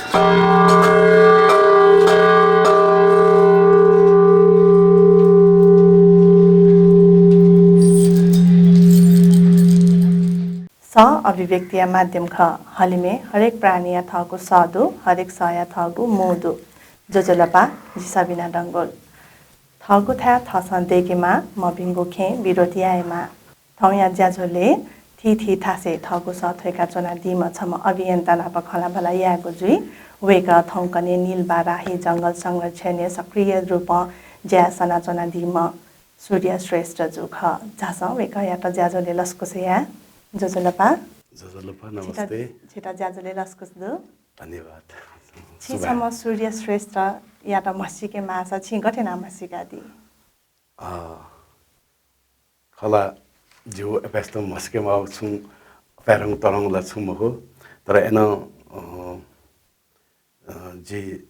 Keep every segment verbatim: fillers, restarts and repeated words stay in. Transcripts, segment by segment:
सः अभिव्यक्तिया माध्यम खः। हलिमय् हरेक प्राणीया थःगु सः दु, हरेक सःया थःगु मू दु। ज्वजलपा, जि सबिना डंगोल। थःगु थाय् थःसं दय्केमाः, मभिंगु खँय् विरोध यायेमाः। थौंया ज्याझ्वलय् थीथी थासय् थःगु सः थ्वय्का च्वनादीम्ह छम्ह अभियन्ता नाप खँल्हाबल्हा यायेगु जुइ। वय्कः थौंकन्हय् नीलबाराही जंगल संरक्षणय् सक्रिय रूपं ज्याय् सनाच्वनादीम्ह सूर्य श्रेष्ठ जु खः। झासँ वय्कःयात ज्याझ्वलय् लसकुस याये। ज्वजलपा। ज्वजलपा, छित, नमस्ते। छित ज्याझ्वलय् लसकुस दु। धन्यवाद। छि छम्ह सूर्य श्रेष्ठयात म्हसीके माःसा छिं गथे यानाः म्हसीकादी? अ, खला, जिगु अपाय्सकं म्हसीके माःगु छुं अपाय्धंगु तःधंगु ला छुं मखु, तर अय्नं, अ, अ, जि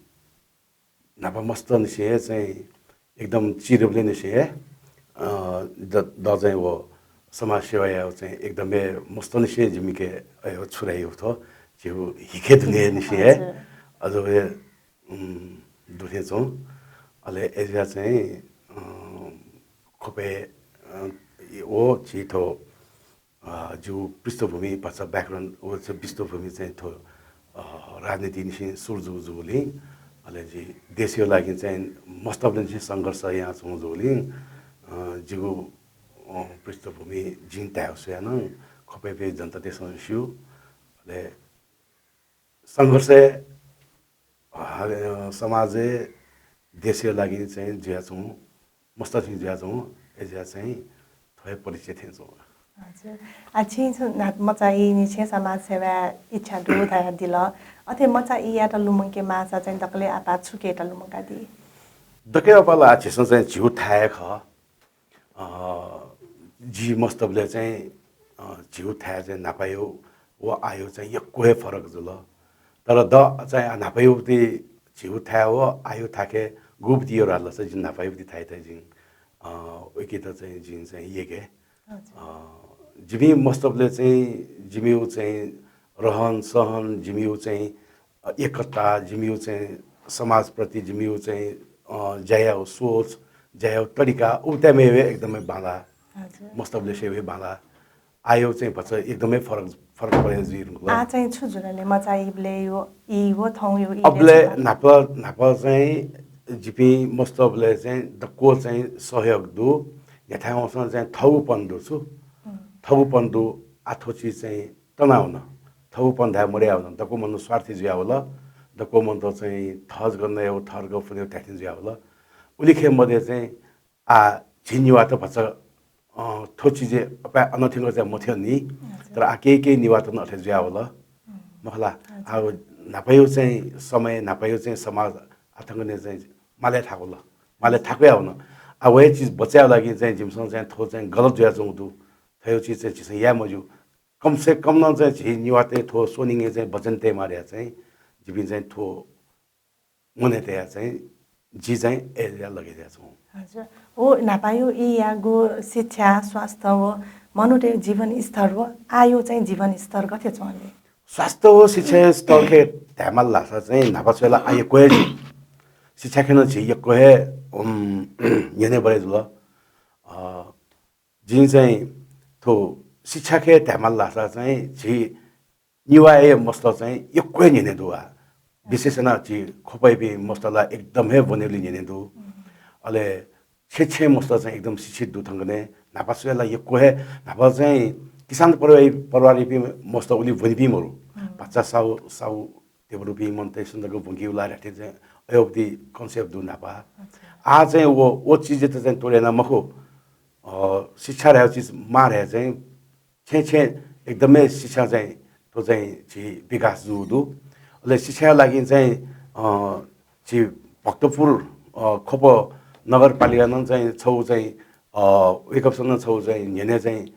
न्हापा मस्तनिसें हे चाहिँ एकदम चिरबलय्निसें हे, अ, द, द चाहिँ व समाज सेवा यायेगु चाहिँ एकदम हे मस्तनिसें जिमिके अय् छु धाइ थ्व जिगु हिके दुने निसें हे हजुर। अझ हे, उम्, दुने च्वं। अले अय्जुया चाहिँ, अ, ख्वपय्, अ, व झी थ्व अ, जिगु पृष्ठभूमि भचा background व चाहिँ पृष्ठभूमि चाहिँ थ्व, अ, राजनीतिनिसें सुरु जूगु जूगुलिं, अले जि देशया लागि चाहिँ मस्तबलय्निसें संघर्ष यानाच्वंगु जूगुलिं, अ, जिगु, अ, पृष्ठभूमि जिं धायेगु स्वयाः नं ख्वपय् जनतातय्सं स्यू। अले संघर्षय्, अ, समाजय्, देशया लागि चाहिँ जुयाच्वंगु, मस्तनिसें जुयाच्वंगु, अय्जुया चाहिँ थ्व हे परिचय थें च्वं। हजुर। आ, छिं छु न्हापा मचा ईनिसें समाज सेवाय् इच्छा दु धयादिल। अथे मचा ईयात लुमंके माःसा चाहिँ दकलय् आपाः छुकियात लुमंकादी? दकलय् आपाः ला झीसं चाहिँ झीगु थाय् खः। अ, जि मस्तबलय् चाहिँ, अ, झीगु थाय् चाहिँ न्हापाया व आःया चाहिँ यक्व हे फरक जुल। तर द चाहिँ न्हापाया झीगु थाय् व आःया थाय् गुबलय् याः धाःसा जिं न्हापाया थाय् थाय् जिं, अ, वय्केत चाहिँ जिं चाहिँ यय्के। हजुर। अ, जिमि मस्तबलय् चाहिँ जिमिगु चाहिँ रहन सहन, जिमिगु चाहिँ अ, एकता, जिमिगु चाहिँ समाजप्रति जिमिगु चाहिँ, अ, ज्या यायेगु सोच, ज्या यायेगु तरिका, उबलय् एकदमै बांला। हजुर। मस्तबलय् हे बांला। आःया चाहिँ भचा एकदमै फरक, फरक परे जुइ धुंकल। आः चाहिँ छु जुल ले मचा ईबलय् व ई व थौंया ई अबलय् न्हापा, न्हापा चाहिँ जिपिं मस्तबलय् चाहिँ दक्व चाहिँ सहयोग दु। न्ह्याथाय् वंसां चाहिँ थःगुपन दु छु। हम्म। थःगुपन दु। आः थ्व चिज चाहिँ तनावन। थःगुपन धाये मदयावन। दक्व मनू स्वार्थी जुयावल। दक्व मनूत चाहिँ थः जक नयाव, थः जक फ्वनेव धाये थें जुयावल। उलिखे मध्ये चाहिँ आः झी नेवाःत भचा, अ, थ्व चिजय् अपाय् अनथ्यंक चाहिँ मथ्यंनि। हजुर। तर आः केही केही नेवाःत नं अथे जुयावल। हम्म। मखु ला? हजुर। आः न्हापाया चाहिँ समय, न्हापाया चाहिँ समाज आः थौंकन्हय् चाहिँ मालय् थाकुल। मालय् थाकुयावन। आः व हे चिज बचय् यायेगु लागि चाहिँ जिमिसं चाहिँ थ्व चाहिँ गलत जुयाच्वंगु दु। थ्व हे चिज चाहिँ झीसं याये मज्यू। कम से कम नं चाहिँ झी नेवाःतय् थ्व स्वनिगय् चाहिँ वचन तयेमाः धयाः चाहिँ जिपिं चाहिँ थ्व मनय् तयाः चाहिँ जि चाहिँ अय् लगे जुयाच्वं। हजुर। व न्हापाया ईयागु शिक्षा, स्वास्थ्य व मनूतय् जीवन स्तर व आःया चाहिँ जीवन स्तर गथे च्वं ले? स्वास्थ्य व शिक्षा स्तरखे धायेमाल धाःसा चाहिँ न्हापा स्वयाः ला आः यक्व हे झी शिक्षाखे नं झी यक्व हे, उम्, न्ह्यःने बढे जुल। अ, जिं चाहिँ थ्व शिक्षाखे धायेमाल धाःसा चाहिँ झी नेवाःया मस्त चाहिँ यक्व हे न्ह्यःने दु आः। विशेष यानाः झी ख्वपयापिं मस्त ला एकदम हे ब्वनेबलय् न्ह्यःने दु। अले छेँ छेँ मस्त चाहिँ एकदम शिक्षित दु थौंकन्हय्। न्हापा स्वयाः ला यक्व हे, न्हापा चाहिँ किसान परिवार, परिवारयापिं मस्त उलि ब्वनीपिं मरु। हम्म। भचा साहु, साहु देवरुपिं मनूतय्सं जक ब्वंकी ला धाये थें चाहिँ अय् अबलय् concept दु न्हापा। अच्छा। आः चाहिँ व, व चिजयात चाहिँ तोडे याना मखु। अ, शिक्षा धायेगु चिज माः धयाः चाहिँ छेँ छेँ एकदमै शिक्षा चाहिँ थ्व चाहिँ झी विकास जूगु दु। अले शिक्षाया लागि चाहिँ, अ, झी भक्तपुर, अ, ख्वप नगरपालिकां नं चाहिँ छगू चाहिँ, अ, वय्कःपिन्सं नं छगू चाहिँ न्ह्यःने चाहिँ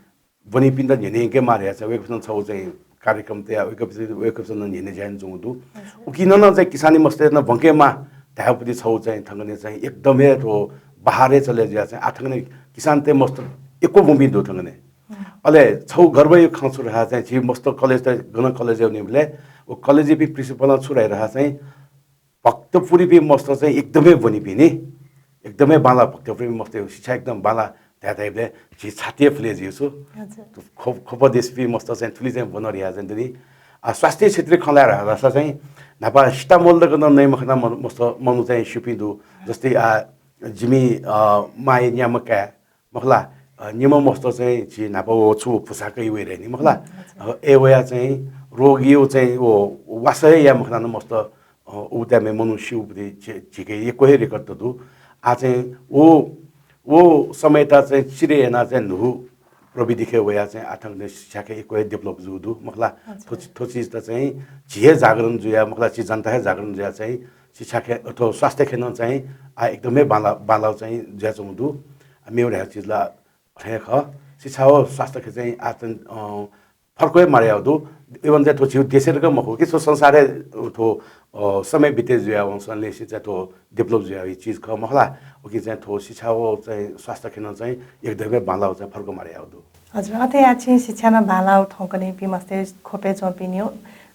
ब्वनीपिन्त न्ह्यःने यंकेमाः धयाः चाहिँ वय्कःपिन्सं छगू चाहिँ कार्यक्रम तयाः वय्कःपिन्सं, वय्कःपिन्सं नं न्ह्यःने ज्या यानाच्वंगु दु। हजुर। उकिं नं चाहिँ किसानी मस्तय्त नं ब्वंकेमाः धायेगु पति छगू चाहिँ थौंकन्हय् चाहिँ एकदम हे थ्व बहारय् चले जुयाः चाहिँ आः थौंकन्हय् किसानतय् मस्त यक्व ब्वंपिं दु थौंकन्हय्। हम्म। अले छगू गर्वया खँ छु धाःसा चाहिँ झी मस्त कलेजतय् गन कलेजय् वनीबलय् व कलेजय् प्रिन्सिपलं छु धाइ धाःसा चाहिँ भक्तपुरयापिं मस्त चाहिँ एकदमै ब्वनीपिं नि, एकदमै बांला, भक्तपुरयापिं मस्त शिक्षा एकदम बांला धाये धाइबलय् झी छातिइ फुले जुइ छु। खो-, खोप देशपिं मस्त चाहिँ थुलि चाहिँ ब्वना धया चाहिँ दु नि। आ, स्वास्थ्य क्षेत्रय् खँ ल्हाये धाःसा चाहिँ न्हापा सीतामोल तक नं नये मखना मन-, मस्त मनू चाहिँ स्यूपिं दु। जस्तै आ, जिमि, अ, मांया न्याम्ह काय् मखला, अ, निम्ह मस्त चाहिँ झी न्हापा व छु पुसाकय् वये नि मखला। अ, ए वया चाहिँ रोगया चाहिँ व वासः हे याये मखना नं मस्त, अ, उ time-य् मनू स्यूपिं झी-, झीके यक्व हे record दु। आ चाहिँ व, व समयता चाहिँ चिरे याना चाहिँ न्हू प्रविधिके वया चाहिँ आथंकने शिक्षाके यक्व हे develop जू दु मखला। थ्व चि-, थ्व चिजता चाहिँ झी हे जागरण जुया मखला, झी जनता हे जागरण जुया चाहिँ शिक्षाके अथवा स्वास्थ्यके नं चाहिँ आ एकदमै बांला, बांला चाहिँ जुयाच्वंगु दु। आ, मेगु धाये चिज ला अथे हे खः। शिक्षा व स्वास्थ्यके चाहिँ आ चाहिँ, अ, फर्क हे मारे याउ दु। Even चाहिँ थ्व झीगु देशय् तक मखु कि थ्व संसारय् थ्व, अ, समय बिते जुया वंसांनिसें चाहिँ थ्व develop जुया वइ चिज खः मखला। उकिं चाहिँ थ्व शिक्षा व चाहिँ स्वास्थ्यके नं चाहिँ एकदमै बांला चाहिँ फर्क मारे याउ दु। हजुर, अथे याः छिं शिक्षा नं बांला थौंकन्हेपिं मस्तय् खोपय् च्वंपिनिगु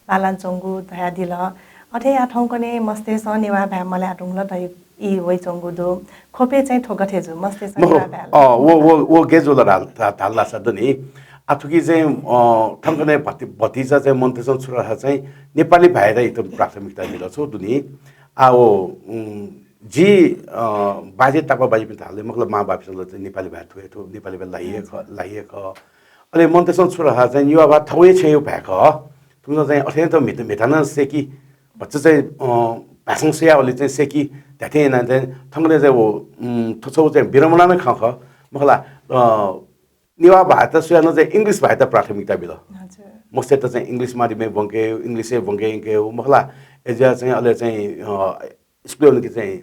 बांलाच्वंगु धयादिल। अथे याः थौंकन्हे मस्तय्सं नेवाः भाय् मल्हाये धुंकल धइ ई वइच्वंगु दु। खोपय् चाहिँ थ्व गथे जू, मस्तय्सं मखु, नेवाः भाय् ला? अ, व, व, व गय् जुल धाल, धा-, धाल धाःसा दु नि। आ, थुकी चाहिँ, अ, थौंकन्हे भति-, भतिचा चाहिँ मन्तय्सं छु धाःसा चाहिँ नेपाली भाय्‌यात एकदम प्राथमिकता दिल छु दु नि। आ, व, उम्, जि, अ, बाजे तापाःबाज्यापिन्त धाल मखला, मांबौपिन्सं ला चाहिँ नेपाली भाय् थ्व हे थ्व, नेपाली भाय् ला हे खः, ला हे खः। अले मन्तय्सं छु धाःसा चाहिँ नेवाः भाय् थःगु हे छेँया भाय् खः। थुमिसं चाहिँ अथे त म्हित-, म्हिता नं सय्‌की, भचा चाहिँ, अ, भाषां स्वयावलि चाहिँ सय्‌की धायेथें याना चाहिँ थौंकन्हे चाहिँ व, उम्, थ्व छगू चाहिँ विडम्बना नं खँ खः मखला। अ, नेवाः भाय्‌यात स्वयाः नं चाहिँ English भाय्‌यात प्राथमिकता बिल। हजुर। मस्तय्‌त चाहिँ English माध्यमय् ब्वंके, English-य् ब्वंके यंके मखला। अय्‌जुया चाहिँ अले चाहिँ, अ, स्कुलय् वंके चाहिँ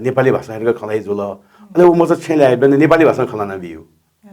नेपाली भाषां हे खँ ल्हाइ जुल। अले व मस्त छेँय् ल्याइबलय् नेपाली भाषां खँ ल्हाना बिउ।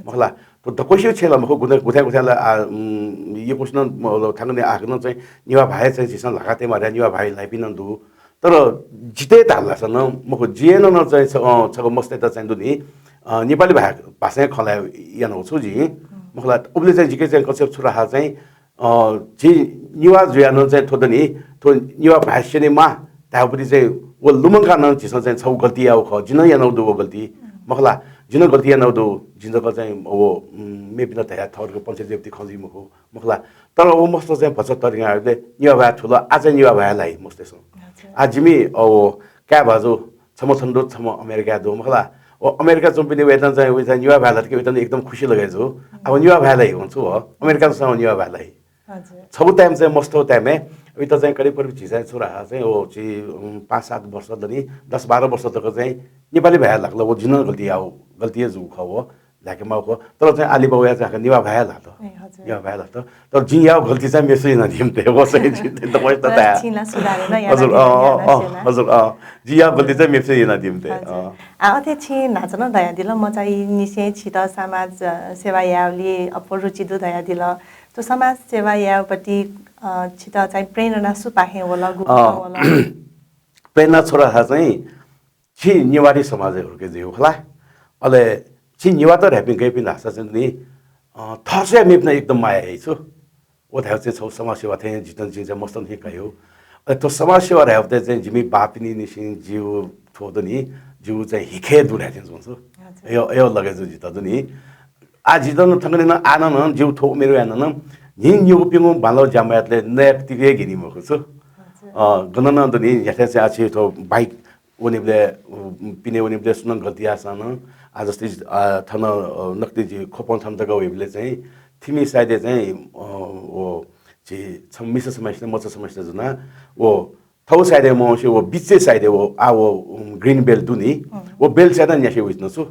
मखला, थ्व दक्वसिया छेँय् ला मखु, गुथाय्, गुथाय्, गुथाय् ला, आ, उम्, यक्वसिनं, म, ल, थौंकन्हे आः नं चाहिँ नेवाः भाय् चाहिँ झीसं ल्हाका तये माःगु, नेवाः भाय् ल्हाइपिं नं दु। तर जितय् धाल धाःसा नं मखु, जिं नं चाहिँ छ-, अ, छगू मस्तय्‌त चाहिँ दु नि, अ, नेपाली भाय्, भाषां खँ ल्हाये यानागु छु जिं। मखला, उबलय् चाहिँ जिके चाहिँ concept छु धाःसा चाहिँ अ, झी नेवाः जुयाः नं चाहिँ थ्व दनि, थ्व नेवाः भाय् स्यनेमाः धाःगुपट्टि चाहिँ व लुमंकाः नं झीसं चाहिँ छगू गल्ती याःगु खः। जिं नं यानागु दु व गल्ती। मखला, जिं नं गल्ती यानागु दु। जिं जक चाहिँ व, उम्, मेपिन्त धयाः थःगु पंचायत जुइगुपट्टि खँ जुइ मखु। मखला, तर व मस्त चाहिँ भचा तःधिकं आःबलय् नेवाः भाय् थुल, आः चाहिँ नेवाः भाय् ल्हाइ मस्तय्सं। हजुर। आः जिमि, अ, व काय् भाजु छम्ह थन दु, छम्ह अमेरिकाय् दु मखला। व अमेरिकाय् च्वंपिनि वय्‌तं चाहिँ, वय्‌तं नेवाः भाय् ल्हात कि वय्‌तं एकदम खुसी लगे जू। अब नेवाः भाय् ल्हाइ वं छु, अमेरिकां चाहिँ नेवाः भाय् ल्हाइ। हजुर। छगू time चाहिँ मस्त time-य्, वय्‌तं चाहिँ करिब करिब झी चाहिँ छु धाःसा चाहिँ, व झी, उम्, पाँच सात वर्ष दनि, दस बाह्र वर्ष तक चाहिँ नेपाली भाय् ल्हाकल, व जिं नं गल्ती याः, गल्ती हे जूगु खः व। ल्हाके माःगु खः। तर चाहिँ आः लिपा वयाः चाहिँ नेवाः भाय् ल्हात। ए, हजुर। नेवाः भाय् ल्हात। तर जिं याःगु गल्ती चाहिँ मेपिसं यानादी मते। व चाहिँ जिं दक्वसित धाये। छिं ला सुधार याना, हजुर, अँ, अँ, अँ, हजुर, अँ। जिं याःगु गल्ती चाहिँ मेपिसं यानादी मते। हजुर। अँ। आः अथे छिं न्हाचः नं धयादिल, मचायानिसें छित समाज, अ, सेवा यायेगुली अप्वः रुचि दु धयादिल। थ्व समाज सेवा यायेगुपट्टि, अ, छित चाहिँ प्रेरणा सुपाखें वल, गुपाखें वल? प्रेरणा छु धाःसा चाहिँ झी नेवारी समाजय् हुर्के जुइगु खला। अले झी नेवाःत धाइपिं गय्‌पिं धाःसा चाहिँ नि, अ, थः स्वयाः मेपिन्त एकदम माया याइ छु। व धायेगु चाहिँ छगू समाजसेवा थें जितः जिं चाहिँ मस्तय्‌त थें कयागु। अले थ्व समाजसेवा धायेगु चाहिँ जिमि बाःपिनिसें जिगु थ्व दनि, जिगु चाहिँ हिके दु धाये थें च्वं छु। हजुर। अय्, अय् लगे जू जितः दनि। आः जितः नं थौंकन्हे नं आः नं जिगु थ्व उमेर वयाः नं न्हिं न्यंपिनिगु बांलाःगु ज्या मयातले नयातिक हे गिनी मखु छु। हजुर। अ, गन नं दनि, न्ह्याथे चाहिँ आः छि थ्व bike वनेबलय्, उ, पिने वनेबलय् सुनां गल्ती याःसां नं, आः जस्तै, आ, थन, अ, नकतिनि झी ख्वपं थन तक वइबलय् चाहिँ थिमि side-य् चाहिँ, अ, व झी छम्ह मिसा छम्हसिनं, मचा छम्हसिनं जुना, व थःगु side-य् मवंसे व बिचय् side-य् व, आ, व, उम्, green belt दु नि, अँ। व belt side-य् न्यासे वइच्वन छु।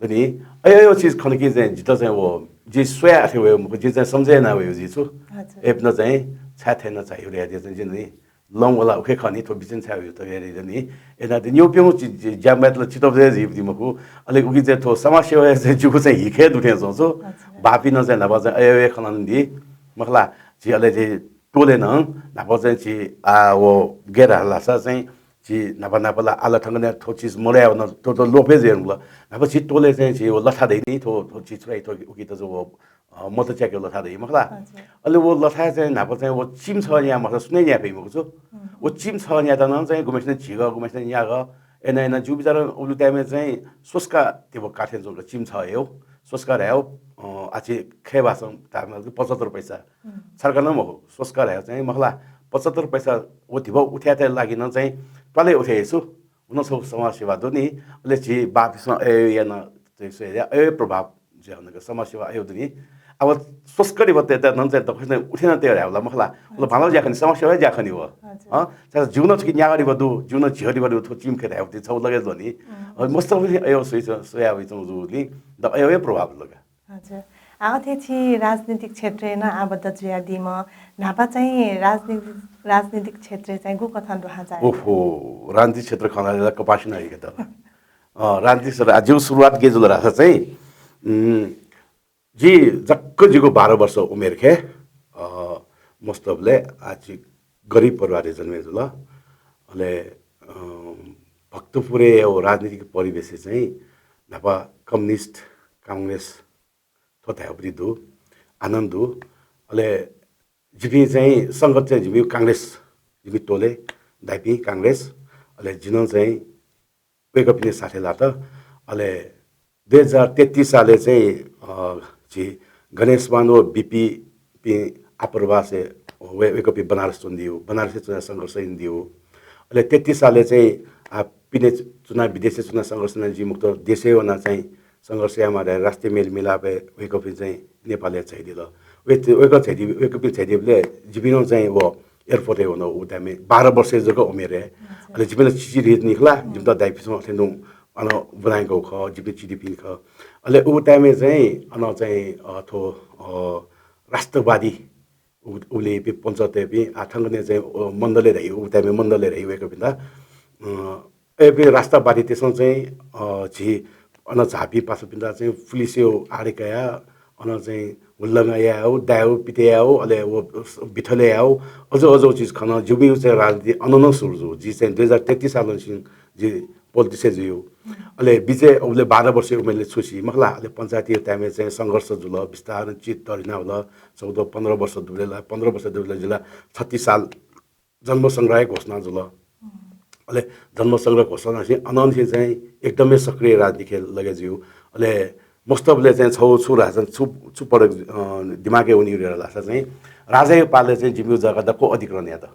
दनि, अय्, अय्, अय् चिज खन कि चाहिँ जितः चाहिँ व, जि स्वयाः अथे वये मखु, जि चाहिँ सम्झे याना वये जि छु। हजुर। एपिन्त चाहिँ छाय् थथे याना चाहिँ ह्यु रे चाहिँ जिं नि लं वल उखे खः नि, थ्व बिचय् छाय् ह्यु त रे नि। एना त न्यंपिनिगु चि-, चि-, ज्या मयातले चित्त हे जुइ मखु। अले उकिं चाहिँ थ्व समाजसेवा चाहिँ जिगु चाहिँ हिके दु थें च्वं छु। अच्छा। बाःपिं नं चाहिँ न्हापा चाहिँ अय् अय् खँ ल्हानादी। मखला, झी अले झी टोले नं न्हापा चाहिँ झी, आ, व गय् धाल धाःसा चाहिँ झी न्हापा न्हापा ला आला थंगने थ्व चिज मरया वन, थ्व त लोपे जुया वल। न्हापा झी टोले चाहिँ झी व लथा दइ नि, थ्व, थ्व चिज छु धाइ, थ्व उकी त जो व, अ, मत च्याके लथा दइ मखला। अले व लथा चाहिँ न्हापा चाहिँ व चिम छ न्या मखला, सुने न्या फइ मखु छु। व चिम छ न्या त नं चाहिँ गुमेसिने झिग, गुमेसिने न्याग, एना एना जु बिचार उलु time-य् चाहिँ सोस्का तेव काठे जुंक चिम छ हे हो। सोस्का धायो, अ, आछि खय् भाषां तामे पचहत्तर पैसा। सरकार नं मखु, सोस्का धायो चाहिँ मखला, पचहत्तर पैसा व धिबा उठ्याते लागि नं चाहिँ त्वाले उठे यसु। उन सब समाज सेवा दु नि, अले झी बापिसं अयो याना चाहिँ सो या अयो प्रभाव जुया हुनक समाज सेवा अयो दु नि। अब सोस्करी बते त नं चाहिँ दखुस उठे न ते धायो ला मखला। उला भालो ज्या खनि, समाज सेवा ज्या खनि व। हँ, तर जीवन छुकी न्यागरी बदु, जीवन झिगरी बदु, थो चिम खे धायो ति छौ लगे दु नि। मस्त अयो सोया वइ चौ नि। द अयो प्रभाव लगा। हजुर। आ, अथे छि राजनीतिक क्षेत्रय् नं आबद्ध जुयादीम्ह, न्हापा चाहिँ राजनीतिक, राजनीतिक क्षेत्रय् चाहिँ गु कथं दुहां चाहे? ओहो, राजनीतिक क्षेत्र खनादिल कपासिन है के त। अ, राजनीतिक क्षेत्र, आ, जिगु सुरुवात गे जुल धाःसा चाहिँ, उम्, जि जक्क जिगु बाह्र वर्ष उमेर खे, अ, मस्तबले आ जि गरिब परिवारय् जन्मे जुल। अले, अ, भक्तपुरय् राजनीतिक परिवेशय् चाहिँ न्हापा कम्युनिस्ट, कांग्रेस, थ्व धायेपट्टि दु, आनन्द दु। अले जिपिं चाहिँ संगत चाहिँ जिमि कांग्रेस, जिमि टोले दाइपिं कांग्रेस, अले जिनं चाहिँ वय्कःपिनि साथय् लात। अले दुई हजार तेत्तिस सालय् चाहिँ, अ, झी गणेशमान व बिपीपिं आप्रवासय् वय्-, वय्कःपिं बनारस च्वनादिउ, बनारसय् च्वना संघर्ष यानादिउ। अले तेत्तिस सालय् चाहिँ, आ, पिने चुना विदेशय् चुना संघर्ष याना जुइ मखुत, देशय् वना चाहिँ संघर्ष यायेमाः धयाः राष्ट्रिय मेलमिलापय् वय्कःपिं चाहिँ नेपालय् झायादिल। वय्-, वय्कः झायादि-, वय्कःपिं झायादीबलय् जिपिं नं चाहिँ व airport-य् वन उ time-य् बाह्र वर्षय् जक उमेरय्। अले जिपिं नं चिचीधुइ निखला, जिमित दाइपिसं अथे नं अन ब्वनाय्कः खः, जिपिं चिचीधुइपिं खः। अले उ time-य् चाहिँ अन चाहिँ, अ, थ्व, अ, राष्ट्रवादी उ-, उबलय् इपिं पञ्चतय्‌पिं, आ, थंगने चाहिँ, अ, मण्डलय् धाइ, उ time-य् मण्डलय् धाइ वय्कःपिन्त। अ, अय्‌पिं राष्ट्रवादीतय्‌सं चाहिँ, अ, झी अन झाःपिं पासापिन्त चाहिँ पुलिसया आडय् कयाः अन चाहिँ हुल्लंघन यायेउ, दायेउ, पितय् यायेउ, अले व बिथले यायेउ, अज्याउ अज्याउ चिज खन। जिमिगु चाहिँ राजनीति अन नं सुरु जू। जि चाहिँ दुई हजार तेत्तिस सालंनिसें जि politics-य् जुइउ। अले बिचय् उबलय् बाह्र वर्षया उमेरय् छु सी मखला, अले पञ्चायती time-य् चाहिँ संघर्ष जुल, बिस्तारं चित्त धरिना हुल, चौध पन्ध्र वर्ष दुबलय् ला, पन्ध्र वर्ष दुबलय् जिला छत्तिस साल जन्म संग्रह घोषणा जुल। अले जन्म संग्रह घोषणा से अनंनिसें चाहिँ एकदमै सक्रिय राजनीतिखे लगे जुइउ। अले मस्तबले चाहिँ छौ छु राजन छु, छु पढे, अ, दिमागय् वनी रे लासा चाहिँ राजाया पालय् चाहिँ जिमिगु जग्गा दक्व अधिग्रहण यात।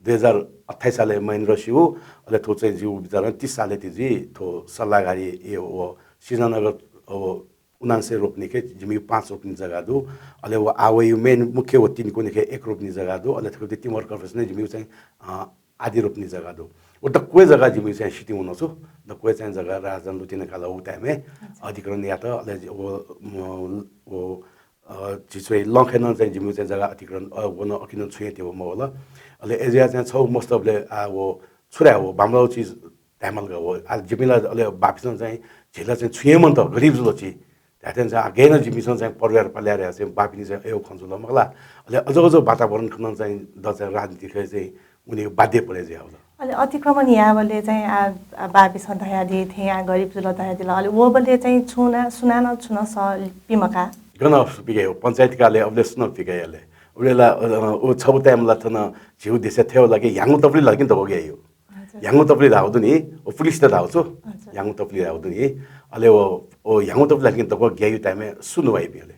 दुई हजार अट्ठाइस सालय् महेन्द्र सिउ, अले थ्व चाहिँ जिउ बिचारं तीस सालय् ति जि थ्व सल्लाहकारी ए व सिजनगर व उनान्सय रोपनी खे जिमिगु पाँच रोपनी जग्गा दु। अले व आ वयु main मुख्य व तीन कोणी खे एक रोपनी जग्गा दु। अले थ्व timber corporation-य् जिमिगु चाहिँ, अ, आधी रोपनी जग्गा दु। व दक्व जग्गा जिमिगु चाहिँ सितिं वन छु। दक्व चाहिँ जग्गा राजन लुटिन काल उ time-य् अधिग्रहण यात। अले जि-, व, म, व, अ, झिछ्वय् लंखे नं चाहिँ जिमिगु चाहिँ जग्गा अधिग्रहण, अ, वन अकिनं छुं हे तेव मवल। अले अज्याउ चाहिँ छौ मस्तबले आ व छु धाये व बामलाउ चिज धायेमाल का व। आ, जिमिला अले बापिसं चाहिँ झीला चाहिँ छुं हे मन्त, गरिब जुल छि। धायेथें चाहिँ आ, गय् नं जिमिसं चाहिँ परिवार पाले याये चाहिँ बापिनि चाहिँ अयो खँ जुल मखला। अले अज्याउ अज्याउ वातावरण खनं चाहिँ द चाहिँ राजनीतिखे चाहिँ उनी बाध्य परे जुयावल। अले अतिक्रमण याबले चाहिँ आ, आ, बापिसं धयादी थें आ, गरिब जुल धयादिल। अले वबले चाहिँ छुना, सुनानं छुन स पिमका। गन पिके हो, पञ्चायत काले अबले सुन पिके याले। उबले ला, अ, अ, उ छबु time ला थन झिउ देशय् थेव लागे ह्याङ्गु तपली लागे दगो गयो। हजुर। ह्याङ्गु तपली धाउ दु नि, ओ पुलिस त धाउ छु। हजुर। ह्याङ्गु तपली धाउ दु नि। अले ओ, ओ ह्याङ्गु तपली लागे दगो गयो time-य् सुन वाइपिं अले।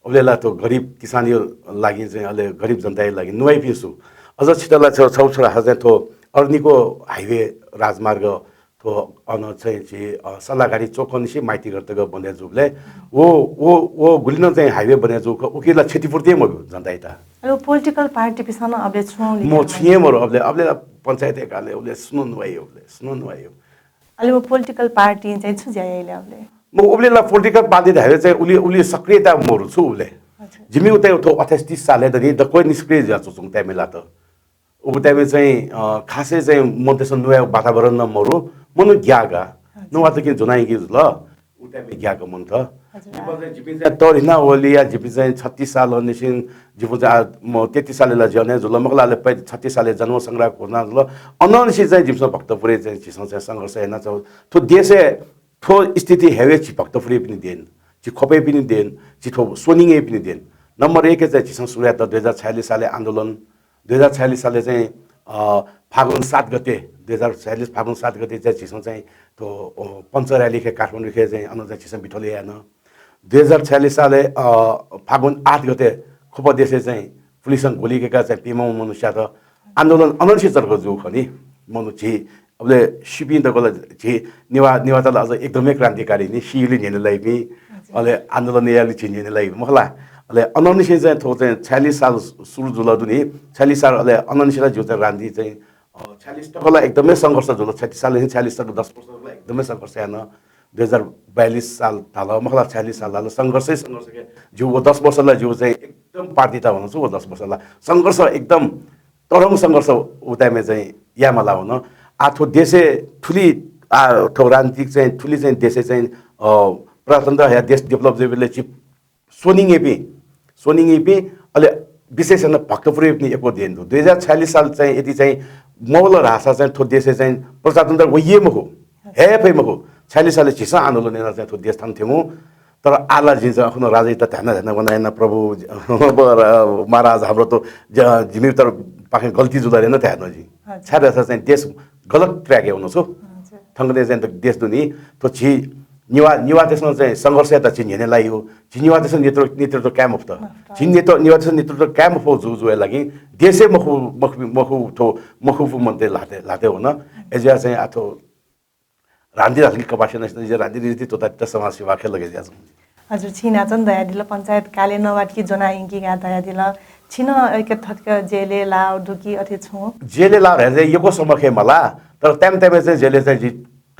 अबले ला थ्व गरिब किसानयो लागि चाहिँ अले गरिब जनतायो लागि नुवाइपिं सु। अझ छितला छ-, छौ छोरा चाहिँ थ्व अरनिको highway राजमार्ग थ्व अन चाहिँ झी, अ, सल्लाहकारी चोकनिसे माइतीघर तक बने जुबले वो, वो, वो गुलिनं चाहिँ highway बने जुक उकिला क्षतिपूर्ति मबि जनताइत। अले political party पिसन अबले छुं म छुं हे मरु अबले, अबले पञ्चायत एकाले अबले सुनु नुवाइ अबले, सुनु नुवाइ। अले वो political party चाहिँ छु ज्या याइले अबले? म उबले ला political party धारे चाहिँ उली, उली सक्रियता मरु छु उबले। अच्छा। जिमि उते उठो अट्ठाइस तीस साले दनि दक्व निष्क्रिय ज्या चुचुङ time ला त। उ time चाहिँ, अ, खासै चाहिँ मध्यसन नुवाइ वातावरण न मरु, मनु ग्यागा। अच्छा। नुवा त कि जुनाइ कि ल, उ time ग्यागा मन त। जिपिं चाहिँ तःधि नं वली या जिपिं चाहिँ छत्तीस सालंनिसें जिपिं चाहिँ आ, म तेत्तीस सालय् ला ज्या याना जुल मखु ला, अले पै छत्तीस सालय् जनमत संग्रह घोषणा जुल। अनंनिसें चाहिँ जिमिसं भक्तपुरय् चाहिँ झीसं चाहिँ संघर्ष याना चाहिँ थ्व देशय् थ्व स्थिति हयेवं झी भक्तपुरय्‌पिनि देन, झी ख्वपय्‌पिनि देन, झी थ्व स्वनिगय्‌पिनि देन। नम्बर एक चाहिँ झीसं सुरु यात दुई हजार छयालिस सालय् आन्दोलन। दुई हजार छयालिस सालय् चाहिँ अ, फागुन सात गते, दुई हजार छयालिस फागुन सात गते चाहिँ झीसं चाहिँ थ्व अ, पञ्च र्‍याली खे काठमाडौँ खे चाहिँ अन चाहिँ झीसं बिठोले यान। दुई हजार छयालिस सालय् अ, फागुन आठ गते ख्वप देशय् चाहिँ पुलिसं गोली कय्‌काः चाहिँ प्यम्ह मनुष्ययात आन्दोलन अनंनिसें चर्को जू खनी। मनु झी अबले सीपिं दकल झी नेवा नेवाःत ला अझ एकदमै क्रान्तिकारी नि, सीयालि न्ह्यःने लाइपिं, अले आन्दोलन यायेलि झी न्ह्यःने लाइ मखु ला। अले अनंनिसें चाहिँ थ्व चाहिँ छयालिस साल सुरु जुल दुनि, छयालिस साल अले अनंनिसें ला जिगु चाहिँ राजनीति चाहिँ अ, छयालिस तक ला एकदमै संघर्ष जुल। छत्तीस सालनिसें छयालिस तक दस वर्ष ला एकदमै संघर्ष यान। दुई हजार बयालिस साल धाल मखु ला, छयालिस साल धाल, संघर्षै संघर्ष के। जिगु व दस वर्ष ला जिगु चाहिँ एकदम पार्टी त हुन छु व दस वर्ष ला संघर्ष एकदम तरहं संघर्ष उ time-य् चाहिँ याये मला हुन। आ थ्व देशय् थुलि आ थ्व राजनीतिक चाहिँ थुलि चाहिँ देशय् चाहिँ अ, प्रजातन्त्र या देश develop जुइबलय् झी स्वनिगय्‌पिं, स्वनिगय्‌पिं, अले विशेष यानाः भक्तपुरय्‌पिनि यक्व देन दु। दुई हजार छयालिस साल चाहिँ यदि चाहिँ मवल धाःसा चाहिँ थ्व देशय् चाहिँ प्रजातन्त्र वइ हे मखु, हये फइ मखु। छयालिस सालय् झीसं आन्दोलन यानाः चाहिँ थ्व देश थन थ्यंगु। तर आः ला जिं चाहिँ अखुन राजनीति धायेना धायेना वना याना प्रभु महाराज हाम्रो त ज-, जिमि तर पाखें गल्ती जुल रे न धायेन जिं। छाय् धाःसा चाहिँ देश गलत track-य् हुन छु। थंगने चाहिँ देश दुनि, थ्व झी नेवा, नेवाःतय्‌सं चाहिँ संघर्ष यात झी न्ह्यःने लाइ हो। झी नेवाःतय्‌सं नेतृ-, नेतृत्व काये मफुत। झी नेतृ-, नेवाःतय्‌सं नेतृत्व काये मफु जू जुया लागि देशय् मखु, मखु, मखु थ्व मखुपु मनूतय् ल्हातय्, ल्हातय् हुन। अय्‌जुया चाहिँ आ थ्व राजनीति धाल कि कपास याना, राजनीति रीति तोता तिता समाज सेवा खे लगे ज्याझ्वः। हजुर, छिं न्हाचः नं धयादिल, पञ्चायत कालय् नवात कि ज्वना यंकी का धयादिल। छिं नं अय्‌के थथे जेलय् लाव दु कि अथे छुं? जेलय् लाव धया चाहिँ यक्व समय खे मला, तर time time-य् चाहिँ जेलय् चाहिँ जि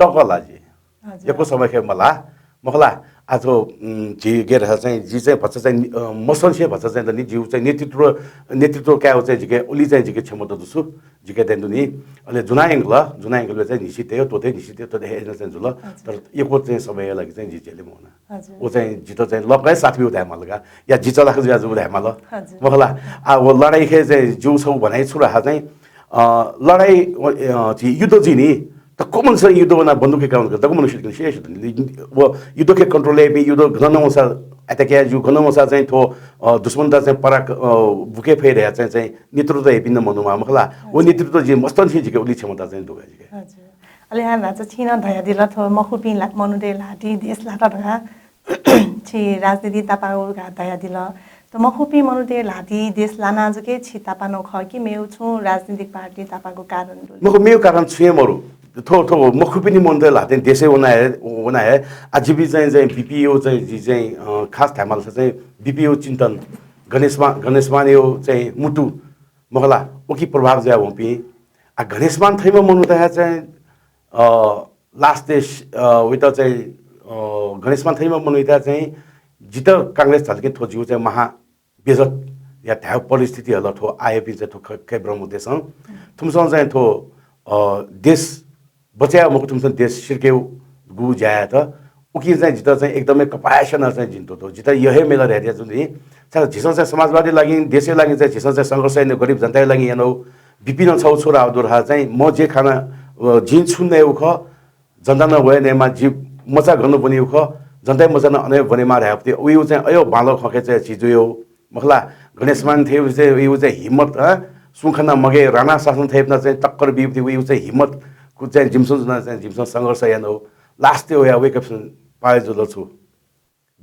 तक ला जि। हजुर। यक्व समय खे मला, मखु ला। आ थ्व, उम्, झी गथे धाःसा चाहिँ जि चाहिँ भचा चाहिँ, अ, मसंसे भचा चाहिँ नि जिगु चाहिँ नेतृत्व, नेतृत्व कायेगु चाहिँ जिके उलि चाहिँ जिके क्षमता दु छु, जिके देन दुनि। अले ज्वना यंकल, ज्वना यंकल चाहिँ न्हिसि तये त्वःते, न्हिसि तये त्वःते हे चाहिँ जुल। हजुर। तर यक्व चाहिँ समयया लागि चाहिँ जि जेलय् मवना। हजुर। व चाहिँ जितः चाहिँ लकय् साथ बिउ धाये माल का, या जि चलाख जुया जु धाये माल। हजुर। मखु ला। आ व लडाइँ खे चाहिँ जिगु छगू भनाइ छु धाःसा चाहिँ, अ, लडाइँ, अ, झी युद्ध जुइ नि, त को मनूसं युद्ध वना बन्दुक काउन दक्व मनुष्य सिधुनि, सिधुनि। व युद्ध खे control याइपिं, युद्ध गन वंसा attack याये ज्यू, गन वंसा चाहिँ थ्व, अ, दुश्मनत चाहिँ पराक-, अ, बुके फइ धया चाहिँ, चाहिँ नेतृत्व याइपिं मनू मा मखु ला। व नेतृत्व जि मस्तंसे जिके उलि क्षमता चाहिँ दु का जिके। हजुर। अले हानं न्हाचः छिं नं धयादिल थ्व मखुपिं ला-, मनूतय् ल्हातिइ देश लात धकाः। छि राजनीति तापाःगु धकाः धयादिल। त मखुपिं मनूतय् ल्हातिइ देश लाना जक छि तापाःगु खः कि मेगु छुं राजनीतिक पार्टी तापाःगु कारण दु? मखु, मेगु कारण छुं हे मरु। थ्व, थ्व मखुपिनि मनूतय् ल्हातिइ देशय् वना हे, वना हे। आ जिपिं चाहिँ, चाहिँ BPO चाहिँ, जि चाहिँ, अ, खास धायेमालसा चाहिँ BPO चिन्तन, गणेशमा-, गणेशमानयो चाहिँ मुटु मखु ला, उकी प्रभाव जुया वंपिं। आ गणेशमान थैम्ह मनूतय् चाहिँ, अ, last days, अ, वइत चाहिँ, अ, गणेशमान थैम्ह मनूइत चाहिँ जितः कांग्रेस झल्के थ्व जिगु चाहिँ महा बेइज्जत या धायेगु परिस्थिति हल थ्व आःयापिं चाहिँ थ्व ख-, खय् ब्रह्मदेशं। थुमिसं चाहिँ थ्व, अ, देश बचय् याये मखु, थुमिसं देश सिरकेगु ज्या यात। उकिं चाहिँ जितः चाहिँ एकदमै कपाय्‌स्यां चाहिँ जिं त्वःतेगु। जितः यः हे मेला धयादिया जुन नि। छाय् झीसं चाहिँ समाजवादी लागि, देशया लागि चाहिँ झीसं चाहिँ संघर्ष यानागु, गरिब जनताया लागि यानागु, बिपिं नं छगू छु धाःगु दु धाःसा चाहिँ म जे खाना, अ, जिं छु नयेगु खः, जनतां नं व हे नयेमा, जि मचा गन ब्वनेगु खः, जनताया मचा नं अन हे ब्वनेमा धायेगु पति, उइगु चाहिँ अय् बांलाःगु खँके चाहिँ झी जुयागु मखु ला। गणेशमान थें उइगु चाहिँ, उइगु चाहिँ हिम्मत, अँ, सुं खना मगे, राणा शासन थें चाहिँ टक्कर बीगु पति, उइगु चाहिँ हिम्मत कु चाहिँ जिमिसं जुना चाहिँ जिमिसं संघर्ष यानागु। Last-य् वया वय्‌कःपिन्सं पाय् जुल छु।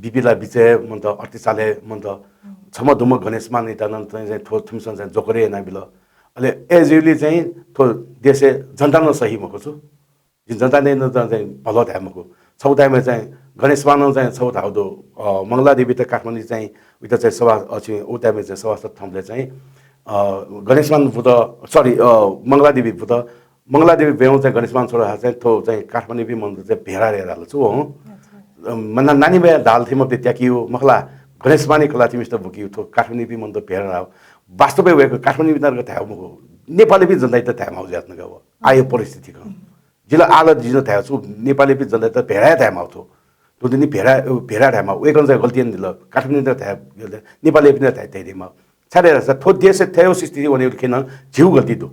बिपिला बिचय् मन्त, अतिचालय् मन्त, छम्ह दुम्ह गणेशमानयात नं चाहिँ, चाहिँ थ्व थुमिसं चाहिँ जोकरय् यानाबिल। अले अय्‌जूगुलिं चाहिँ थ्व देशय् जनता नं सही मखु छु। जिं जनतां नं चाहिँ भलः धाये मखु। छगू time-य् चाहिँ गणेशमानं चाहिँ छगू धाःगु दु, अ, मंगलादेवीत काठमाडौं चाहिँ उइत चाहिँ सभा, अ, छि, उ time-य् चाहिँ सभासद थंबलय् चाहिँ, अ, गणेशमान बुत, sorry, अ, मंगलादेवी बुत, मंगलादेवी ब्वयेवं चाहिँ गणेशमान छोरा चाहिँ थ्व चाहिँ काठमाडौंयापिं मनूत चाहिँ भेडा रे धाल छु हँ। अच्छा। अ, मना नानी बया दाल थिम ते त्याकियो मखु ला, गणेशमानया कलाः थिमिसत बुकियो थ्व काठमाडौंयापिं मनूत भेडा धाः। वास्तवय् वय्‌कः काठमाडौंयापिं नारक धाये मखु, नेपालयापिं जनतायात धाये माःगु जुयाच्वंगु व। आःया परिस्थिति खः। जिं ला आः ला जिं नं धाये छु, नेपालयापिं जनतायात भेडा हे धाये माःगु थ्व। दुनिं भेडा, भेडा धायेमाः, वय्कलं चाहिँ गल्ती यानादिल, काठमाडौं धाये, नेपालय् पिन्त धाये, धाये दीमाः। छाय् धाःसा थ्व देशय् थ्व स्थिति वनेगु खिनं झीगु गल्ती दु।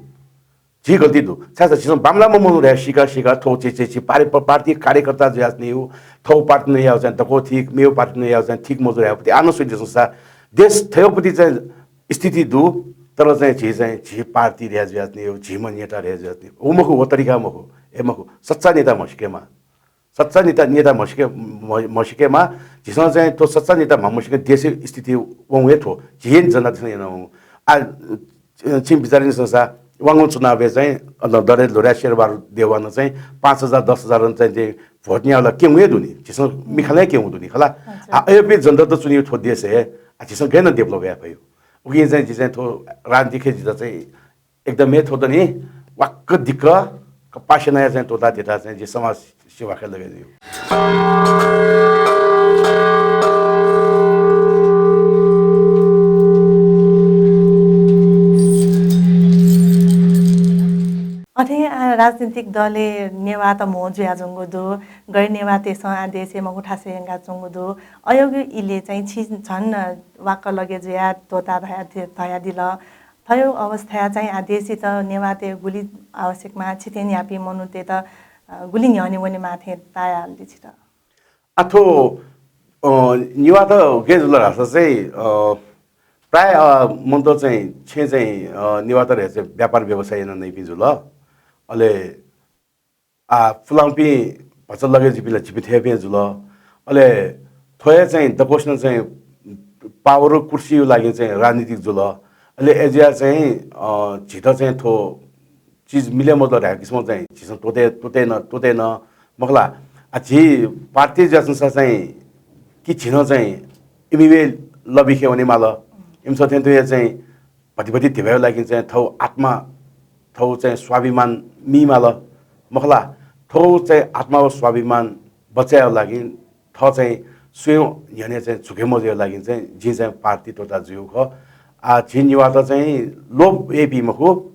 झी गल्ती दु। छाय् धाःसा झीसं बांमलाःम्ह मनू धाये सीका, सीका थ्व छि, छि, छि पार्टी, पार्टी कार्यकर्ता जुयाच्वनीगु, थ्व पार्टी नयाव चाहिँ दक्व ठीक, मेव पार्टी नयाव चाहिँ ठीक मजू धाये। आः नं स्वयादिसँ सा, देश थ्वपति चाहिँ स्थिति दु, तर चाहिँ झी चाहिँ झी पार्टी धाये जुयाच्वनीगु, झीम्ह नेता धाये जुयाच्वनीगु। व मखु, व तरिका मखु, ए मखु, सच्चा नेता म्हसीकेमाः। सच्चा नेता, नेता म्हसीके, म्ह-, म्हसीकेमाः। झीसं चाहिँ थ्व सच्चा नेता म्हसीके देशय् स्थिति वंगु हे थ्व। झी हे जनता झीसं याना वंगु। आ, छिं बिचाः यानादिसँ सा, वांगु चुनावय् चाहिँ अन दरे ल्हुराय् शेरबहादुर देवानं चाहिँ पाँच हजार, दस हजार रन चाहिँ जे भोट न्यावल क्यंगु हे दु नि। झीसं मिखालय् क्यंगु दु नि खला। हजुर। आ, अय्‌पिं जनता त च्वनीगु थ्व देशय्, आ, झीसं गय् याना develop याये फइ। उकिं चाहिँ जि चाहिँ थ्व राजनीतिइ जितः चाहिँ एकदम हे थ्व दनि, वाक्क दिक्क कपासे नया चाहिँ त्वःता देता चाहिँ जि समाज सेवा खँ लगे जुइ। अथे आः राजनीतिक दलय् नेवाःत म्हो जुयाच्वंगु दु, गैर नेवाःतय्‌सं आः देशय् मखु थासय् यंकाच्वंगु दु। अय्‌गु इलय् चाहिँ छि झन वाक्क लगे जुया त्वःता धया-, धयादिल। थ्व अवस्थाय् चाहिँ आः देशय् त नेवाःतय् गुलि आवश्यक माः, छिथें याःपिं मनूतय्‌त, अ, गुलि न्ह्यःने वनेमाः थें तायाहल दि छित? आः थ्व, अ, नेवाःत गय् जुल धाःसा चाहिँ, अ, प्रायः, अ, मनूत चाहिँ छेँय् चाहिँ, अ, नेवाःत हे चाहिँ व्यापार व्यवसाय याना नइपिं जुल। अले आः पुलांपिं भचा लगे जुइपिं ला झीपिं थेपिं जुल। अले थ्व हे चाहिँ दक्वसिनं चाहिँ power कुर्सीया लागि चाहिँ राजनीतिक जुल। अले अय्‌जुया चाहिँ, अ, झीत चाहिँ थ्व चिज मिले मजुल धाये किसिमं चाहिँ झीसं त्वःते, त्वःते न, त्वःते न, मखु ला। आः झी पार्टी जुयाच्वंसा चाहिँ कि झी नं चाहिँ इमि वे लबिखे वनेमाल। इमिसं थें तुं हे चाहिँ भति भति धिबाया लागि चाहिँ थव आत्मा, थव चाहिँ स्वाभिमान मीमाल, मखु ला। थव चाहिँ आत्मा व स्वाभिमान बचय् यायेगु लागि, थः चाहिँ स्वयं न्ह्यःने चाहिँ झुके मजुया लागि चाहिँ जिं चाहिँ पार्टी त्वःता जुयागु खः। आः झी नेवाःत चाहिँ लोभ याइपिं मखु,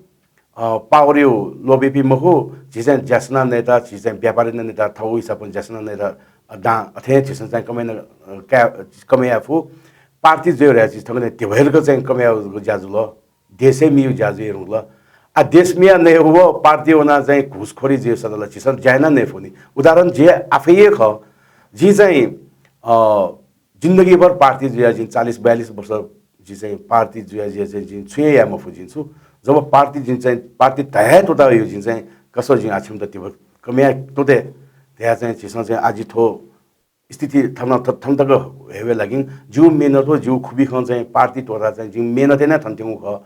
अ, power या लोभ याइपिं मखु, झी चाहिँ ज्यासना नयेत, झी चाहिँ व्यापार याना नयेत, थव हिसाबं ज्यासना नयेत, अ, दां अथे झीसं चाहिँ कमय् न, अ, का-, कमय् याये फु। पार्टी जुया धया झी थौंकन्हय् धिबा हे जक चाहिँ कमय् यायेगु ज्या जुल। देशय् मीगु ज्या जुइ धुंकल। आः देश मिया नयेगु व पार्टी वना चाहिँ घुसखोरी जुइ सदल, झीसं ज्या याना नये फु नि। उदाहरण जि आफै हे खः। जिं चाहिँ, अ, जिन्दगीभर पार्टी जुया, जिं चालिस बयालिस वर्ष जि चाहिँ पार्टी जुया, जि चाहिँ जिं छुं हे याये मफु जिं छु। जब पार्टी जिं चाहिँ पार्टी धया हे त्वःता वयागु जिं चाहिँ कसं जिं आः छिमित धिबा कमय् याये त्वःते धया चाहिँ झीसं चाहिँ आः जि थ्व स्थिति थन, थ-, थन तक हयेगु लागि जिगु मेहनत व जिगु खुबी खँ चाहिँ पार्टी त्वःता चाहिँ जिगु मेहनत याना थन थ्यंगु खः।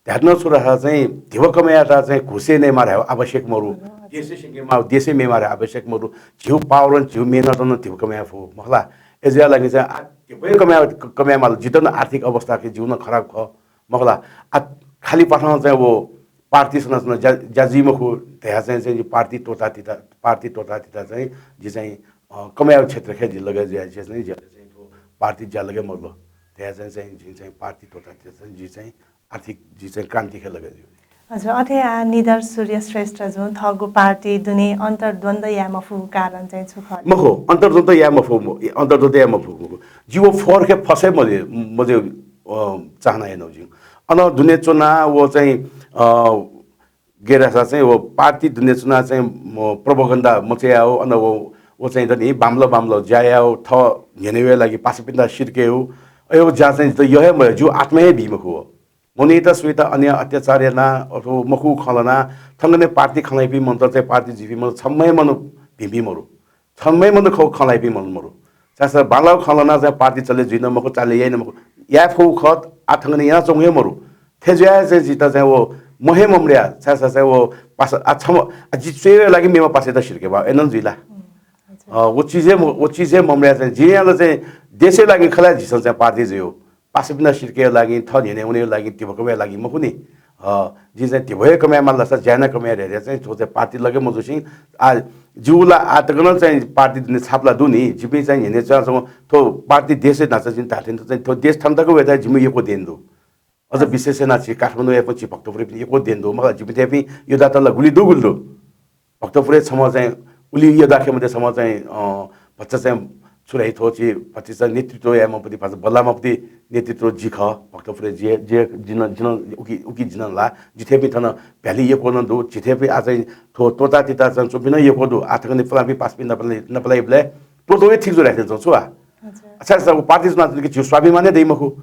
धायेत नं छु धाःसा चाहिँ धिबा कमय् यायेत चाहिँ घुस हे नयेमाः धयागु आवश्यक मरु। देशय् स्यंकेमाः, देशय् मेमाः धयागु आवश्यक मरु। जिगु power नं जिगु मेहनतं नं धिबा कमय् याये फु, मखु ला। अय्‌जुया लागि चाहिँ आः धिबा हे कमय् यायेगु, कमय् यायेमाल। जितः नं आर्थिक अवस्था कि जिगु नं खराब खः, मखु ला। आः खालि पाथं चाहिँ व पार्टी सना सना ज्या, ज्या जुइ मखु धया चाहिँ, चाहिँ जि पार्टी त्वःता तिता, पार्टी त्वःता तिता चाहिँ जि चाहिँ, अ, कमय् यायेगु क्षेत्र खँय् जि लगे जुया चाहिँ, चाहिँ जि चाहिँ थ्व पार्टी ज्या लगे मजुल धया चाहिँ, चाहिँ जि चाहिँ पार्टी त्वःता तिता चाहिँ जि चाहिँ आर्थिक जि चाहिँ क्रान्ति खँय् लगे जुइ। हजुर, अथे आः निधर सूर्य श्रेष्ठजुं थःगु पार्टी दुने अन्तर्द्वन्द्व याये मफुगु कारण चाहिँ छु खः? मखु, अन्तर्द्वन्द्व याये मफु, म-, अन्तर्द्वन्द्व याये मफु, मखु। जि व फोहोर खँय् फसे मजे, मजे, अ, चाहना यानागु जिं। अन दुने च्वना व चाहिँ, अ, गय् धाःसा चाहिँ व पार्टी दुने च्वना चाहिँ म-, propaganda मचायाव, अन व, व चाहिँ दनि बांमलाः बांमलाः ज्या याव, थः न्ह्यःने वयेगु लागि पासापिन्त सिरकेगु, अय् व ज्या चाहिँ जितः यः हे मयः, जिगु आत्मा हे बी मखु व। मनूयात सुयात अन्याय अत्याचार याना अथवा मखु खँ ल्हाना, थौंकन्हय् पार्टी खँ ल्हाइपिं मनूत चाहिँ पार्टी जुइपिं मनूत छम्ह हे मनू भिंपिं मरु। छम्ह हे मनू खँ, खँ ल्हाइपिं मनू मरु। छाय्‌धाःसा बांलाःगु खँ ल्हाना चाहिँ पार्टी चले जुइ नं मखु, चाले याइ नं मखु। याये फु खः, आः थौंकन्हय् यानाच्वंगु हे मरु। थथे जुयाः चाहिँ जितः चाहिँ व महे मम्र्या, छाय्‌धाःसा चाहिँ व पासा, आः छम्ह, आः जि च्वयेगु लागि मेम्ह पासायात सिरकेबा, अय् नं जुइ ला? अ, व चिज हे म-, व चिज हे मम्र्या चाहिँ जिं याना चाहिँ देशया लागि खला झीसं चाहिँ पार्टी जुयागु। पासापिन्त सिरकेगु लागि, थः न्ह्यःने वनेगु लागि, धिबा कमय् यायेगु लागि मखु नि। अ, जिं चाहिँ धिबा हे कमय् यायेमाल धाःसा ज्या याना कमय् याये धया चाहिँ थ्व चाहिँ पार्टी लगे मजुसें, आः जिगु ला आः तक नं चाहिँ पार्टी दुने छाप ला दु नि। जिपिं चाहिँ न्ह्यःने च्वनाच्वंगु थ्व पार्टी देशया न्हाचः जिं धाःथें चाहिँ थ्व देश थन तक वयेत जिमिगु यक्व देन दु। अझ विशेष यानाः झी काठमाडौं यापं झी भक्तपुरय् पिं यक्व देन दु। मखु ला, जिपिं थेपिं योद्धात ला गुलि दु, गुलि दु। भक्तपुरय् छम्ह चाहिँ उलि योद्धा खँय् मते छम्ह चाहिँ, अ, भचा चाहिँ छु धाइ, थ्व चाहिँ भतिचा नेतृत्व यायेमाःपति, भचा बल्लामाःपति नेतृत्व जि खः, भक्तपुरय् जि, जि, जिं, जिं उकी, उकी जिं ला, जिथेपिं थन भ्यालि यक्व नं दु, झीथेपिं आः चाहिँ थ्व त्वःता तिता चाहिँ च्वंपिं नं यक्व दु। आः थन फलानापिं पासापिं नपलाइ, नपलाइबलय् त्वःतूगु हे ठीक जुइ धयाथें च्वं छु आ? अच्छा, अच्छा, व पार्टी च्वनाच्वंगु झीगु स्वाभिमान हे दइ मखु।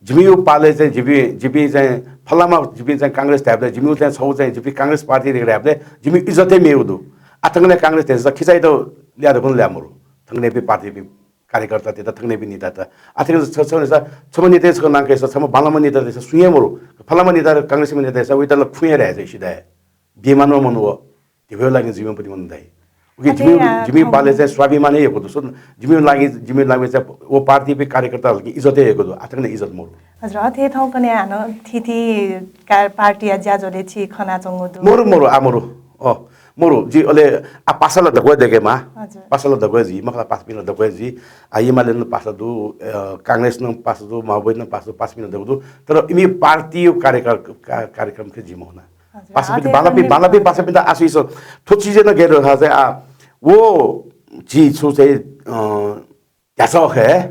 जिमिगु पालय् चाहिँ जिपिं, जिपिं चाहिँ फलामा, जिपिं चाहिँ कांग्रेस धायेबलय्, जिमिगु चाहिँ छगू चाहिँ जिपिं कांग्रेस पार्टी धकाः धायेबलय् जिमिगु इज्जत हे मेगु दु। आः थंगलय् कांग्रेस धयासा खिचाइत ल्याः धकाः ल्याः मरु। थंगलय् पार्टीपिं कार्यकर्तातय्त, थंगलय् नेतात। आः थन छ, छ, छ, छम्ह नेता छकः नां काइसा, छम्ह बांलाम्ह नेता धयासा सुं हे मरु। फलामा नेता, कांग्रेसम्ह नेता धयासा वइत ला खुँ हे धाइ, सिधै बेइमान मनू व। धिबा लागि जिमिगु पति मनू धाइ। उकी अथे जिमि, आ, जिमिगु थौं पालय् चाहिँ स्वाभिमान हे यक्व दु। सो जिमिगु लागि, जिमिगु लागि चाहिँ व पार्टीपिं कार्यकर्तापिं इज्जत हे यक्व दु। आः थन इज्जत मरु। हजुर, अथे थौंकन्हय् हानं थीथी का-, पार्टीया ज्याझ्वलय् छि खनाच्वंगु दु। मरु, मरु, आः मरु। अँ, मरु। जि अले आः पासा ला दक्व दयेकेमाः। हजुर। पासा ला दक्व जुइ, मखु ला पासापिं ला दक्व जुइ। आः एमाले नं पासा दु, अ, कांग्रेस नं पासा दु, माओवादी नं पासा दु, पासापिं नं दक्व दु। तर इमि पार्टी कार्यकर-, का-, कार्यक्रम के जि मखुना। हजुर। पासापिं अथे बांलापिं, बांलापिं पासापिन्त आशिष। थ्व चिजय् नं गय् दु धाःसा चाहिँ आः व झी छु चाहिँ, अ, ध्याचः खय्,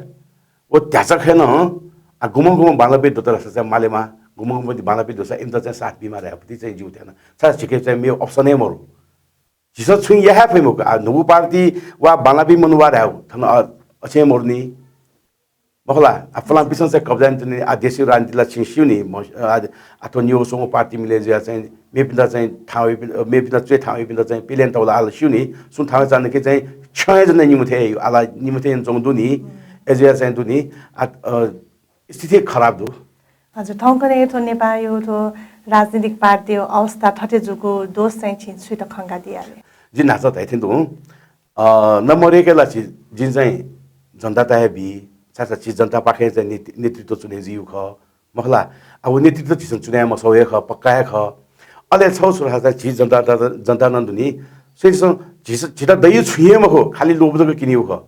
व ध्याचः खय् नं आः गुम्ह गुम्ह बांलापिं दुत धाःसा चाहिँ मालेमाः, गुम्ह गुम्ह बांलापिं दुसा इमित चाहिँ साथ बीमाः धायेपति चाहिँ जिगु थें नं। छाय् झीके चाहिँ मेगु option हे मरु। झीसं छुं याये हे फइ मखु। आः न्हूगु पार्टी वा बांलापिं मनू वा धायेगु थन, अ, अछें मरु नि। मखु ला, आः फलानापिन्सं चाहिँ कब्जा यानातुनि, आः देशया राजनीति ला छिं स्यू नि, म, आः, आः थ्व न्यू स्वंगू पार्टी मिले जुया चाहिँ मेपिन्त चाहिँ थाहां वइपिं, अ, मेपिन्त च्वय् थाहां वइपिन्त चाहिँ पिले यानातःगु ला आः ला स्यू नि, सुं थाहां वये चाःगु कि चाहिँ छ्यं हे जन निम्ह थें हे, आः ला निम्ह थें हे च्वंगु दु नि, अय् जुया चाहिँ दु नि, आः, अ, स्थिति खराब दु। हजुर, थौंकन्हय् थ्व नेपाःया थ्व राजनीतिक पार्टीया अवस्था थथे जूगु दोष चाहिँ छिं सुइत खंकादिया ले? जिं न्हाचः धयाथें तुं, अ, नम्बर एक ला झी, जिं चाहिँ जनतात हे बी, छाय्‌धाःसा झी जनतापाखें चाहिँ नेतृ-, नेतृत्व च्वने जुइगु खः, मखु ला? आः व नेतृत्व झीसं च्वने मसःगु हे खः, पक्का हे खः। अले छगू छु धाःसा झी जनता, जनता नं दु नि, स्वयादिसँ, झीसं, झीत दइगु छुं हे मखु, खालि लोभ जक क्यनीगु खः।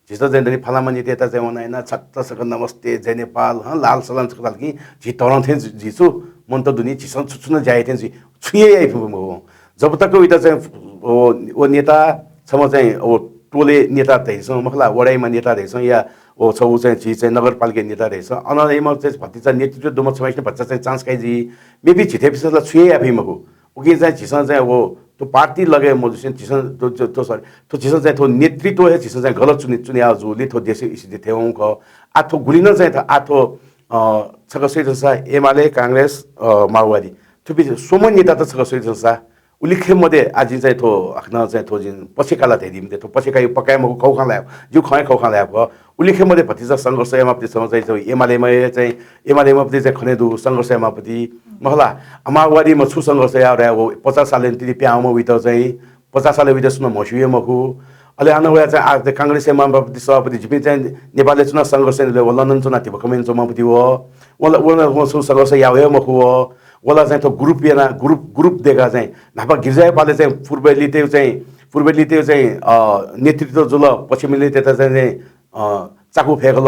झीसं चाहिँ दनि फलामा नेतायात चाहिँ वना याना छक्क छक्क नमस्ते, जय नेपाल, हँ, लाल सलाम छक्क धाल कि झी तःधं थें जु-, जुइ छु, मनूत दु नि, झीसं छु छु नं ज्या याइ थें जुइ, छुं हे याइ फु मखु। जब तक उइत चाहिँ व, व नेता, छम्ह चाहिँ व टोले नेता धइसं, मखु ला, वडाइमा नेता धइसं, या व छगू चाहिँ झी चाहिँ नगरपालिका नेता धइसं, अन याइम्ह चाहिँ भतिचा नेतृत्व दुम्ह छम्हय्‌सिनं भचा चाहिँ chance काइ जुइ, मेपिं झीथेंपिन्सं ला छुं हे याये फइ मखु। उकिं चाहिँ झीसं चाहिँ व थ्व पार्टी लगे मजुसें झीसं थ्व, थ्व, थ्व, sorry, थ्व झीसं चाहिँ थ्व नेतृत्व हे झीसं चाहिँ गलत च्वने, च्वने याः जूगुलिं थ्व देशया स्थिति थथे वंगु खः। आः थ्व गुलि नं चाहिँ थ-, आः थ्व, अ, छकः स्वयादिसँ एमाले, कांग्रेस, अ, माओवादी, थुपिं स्वम्ह नेतात छकः स्वयादिसँ। उलिखे मध्ये आः जिं चाहिँ थ्व हाकनं चाहिँ थ्व जिं पक्षकार ला धयादी मते, थ्व पक्षकार पक्का हे मखु, खःगु खँ ला, जिगु खँ हे खःगु खँ ला खः। उलिखे मध्ये भतिचा संघर्ष यायेमाःपति छम्ह चाहिँ, चाहिँ एमालेमा हे चाहिँ, एमालेमाःपति चाहिँ खने दु, संघर्ष यायेमाःपति, मखु ला? माओवादीमा छु संघर्ष याः धाःसा व पचास सालय् तिनि पिहां वइतः चाहिँ, पचास सालय् वइतः सुं नं म्हस्यू हे मखु। अले हानं वया चाहिँ आः कांग्रेस यायेमाःपति सभापति, जिपिं चाहिँ नेपालय् च्वनाः संघर्ष यानाः व लन्डन च्वनाः धिबा कमय् याना च्वंमाःपति व, व, व, व छु संघर्ष याः हे मखु व। व ला चाहिँ थ्व group यानाः, group, group दय्काः चाहिँ न्हापा गिरिजाया पालय् चाहिँ पूर्वेलीतय् चाहिँ, पूर्वेलीतय् चाहिँ, अ, नेतृत्व जुल, पश्चिमेलीतय्त चाहिँ, चाहिँ, अ, चाकु फय्कल।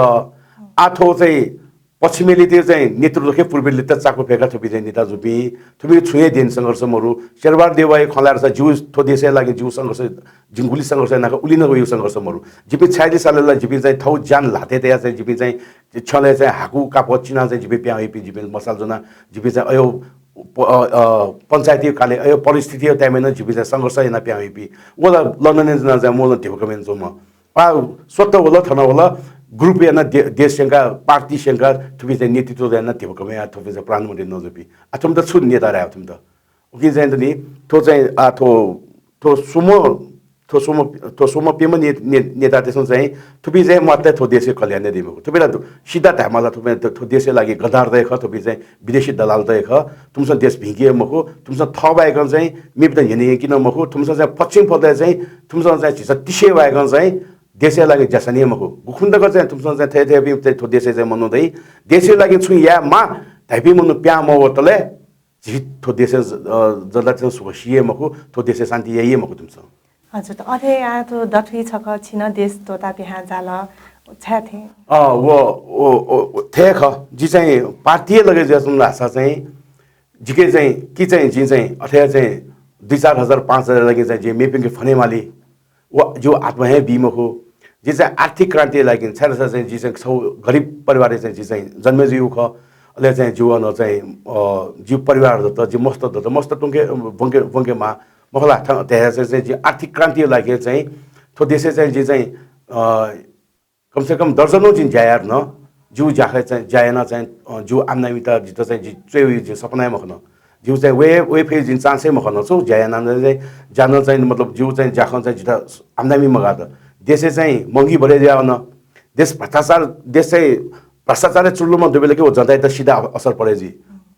आः थ्व चाहिँ पश्चिमेलीतय् चाहिँ नेतृत्वखे पूर्वेलीत चाकु फय्काः थुपिं चाहिँ नेता जूपिं, थुपिं छुं हे देन संघर्ष मरु। शेरबहादुर देउवाया खँ ल्हायेसा जिगु थ्व देशया लागि जिगु संघर्ष, जिं गुलि संघर्ष यानागु उलि नं वइगु संघर्ष मरु। जिपिं छयालिस सालय् ला जिपिं चाहिँ थःगु ज्यान ल्हातय् तयाः चाहिँ जिपिं चाहिँ छ्यलय् चाहिँ हाकु कापः चिनाः चाहिँ जिपिं पिहां वइपिं, जिपिं मसाल ज्वनाः जिपिं चाहिँ अय् प-, अ, अ, पञ्चायती कालय् अय् परिस्थितिया time-य् नं जिपिं चाहिँ संघर्ष यानाः पिहां वइपिं। व ला लन्डनय् च्वनाः चाहिँ मू नं धिबा कमय् याना च्वंम्ह। आः स्वत वल, थन वल, group यानाः दे-, देश स्यंकाः, पार्टी स्यंकाः थुपिं चाहिँ नेतृत्व यानाः धिबा कमय् यानाः थुपिं चाहिँ प्रधानमन्त्री नं जूपिं। आः थुमित छु नेता धाये थुमित? उकिं चाहिँ दनि, थ्व चाहिँ, आः थ्व, थ्व स्वम्ह, थ्व स्वम्ह, थ्व स्वम्ह प्यम्ह ने-, ने-, नेतातय्सं चाहिँ थुपिं चाहिँ म्वाःतले थ्व देशया कल्याण याये दइ मखु। थुपिं ला सिधा धायेमाःसा थुपिं थ्व, थ्व देशया लागि गद्दार हे खः, थुपिं चाहिँ विदेशी दलाल हे खः। थुमिसं देश भिंकी हे मखु, थुमिसं थः बाहेकं चाहिँ मेपिन्त न्ह्यःने यंकी नं मखु, थुमिसं चाहिँ पश्चिम पदय् चाहिँ थुमिसं चाहिँ झीसं तिसे बाहेकं चाहिँ देशया लागि ज्या सनी हे मखु। गुखुन्हु तक चाहिँ थुमिसं चाहिँ थथे थथे थ्व देशय् चाहिँ मनू दइ, देशया लागि छुं यायेमाः धाइपिं मनू पिहां मवतले झी थ्व देशया ज-, अ, जनतातय्सं सुख सी हे मखु, थ्व देशय् शान्ति याइ हे मखु थुमिसं। हजुर, त अथे याः थ्व दथुइ छकः छिं नं देश त्वःताः पिहां झाल, छाय् थें? अ, व, व, व, व, थथे खः। जि चाहिँ पार्टीया लगे जुयाच्वना धाःसा चाहिँ जिके चाहिँ, कि चाहिँ, जिं चाहिँ अथे चाहिँ दुई चार हजार, पाँच हजार लागि चाहिँ जिं मेपिंके फने माली। व जिगु आत्मा हे बी मखु। जि चाहिँ आर्थिक क्रान्तिया लागि, छाय् धाःसा चाहिँ जि चाहिँ छगू गरिब परिवारय् चाहिँ जि चाहिँ जन्मे जुइगु खः। अले चाहिँ जिगु अन चाहिँ, अ, जिगु परिवार दत, जि मस्त दत, मस्त त्वंके, ब्वंके, ब्वंके माः, मखु ला, थ-, धयाः चाहिँ, चाहिँ जि आर्थिक क्रान्तिया लागि चाहिँ थ्व देशय् चाहिँ जि चाहिँ, अ, कम से कम दर्जनौं जिं ज्या यात नं, जिगु ज्याखँय् चाहिँ ज्या यानाः चाहिँ, अ, जिगु आम्दानीत जितः चाहिँ जि च्वयेगु जिं सपना हे मखन। जिगु चाहिँ वये, वये फइगु जिं chance हे मखन। छु ज्या यानाः नं चाहिँ, ज्या नं चाहिँ मतलब जिगु चाहिँ ज्याखँ चाहिँ जितः आम्दानी मगात। देशय् चाहिँ महँगी बढे जुया वन। देश भ्रष्टाचार, देश चाहिँ भ्रष्टाचारय् चुल्लुम्ह दुबेले कि व जनतायात सिधा असर परे जुइ।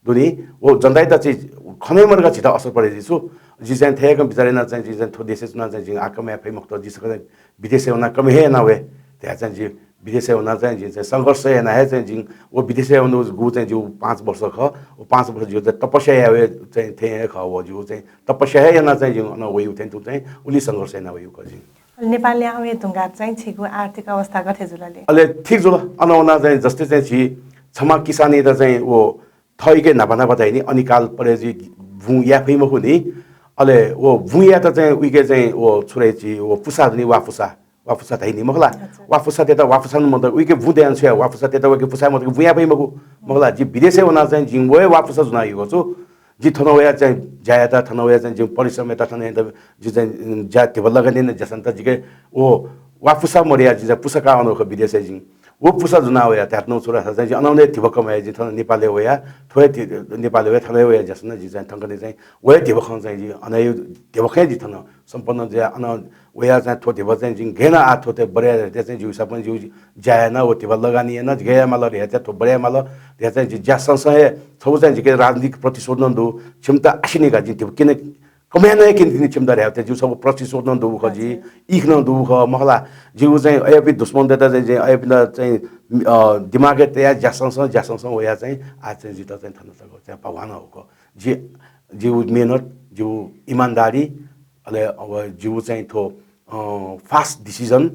दुनि, व जनतायात चाहिँ खने मर्का झित असर परे जुइ। छु, जि चाहिँ थय्‌कं बिचार याना चाहिँ जि चाहिँ थ्व देशय् च्वना चाहिँ जिं आ कमय् याये फइ मखुत, जि सकल विदेशय् वना कमय् हे याना वये। धया चाहिँ जि विदेशय् वना चाहिँ जि चाहिँ संघर्ष याना हे चाहिँ जिं व विदेशय् वना गु चाहिँ जिगु पाँच वर्ष खः। व पाँच वर्ष जिगु चाहिँ तपस्या याये चाहिँ थें हे खः। व जिगु चाहिँ तपस्या हे याना चाहिँ जिं अन वइगु थें तुं चाहिँ उलि संघर्ष याना वइगु खः जिं। नेपालय् आवे धुंका चाहिँ छिगु आर्थिक अवस्था गथे जुल ले? अले ठीक जुल। अन वना चाहिँ जस्तै चाहिँ झी छमा किसानयात चाहिँ व थःइके न्हापा न्हापा धाइ नि, अनिकाल परे जुइ, बुँ याये फइ मखु नि। अले व बुँ यायेत चाहिँ उइके चाहिँ व छु धाइ झी व पुसा जुनि, वा पुसा, वा पुसा धाइ नि मखु ला। अच्छा। वा पुसा तेत वा पुसा नं मत, उइके बुँ दयान छुया वा पुसा तेत वइके पुसा मत, बुँ याये फइ मखु मखु ला। जि विदेशय् वना चाहिँ जिं व हे वा पुसा जुना युगु छु। जि थन वया चाहिँ ज्या यात, थन वया चाहिँ जिं परिश्रम यात, थन यात, जि चाहिँ, उम्, ज्या धिबा लगानी याना ज्यासन्त जिके व वा पुसा मरुया जि चाहिँ पुसा का अन खः विदेशय् जिं। व पुसा जुना वया त्यात नं छु धाःसा चाहिँ जि अनौने धिबा कमय् जि थन नेपालय् वया, थ्व हे धि-, नेपालय् वया, थन हे वया ज्यासन जि चाहिँ थंकने चाहिँ व हे धिबा खँ चाहिँ जि अन हे धिबा खँ जि थन सम्पन्न जुया अन वया चाहिँ थ्व धिबा चाहिँ जिं गय् याना आ थ्व ते बढे याये चाहिँ जिउ हिसाबं जिउ ज्या याना व धिबा लगानी याना गय् याये माल रे चाहिँ थ्व बढे याये माल रे चाहिँ जि ज्या संसं हे छगू चाहिँ जिके राजनीतिक प्रतिशोध नं दु, क्षमता आसिनि का जि धिबा किन कमय् याना हे किन तिनि क्षमता रे चाहिँ जिउ छगू प्रतिशोध नं दु खः जि, इख नं दु खः मखु ला। जिउ चाहिँ अयपि दुश्मन देता चाहिँ, चाहिँ अयपिन्त चाहिँ, अ, दिमागय् तया ज्या संसं, ज्या संसं वया चाहिँ आ चाहिँ जित चाहिँ थन तक चाहिँ भगवान हो खः। जि, जिउ मेहनत, जिउ इमानदारी, अले अब जिउ चाहिँ थ्व, अ, fast decision,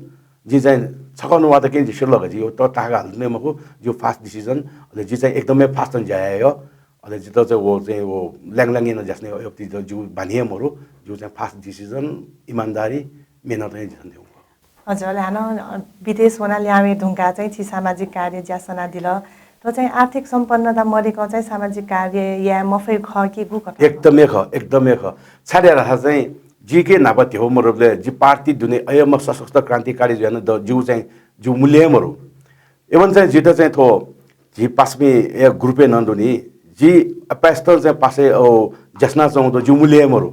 जि चाहिँ छकः नुवात किन जि सिर लग जि त ताका हाल नै मखु, जिउ fast decision, अले जि चाहिँ एकदमै fast ज्या याये हो। अले जित चाहिँ व चाहिँ व ल्याङ ल्याङ याना ज्यासने अयपति जिउ बानी हे मरु, जिउ चाहिँ fast decision, इमानदारी, मेहनत हे जिसन देउ। हजुर, अले हानं, अ, विदेश वना ल्यावे धुंका चाहिँ छि सामाजिक कार्य ज्या सना दिल। त चाहिँ आर्थिक सम्पन्नता मरेक चाहिँ सामाजिक कार्य याये मफय खः कि गु कथं? एकदमै खः, एकदमै खः। छाय् धाःसा चाहिँ जिके न्हापा धिबा मरुबले जि पार्टी दुने अयम सशस्त्र क्रान्तिकारी जुयान द-, जिउ चाहिँ जिउ मूल्य हे मरु। एवं चाहिँ जित चाहिँ थ्व झी पासमी ए group-य् नं दुनि, जि अपायस्त चाहिँ पासय्, ओ, ज्यासना चौं दु, जिउ मूल्य हे मरु।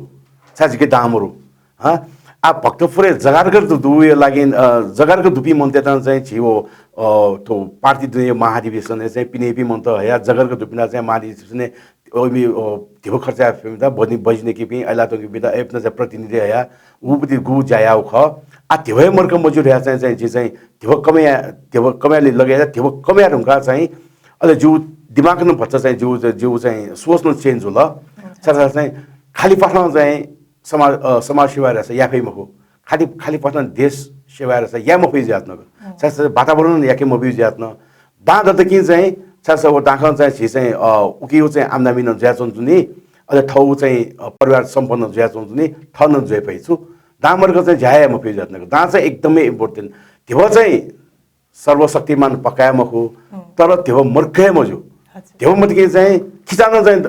छाय् जिके दां मरु। हँ? आ भक्तपुरय् जगारगर दु, दुया लागि, अ, जगारगर दुपि मन्त चाहिँ झी ओ, अ, थ्व पार्टी दुने महाधिवेशनय् चाहिँ पिनेपि मन्त हया जगारगर दुपिना चाहिँ महाधिवेशनय् ओइमि, ओ, धिबा खर्च याये फय्‌मित, बजि-, बजिनेकीपिं, अय्‌लातंकीपिन्त, अय्‌पिन्त चाहिँ प्रतिनिधि हया, उबुति गु ज्या याउ खः। आ, धिबा हे मर्क मजू धया चाहिँ, चाहिँ, जि चाहिँ धिबा कमया, धिबा कमया लगे या, धिबा कमया धुंका चाहिँ, अले जिउ दिमाग नं भचा चाहिँ, जिउ, जिउ चाहिँ सोच नं change जुल। अच्छा। छाय् चाहिँ खाली पाथं चाहिँ समाज, अ, समाज सेवा रस याफे मखु। खाली, खाली पाथं देश सेवा रस या मफे जात न। हम्म। छाय् वातावरण याके मबी जात न। दां दत कि चाहिँ, छाय् व दाखं चाहिँ झी चाहिँ, अ, उकिउ चाहिँ आम्दानी नं जुया चुन चुनि, अले थौ चाहिँ, अ, परिवार सम्पन्न जुया चुन चुनि, थन जुया पै छु। दां मर्क चाहिँ ज्या या मफे जात न। दां चाहिँ एकदमै important। धिबा चाहिँ सर्वशक्तिमान पक्का हे मखु, हम्म। तर धिबा मर्क हे मजू। अच्छा। धिबा मत कि चाहिँ खिचान चाहिँ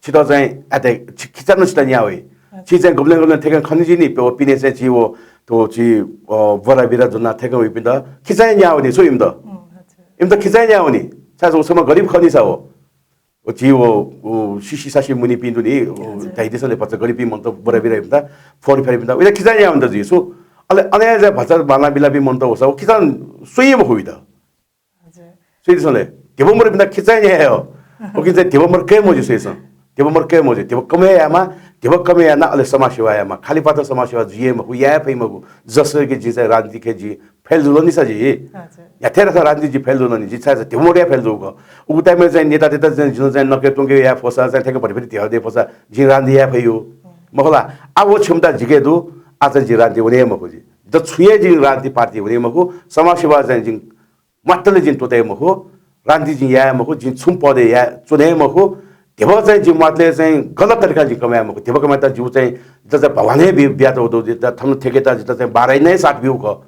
छित चाहिँ आते खि-, खिचान छित न्या वइ। अच्छा। छि चाहिँ गुबलें गुबलें थेकं खनिजिनि, प-, पिने चाहिँ छि वो, तो छि, अ, बोरा बिरा जुना थेकं वइपिन्त खिचाइ न्या वनि, छु इमित? हम्म, अच्छा। इमित खिचाइ न्या वनि। छाय् उ समय गरिब खनि सा हो। ओ छि वो, ओ सिसी सासी मुनिपिं दुनि, ओ हजुर। धाइदिसले भचा गरिबपिं मन्त, बोरा बिरा इमित, फोहोर फेर इमित, उइला खिचाइ न्या वनि त जि छु। अले अने जा भचा बाला बिलापिं मन्त होसा, ओ खिचान सुइ मखु इमित। हजुर। सुइ दिसले, धिबा मर्क इमित खिचाइ न्या हो। ओ कि चाहिँ धिबा मर्क हे मजू सुइसन। धिबा मर्क हे मजू। धिबा कमया यामा, धिबा कमया याना, अले समाज सेवा यामा। खाली पाथं समाज सेवा जुइ हे मखु, याये फइ मखु। जसरी कि जि चाहिँ राजनीतिक हे जि fail जुल नि सा जि। हजुर। या थेर सा राजनीति जि fail जुल नि, जि छाय् सा धिबा मर्क या fail जुल क। उगु time-य् चाहिँ नेता तेता चाहिँ जिन चाहिँ नके तुंके या फोसा चाहिँ थेक भरि भरि धिबा दे फोसा, जि राजनीति या फइ हो। हम्म। मखु ला, आ वो क्षमता जिके दु, आ चाहिँ जि राजनीति वने हे मखु जि। द छुये जि राजनीति पार्टी वने मखु, समाज सेवा चाहिँ जि मात्रले जिं त्वःते मखु, राजनीति जिं याये मखु, जिं छुं पदे या च्वने मखु, धिबा चाहिँ जिं मात्रले चाहिँ गलत तरिका जिं कमया मखु, धिबा कमयात जिउ चाहिँ, जित चाहिँ भगवान हे बि-, बियात हो दु, जित थन थेकेत जित चाहिँ बाह्रै नै साथ बिउ क।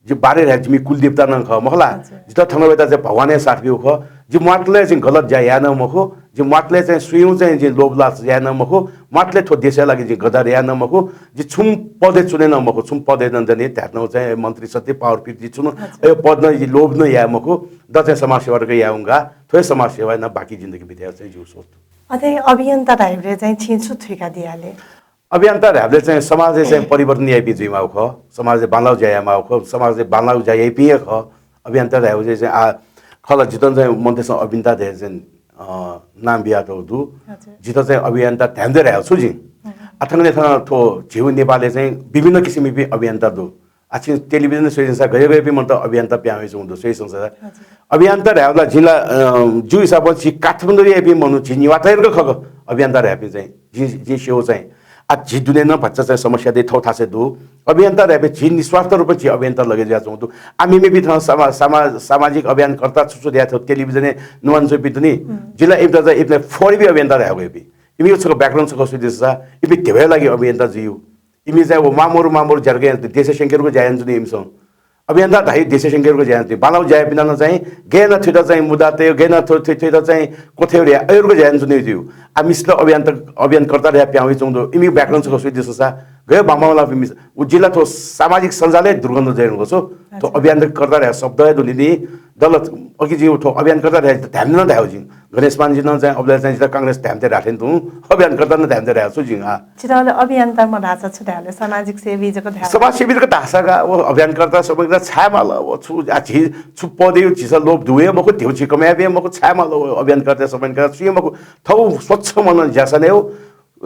जि बारे हे जिमि कुलदेवता नं खः, मखु ला? हजुर। जितः थन वयेत चाहिँ भगवानया साथ ब्यूगु खः। जि म्वातले चाहिँ गलत ज्या याये नं मखु। जि म्वातले चाहिँ सुयां चाहिँ जि लोभ लालच याये नं मखु। म्वातले थ्व देशया लागि जि गद्दारी याये नं मखु। जि छुं पदय् च्वने नं मखु। छुं पदय् नं दनि धायेत नं चाहिँ मन्त्री सत्य power पीठ जि छुं हजुर। अयो पद नं जि लोभ नं याये मखु। द चाहिँ समाजसेवा तक याये वंगा। थ्व हे समाजसेवा नं बाकी जिन्दगी बिताये चाहिँ जिगु सोच। अथे अभियन्ता धाइबलय् चाहिँ छिं छु थुइका दियाले? अभियन्ता धायेबलय् चाहिँ समाजय् चाहिँ परिवर्तन याइपिं जुइमाःगु खः, समाजय् बांलाःगु ज्या यायेमाःगु खः, समाजय् बांलाःगु ज्या याइपिं हे खः। अभियन्ता धायेबलय् चाहिँ आ, खला जितः चाहिँ मनूतय्सं अभियन्ता धयाः चाहिँ, अ, नाम बियातःगु दु। हजुर। जितः चाहिँ अभियन्ता धाये मते धायेगु छु जिं। हम्म। आ थन थन थ्व झीगु नेपालय् चाहिँ विभिन्न किसिमपिं अभियन्ता दु। आ छिं television स्वयादिसँ, गय् गय्पिं मनूत अभियन्ता पिहां वयाच्वंगु दु, स्वयादिसँ। हजुर। अभियन्ता धायेबलय् जिं ला, अ, जिगु हिसाबं झी काठमाडौंयापिं मनू, झी नेवाःतय् जक खः का अभियन्ता धायेपिं चाहिँ, जिं, जिं स्यू चाहिँ। आ झी दुने नं भचा चाहिँ समस्या दइ, थःथासय् दु। अभियन्ता धायेपिं झी निस्वार्थ रूपं झी अभियन्ता लगे जुयाच्वंगु दु। आ मेमेपिं थन सामा-, सामा-, सामाजिक अभियानकर्ता छु छु धयाः थ्व television-य् नुहां च्वंपिं दु नि, हम्म। जिं ला इमित चाहिँ इपिं four B अभियन्ता धायेगु इपिं। इमिगु छकः background छकः स्वयादिसँ। इपिं ध्यबाया लागि अभियन्ता जुइ। इमि चाहिँ व मामरु मामरु ज्या यानाच्वनी, देशया संख्या रुक ज्या यानाच्वनी इमिसं। अभियन्ता धाइ देशया संख्या रुक ज्या यानाच्वनी। बांलाःगु ज्या याःपिं नं चाहिँ गय् यानाः थुइत चाहिँ मुद्दा तये, गय् यानाः थु-, थु-, थुइत चाहिँ क्वथय् याये, अयो रुक ज्या यानाच्वनी। आ मिस्त अभियन्ता, अभियानकर्ता धयाः पिहां वयाच्वंगु दु। इमिगु background छकः स्वयादिसँ। गय् बांबांलाःपिं मिस्त। उ जिं ला थ्व सामाजिक सञ्जालय् दुर्गन्ध जुयाच्वंगु छु। थ्व अच्छा। अभियानकर्ता धयाः शब्द हे दु नि। दल अघि जिं थ्व अभियानकर्ता धयाः धाये मते नं धायेगु जिं। गणेशमानजु नं चाहिँ अबलय् चाहिँ जितः कांग्रेस धाये मते धाःथें तुं, अभियानकर्ता नं धाये मते धाःगु छु जिं। आ। छितः अले अभियन्ता मधाःसा छु धायेले, सामाजिक सेवी जक धायेले? समाजसेवी जक धाःसा का, व अभियानकर्ता, समयकर्ता छाय् माल, व छु, आ, झी छु पदय् झीसं लोभ दुगु हे मखु, ध्यबा झी कमय् याये मखु, छाय् माल, व अभियानकर्ता, समयकर्ता छुं हे मखु, थःगु स्वच्छ मनं ज्यासनय्,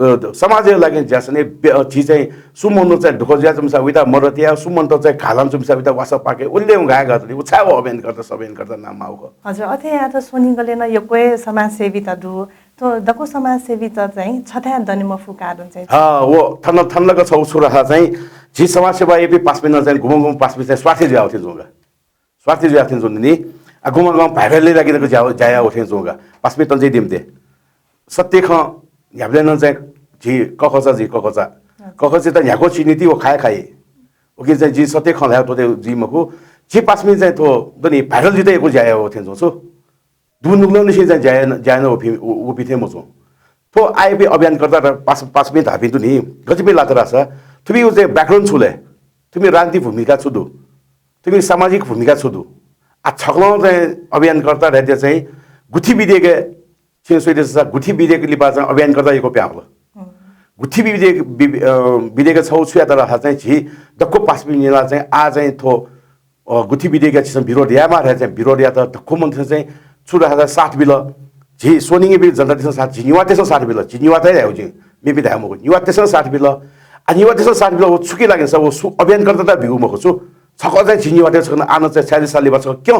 अ, समाजया लागि ज्यासनय्, बे-, अ, झी चाहिँ सुं मनूत चाहिँ दुःख जुयाच्वंसा वइत मद्दत या, सुं मनूत चाहिँ घालं च्वंसा वइत वासः पाके, उल्ले उंगाय् गात नि, व छाय् व अभियानकर्ता, समयकर्ता नां माःगु खः। हजुर, अथे यात स्वनिगले नं यक्व हे समाजसेवीत दु। थ्व दक्व समाजसेवीत चाहिँ छथाय् दने मफु कारण चाहिँ? हाँ, व थन, थन लक छगू छु धाःसा चाहिँ झी समाजसेवा याइपिं पासापिं नं चाहिँ गुम्ह गुम्ह पासापिं चाहिँ स्वार्थी जुयावःथें च्वंगु का। स्वार्थी जुयावःथें च्वंगु नि। आ, गुम्ह गुम्ह viral-या लागि जक ज्या, ज्या यावःथें च्वंगु का। पासापिं तंचाइ दइ मते। सत्य खँ न्ह्याबलें नं चाहिँ झी कःकःचा जुइ, कःकःचा। हजुर। कःकःचायात न्ह्याक्व चिनिति व खाये खाइ। उकिं चाहिँ जिं सत्य खँ ल्हाये त्वःते जुइ मखु। झी पासापिं चाहिँ थ्व दनि viral जुइत यक्व ज्या यावःथें च्वं छु। दुनुगलंनिसें चाहिँ ज्या याना, ज्या याना वःपिं, व-, वःपिं थें मच्वं। थ्व आःयापिं अभियानकर्ता र पास-, पासापिं धाःपिं दु नि, गज्याःपिं लात धाःसा, थुमिगु चाहिँ background छु ले? थुमिगु राजनीतिक भूमिका छु दु? थुमिगु सामाजिक भूमिका छु दु? आ, छकलं चाहिँ अभियानकर्ता धयाः चाहिँ गुथि विधेयकय् छिं स्वयादिसँ, गुथि विधेयक लिपा चाहिँ अभियानकर्ता यक्व पिहां वल। हम्म। गुथि विधेयक, वि-, अ, विधेयकय् छगू छु यात धाःसा चाहिँ झी दक्व पासापिं मिलाः चाहिँ आः चाहिँ थ्व अ, गुथि विधेयकयात झीसं विरोध यायेमाः धयाः चाहिँ विरोध यात। दक्व मनूतय्सं चाहिँ छु धाःसा साथ बिल। झी स्वनिंपिं जनतातय्सं साथ, झी नेवाःतय्सं साथ बिल। झी नेवाःत हे धायेगु जिं, मेपिं धाये मखु। नेवाःतय्सं साथ बिल। आ, नेवाःतय्सं साथ बिल, व छुकिया लागि धाःसा व सु अभियानकर्तात ब्यूगु मखु छु। छकः चाहिँ झी नेवाःतय् छकः आः नं चाहिँ छयालिस साल लिपा छकः क्यं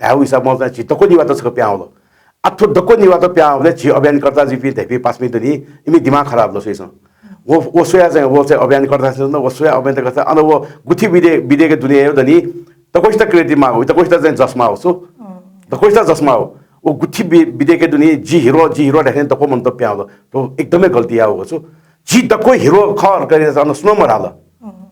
धायेगु हिसाबं चाहिँ झी दक्व नेवाःत छकः पिहां वल। आ, थ्व दक्व नेवाःत पिहां वःबलय् झी अभियानकर्ता जुइपिं धइपिं पासापिं दनि, इमि दिमाग खराब जुल स्वइसं। व, व स्वयाः चाहिँ, व चाहिँ अभियानकर्ता चाहिँ, व स्वयाः अभियानकर्ता, अन व गुथि विधे-, विधेयक दुने हे दनि, दक्वसित credit माःगु, दक्वसित चाहिँ जस माःगु छु। अँ। दक्वसित जस माःगु। व गुथि वि-, विधेयक दुने जि hero, जि hero धायेथें दक्व मनूत पिहां वल। थ्व एकदमै गल्ती याःगु छु। जि दक्व hero खः धकाः अन सुनं मधाल। अँ।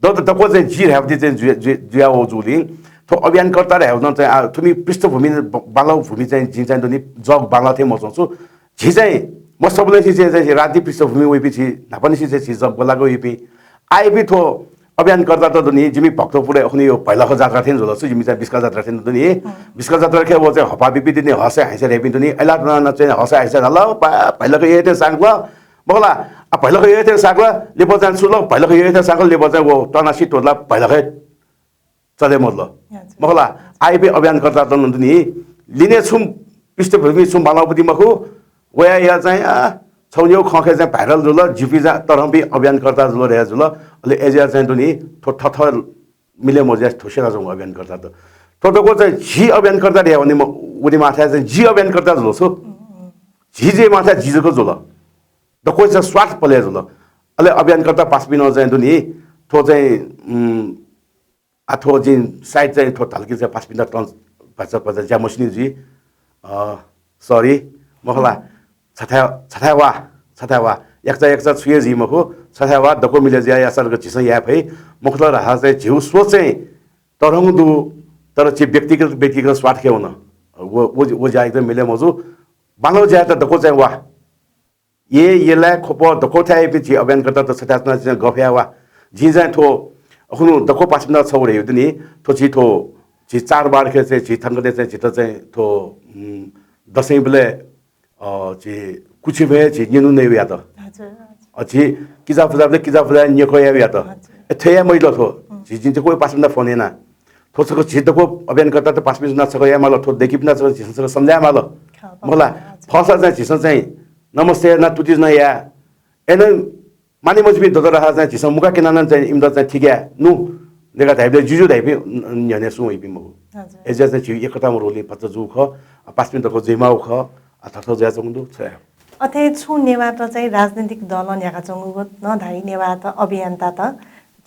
द-, द-, दक्व चाहिँ जि धायेबलय् चाहिँ जुया-, जुया-, जुयावःगु जूगुलिं थ्व अभियानकर्ता धायेबलय् चाहिँ, आ, थुमि पृष्ठभूमि ब-, बांलाःगु भूमि चाहिँ जिं चाहिँ दनि जग बांलाः थें मच्वं छु। झी चाहिँ मस्तबलय् चाहिँ, चाहिँ, चाहिँ राजनीतिक पृष्ठभूमि वइपिं झी न्हापांनिसें चाहिँ झी जग बांलाक वइपिं। आःयापिं थ्व अभियानकर्तात दनि, जिमि भक्तपुरय् अखुनि यो भैलख जात्रा थें जुल छु, जिमि चाहिँ बिस्का जात्रा थें दनि। हम्म। बिस्का जात्राय् व चाहिँ हपापिपिं दनि, हँसय् हाँसय् धाइपिं दनि, अय्‌लाः नं चाहिँ हँसय् हाँसय् धाल, पा-, भैलख यःथें साँकल, मखु ला, आ, भैलख यःथें साँकल, लिपा चाहिँ छु ल, भैलख यःथें साँकल, लिपा चाहिँ व त्वानासी त्वःतला भैलखय् चले मजुल। अच्छा। मखु ला, आःयापिं अभियानकर्तात नं दनि, लिने छुं पृष्ठभूमि छुं बांलाःगु मखु, वयाः या चाहिँ, आ, छगू निगू खँखय् चाहिँ viral जुल, जिपिं चाहिँ तःधंपिं अभियानकर्ता जुल धयाः जुल, अले अय्‌जुयाः चाहिँ दनि, थ्व थःथः मिले मजुयाः थ्व स्यनाच्वंगु अभियानकर्तात। थ्व दक्व चाहिँ झी अभियानकर्ता धयाः वने म-, वनेमाःथाय् चाहिँ जि अभियानकर्ता जुल छु। हम्म। झी जुइमाःथाय् जि जक जुल। दक्व चाहिँ स्वार्थ पलय् जुल। अले अभियानकर्ता पासापिं नं चाहिँ दनि, थ्व चाहिँ, उम्, आ, थ्व जिं सायद चाहिँ थ्व धाल कि चाहिँ पासापिन्त तं भचा भचा ज्या मस्यनी जुइ। अ, sorry, मखु ला। छथाय्, छथाय् वा, छथाय् वा। याकचा, याकचा छु हे जुइ मखु। छथाय् वा, दक्व मिले जुयाः याःसा जक झीसं याये फइ। मखुत धाःसा चाहिँ झीगु सोच चाहिँ तःधंगु दु, तर झी व्यक्तिगत व्यक्तिगत स्वार्थ के वन। व व व ज्या एकदम मिले मजू। बांलाःगु ज्या यात दक्व चाहिँ वा। ये, ये लाय्, ख्वप, दक्व थाय् याइपिं झी अभियानकर्तात छथाय् च्वनाः झीसं गफ याये वा। जिं चाहिँ थ्व अखुनु दक्व पासापिन्त छगू धयागु दु नि, थ्व झी थ्व झी चाडबाड खय् चाहिँ झी थौंकन्हय् चाहिँ झीत चाहिँ थ्व, उम्, दसैंबलय्, अ, झी कुछि भ्वय् झी न्यनु नयेगु यात। हजुर, हजुर। अ, झी किजा पुजाबलय् किजा पुजाय् न्यकः यायेगु यात। हजुर। ए, थथे याये मजिल थ्व। उम्। झी जिं चाहिँ क्वय् पासापिन्त फोन याना। थ्व छकः झी दक्व अभियानकर्तात पासापिन्सं नं छकः याये माल, थ्व दय्‌कीपिन्त छकः झीसं छकः सम्झाये माल। खः, मखु ला? हजुर। फसा चाहिँ झीसं चाहिँ नमस्ते याना तुति नं याये। अय्‌नं माने मजिपिं दत धाःसा चाहिँ झीसं मुखा क्यनाः नं चाहिँ इमित चाहिँ थिकय् नु देका धाइबलय् जुजु धाइपिं न-, न्ह्यःने सुं वइपिं मखु। हजुर। अय्‌जुया चाहिँ झीगु एकताया role नि भचा जूगु खः, पासापिं दक्व जुइमाःगु खः, आ, थःथः जुयाच्वंगु दु, छु याये। अथे छुं नेवाःत चाहिँ राजनीतिक दलं न्ह्याकाच्वंगु नं धाइ, नेवाःत अभियन्तात।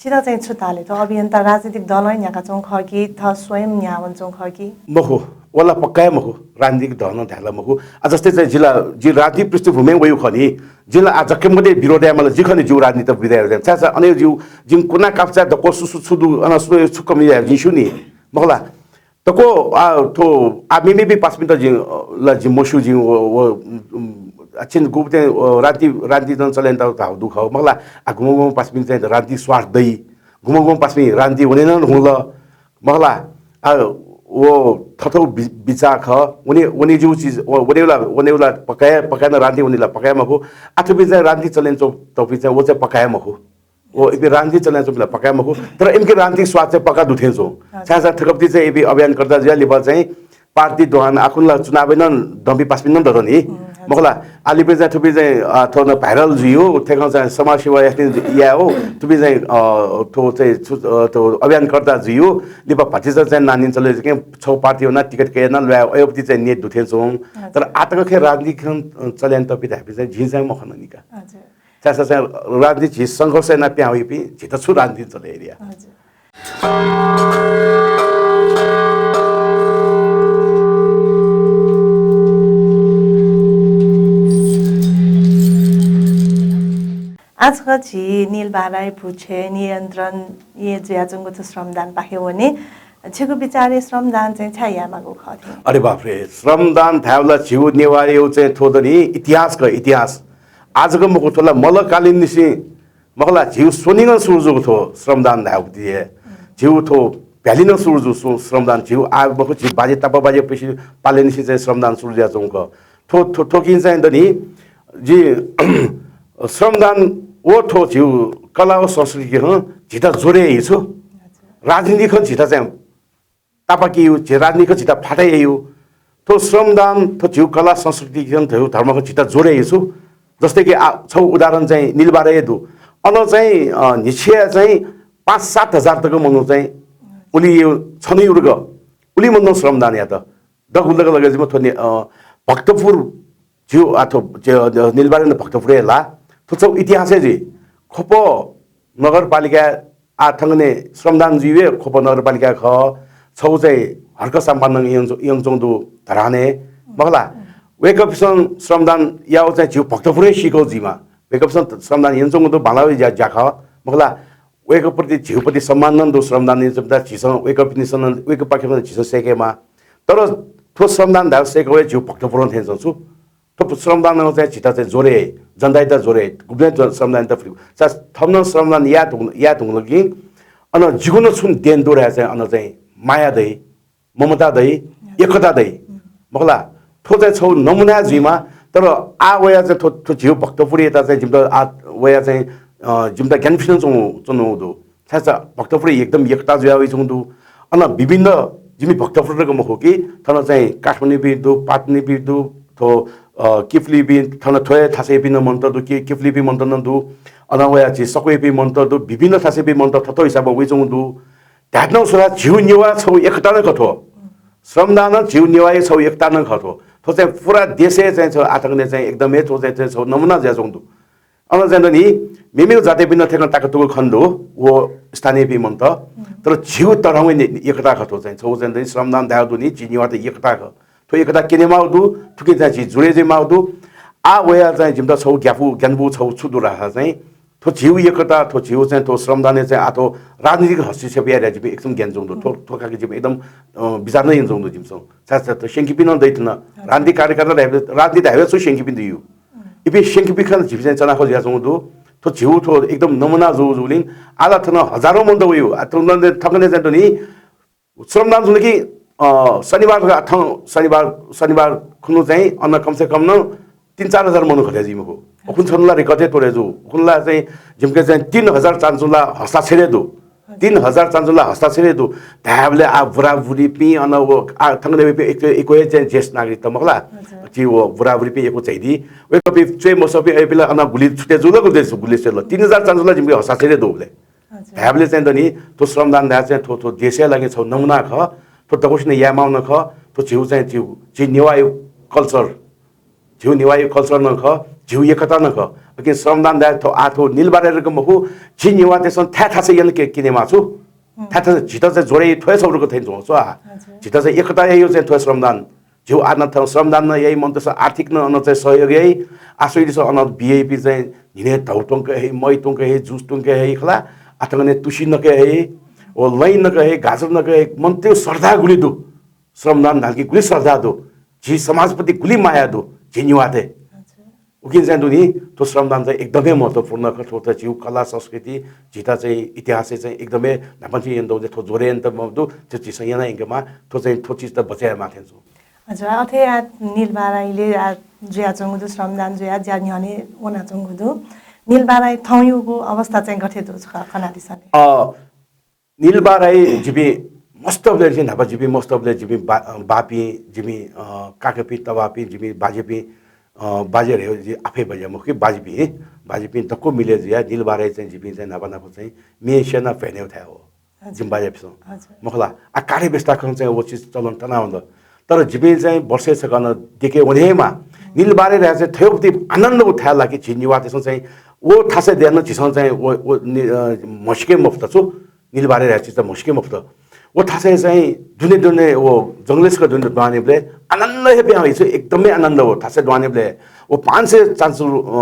छित चाहिँ छु ताः ले, थ्व अभियन्ता राजनीतिक दलं न्ह्याकाच्वंगु खः कि थः स्वयं न्ह्यावंच्वंगु खः कि? मखु, व ला पक्का हे मखु, राजनीतिक दलं धाये ला मखु। आ, जस्तै चाहिँ जि ला, जि राजनीतिक पृष्ठभूमिं वइगु खः नि, जिं ला आ जक्कमकते विरोध याये माल, जि खः नि जिगु राजनीतित विरोध याये। छाय्‌धाःसा अन जिगु, जिं कुना काप्चाय् दक्व सु सु छु दु, अन सु छु कमी याये जिं स्यू नि, मखु ला? दक्व, आ, थ्व, आ, मेमेपिं पासापिन्त जिं, अ, ला जिं मस्यू, जिं व, व, उम्, आ, छिं गुबलें, अ, राजनीति, राजनीति नं चले यानातःगु दु खः, मखु ला? आ, गुम्ह गुम्ह पासापिं चाहिँ राजनीतिक स्वार्थ दइ, गुम्ह गुम्ह पासापिं राजनीति वने नं हुल, मखु ला? आ, व थःथःगु बि-, बिचाः खः, वने, वने जिगु चिज, व-, वनेगु ला, वनेगु ला पक्का हे, पक्का नं राजनीति वने ला पक्का हे मखु। आ, थुपिं चाहिँ राजनीति चले यानातःपिं चाहिँ व चाहिँ पक्का हे मखु। व इपिं राजनीति चले यानाच्वंपिं ला पक्का हे मखु, तर इमिके राजनीतिक स्वार्थ चाहिँ पक्का दु थें च्वं। हजुर। छाय्‌धाःसा थुकथं चाहिँ इपिं अभियानकर्ता जुयाः लिपा चाहिँ पार्टी दुहां आखुन ला चुनावय् नं दंपिं पासापिं नं दत नि। उम्, हजुर। मखु ला? आ लिपा चाहिँ थुपिं चाहिँ, अ, थ्व नं viral जुइगु, थुकथं चाहिँ समाजसेवा यासें यायेगु, थुपिं चाहिँ, अ, थ्व चाहिँ छु, अ, थ्व अभियानकर्ता जुइगु, लिपा भतिचा चाहिँ नानी चले यानाः छगू पार्टी वनाः टिकट कयाः नं ल्वाये, अय्‌पति चाहिँ नीयत दु थें च्वं। हजुर। तर आःतक खँय् राजनीति खँ, अ, चले यानातःपिं धाइपिं चाहिँ जिं चाहिँ मखना नि का। हजुर। छाय्‌धाःसा चाहिँ राजनीति झी संघर्ष यानाः पिहां वइपिं, झीत छु राजनीति चले याइ। हजुर। आजकल झी नीलबाराया भूक्षय नियन्त्रणय् जुयाच्वंगु थ्व श्रमदानपाखे वने। छिगु बिचारय् श्रमदान चाहिँ छाय् यायेमाःगु खः थें? अरे बाप रे, श्रमदान धायेबलय् झीगु नेवाःया चाहिँ थ्व दनि इतिहास खः, इतिहास। आजक मखु, थ्व ला मल्लकालीननिसें मखु ला, झीगु स्वनिगं सुरु जूगु थ्व श्रमदान धायेगु हे। झीगु थ्व भ्यालिनं सुरु जूगु श्रमदान, झीगु आः मखु, झी बाजे तापाबाजेपिंसं पालय्‌निसें चाहिँ श्रमदान सुरु जुयाच्वंगु खः। थ्व, थ्व, थ्वकिं चाहिँ दनि, जि श्रमदान व थ्व झीगु कला व संस्कृति खँ झीत जोडे याइ छु। राजनीति खँ झीत चाहिँ तापाकी याइ, झी राजनीति खँ झीत फाटा याइ। थ्व श्रमदान, थ्व झीगु कला संस्कृति खँ, झीगु धर्म खँ झीत जोडे याइ छु। जस्तै कि आ, छगू उदाहरण चाहिँ नीलबाराय् दु। अन चाहिँ, अ, न्हिच्छिया चाहिँ पाँच सात हजार तक मनू चाहिँ उलि छन्हु युर्ग उलि मनूत श्रमदान यात। दक्व लगे लगे जिम्ह थ्व नि, अ, भक्तपुर झीगु आ थ्व, झी, अ, नीलबाराय् नं भक्तपुर हे ला। थ्व छगू इतिहास हे जुइ। ख्वप नगरपालिका आ थंगने श्रमदान जुइबलय् ख्वप नगरपालिका खः। छगू चाहिँ हर्क सम्मान नं यं-, यंच्वंगु दु धरानय्। मखु ला? वय्कःपिन्सं श्रमदान याःगु चाहिँ झीगु भक्तपुरय् सीकूगु जुइमाः। वय्कःपिन्सं श्रमदान यंच्वंगु दु, बांलाःगु ज्या, ज्या खः। मखु ला? वय्कःप्रति झीगु प्रति सम्मान नं दु, श्रमदान यानाच्वंपिन्त झीसं वय्कःपिन्सं नं, वय्कःपाखें नं झीसं सय्के माः। तर थ्व श्रमदान धाःगु सय्कःबलय् झीगु भक्तपुरं थें च्वं छु। थ्व श्रमदानं चाहिँ झीत चाहिँ जोडे याइ, जनतायात जोडे याइ, गुबलें ज-, श्रमदानयात फुइगु। चा थःम्हं श्रमदान याये धुं-, याये धुंकल कि अन जिगु नं छुं देन दु धयाः चाहिँ अन चाहिँ माया दइ, ममता दइ, एकता दइ। मखु ला? थ्व चाहिँ छगू नमुना जुइमाः। तर आः वयाः चाहिँ थ्व, थ्व झीगु भक्तपुरयात चाहिँ जिमित आः वयाः चाहिँ, अ, जिमित ग्यानाफिनं च्वं-, च्वनागु दु। छाय्‌धाःसा भक्तपुरय् एकदम एकता जुया वइच्वंगु दु। अन विभिन्न, जिमि भक्तपुर जक मखु कि, थन चाहिँ काठमाडौंपिं दु, पाटनपिं दु, थ्व, अ, किपुलीपिं, थन थ्व हे थासय्‌पिं नं मनूत दु, कि-, किपुलीपिं मनूत नं दु। अन वयाः झी सकूयापिं मनूत दु, विभिन्न थासय्‌पिं मनूत थःथः हिसाबं वइच्वंगु दु। धायेत्यंगु स्वला झीगु नेवाः छगू एकता नं खः थ्व। श्रमदानं झीगु नेवाःया छगू एकता नं खः थ्व। थ्व चाहिँ पूरा देशय् चाहिँ छ आः थंगने चाहिँ एकदम हे थ्व चाहिँ, चाहिँ छगू नमुना जुयाच्वंगु दु। अन चाहिँ दनि, मेमेगु जातिपिं नं थें ताकतुक खने दु, व स्थानीयपिं मनूत। तर झीगु तःधंगु नि-, एकता खः थ्व चाहिँ, छगू चाहिँ दनि, श्रमदान धायेगु दु नि, झी नेवाःत एकता खः। थ्व एकता क्यनेमाःगु दु, थुकिं चाहिँ झी जुडे जुइमाःगु दु। आः वयाः चाहिँ जिमित छगू ग्यापु, ग्यानापु छगू छु दु धाःसा चाहिँ, थ्व झीगु एकता, थ्व झीगु चाहिँ थ्व श्रमदानय् चाहिँ आः थ्व राजनीतिक हस्तक्षेप याये धयाः जिपिं एकदम ग्यानाच्वंगु दु। थ्व, थ्व खाके जिपिं एकदम, अ, बिचाः नं यानाच्वंगु दु जिमिसं। छाय्, छाय्, थ्व स्यंकीपिं नं दइ थन। राजनीतिक कार्यकर्ता धायेबलय्, राजनीति धायेबलय् छु स्यंकीपिं दु यु। इपिं स्यंकीपिं खँ जिपिं चाहिँ च्वनाः ख्वल् जुयाच्वंगु दु। थ्व झीगु थ्व एकदम नमुना जूगु जूगुलिं आः ला थन हजारौं मनूत वइ यु। आ, थन, थन, थकने चाहिँ दनि श्रमदान जुल कि, अ, शनिबार का-, थौं शनिबार, शनिबार खुन्हु चाहिँ अन कम से कम नं तीन चार हजार मनू घटे जुइ मखु। उखुन्हु छन्हु ला record हे तोडे जू। उखुन्हु ला चाहिँ जिमिके चाहिँ तीन हजार चान्चु ला हस्ताक्षर हे दु। तीन हजार चान्चु ला हस्ताक्षर हे दु। धायेबलय् आ बुराबुरीपिं अन व आ थंगने वइपिं एक, एक हे चाहिँ ज्येष्ठ नागरिक त मखु ला। हजुर। ति व बुराबुरीपिं यक्व चाहिँ दि। वय्कःपिं च्वय् मसःपिं अय्‌पिं ला अन गुलि छुटे जू ला गुलि, गुलि छुटे जू ला। तीन हजार चान्चु ला जिमिके हस्ताक्षर हे दु उबलय्। हजुर। धायेबलय् चाहिँ दनि थ्व श्रमदान धाये चाहिँ थ्व, थ्व देशया लागि छगू नमुना खः। थ्व दक्वसिनं याये माःगु नं खः। थ्व झीगु चाहिँ झीगु, झी नेवाःया culture, झीगु नेवाःया culture नं खः, झीगु एकता नं खः। लेकिन श्रमदान धाये थ्व आः थ्व नीलबाराही रुख मखु, झी नेवाःतय्सं थाय् थासय् यन के, किने माः छु। हम्म। थाय् थासय् झीत चाहिँ जोडे थ्व हे छगू रुख थें च्वं छु आ। हजुर। झीत चाहिँ एकता याइगु चाहिँ थ्व श्रमदान। झीगु आः नं थन श्रमदान नं याइ, मनूतय्सं आर्थिक नं अन चाहिँ सहयोग याइ। आः स्वइदिसँ अन VIP चाहिँ न्हिनय् धौ त्वंके हइ, मय् त्वंके हइ, juice त्वंके हइ खला, आः थंगने तुसि नके हइ, व लैं नके हइ, गाजर नके हइ, मनूतय् श्रद्धा गुलि दु। श्रमदान धाल कि गुलि श्रद्धा दु, झी समाजप्रति गुलि माया दु, झी नेवाःतय्। अच्छा। उकिं चाहिँ दुनि, थ्व श्रमदान चाहिँ एकदमै महत्त्वपूर्ण खः। थ्व त झीगु कला, संस्कृति, झीत चाहिँ इतिहासय् चाहिँ एकदमै न्हापांनिसें यन दु, थ्व जोडे यन त मदु, थ्व झीसं याना यंकेमाः, थ्व चाहिँ थ्व चिज त बचय् यायेमाः थें च्वं। हजुर, अथे याः नीलबाराहीले याः जुयाच्वंगु दु, श्रमदान जुयाः ज्या न्ह्यःने वनाच्वंगु दु। नीलबाराही थौंयागु अवस्था चाहिँ गथे दु छ-, खनादिसँ ले? अ, नीलबाराही जिपिं मस्तबलय् निसें न्हापा जिपिं मस्तबलय् जिपिं बा-, अ, बापिं, जिपिं, अ, काकापिं, तबापिं, जिपिं बाज्यापिं, अ, बाज्या धयागु जि आफै बाज्या मखु कि बाज्यापिं, बाज्यापिं दक्व मिले जुयाः नीलबाराही चाहिँ जिपिं चाहिँ न्हापा न्हापा चाहिँ म्ये स्यना भ्वय् नयेगु थाय् वः। हजुर। जिमि बाज्यापिंसं। हजुर। मखु ला, आ, कार्यव्यस्तता खं चाहिँ व चिज चलन तनावल। तर जिपिं चाहिँ वर्षय् छकः नं देके वने हे माः। नीलबाराही धाये चाहिँ थ्व अति आनन्दगु थाय् ला कि झी नेवाःतय्सं चाहिँ व थासय् दयाः नं झीसं चाहिँ व, व नि-, अ, म्हसीके मफुत छु। नीलबाराही धाये चिज त म्हसीके मफुत। व थासय् चाहिँ दुने दुने व जंगलय् छकः दुने दुहानेबलय् आनन्द हे पिहां वइ छु, एकदमै आनन्द व थासय् दुहानेबलय्। व पाँच सय चान्चु, अ,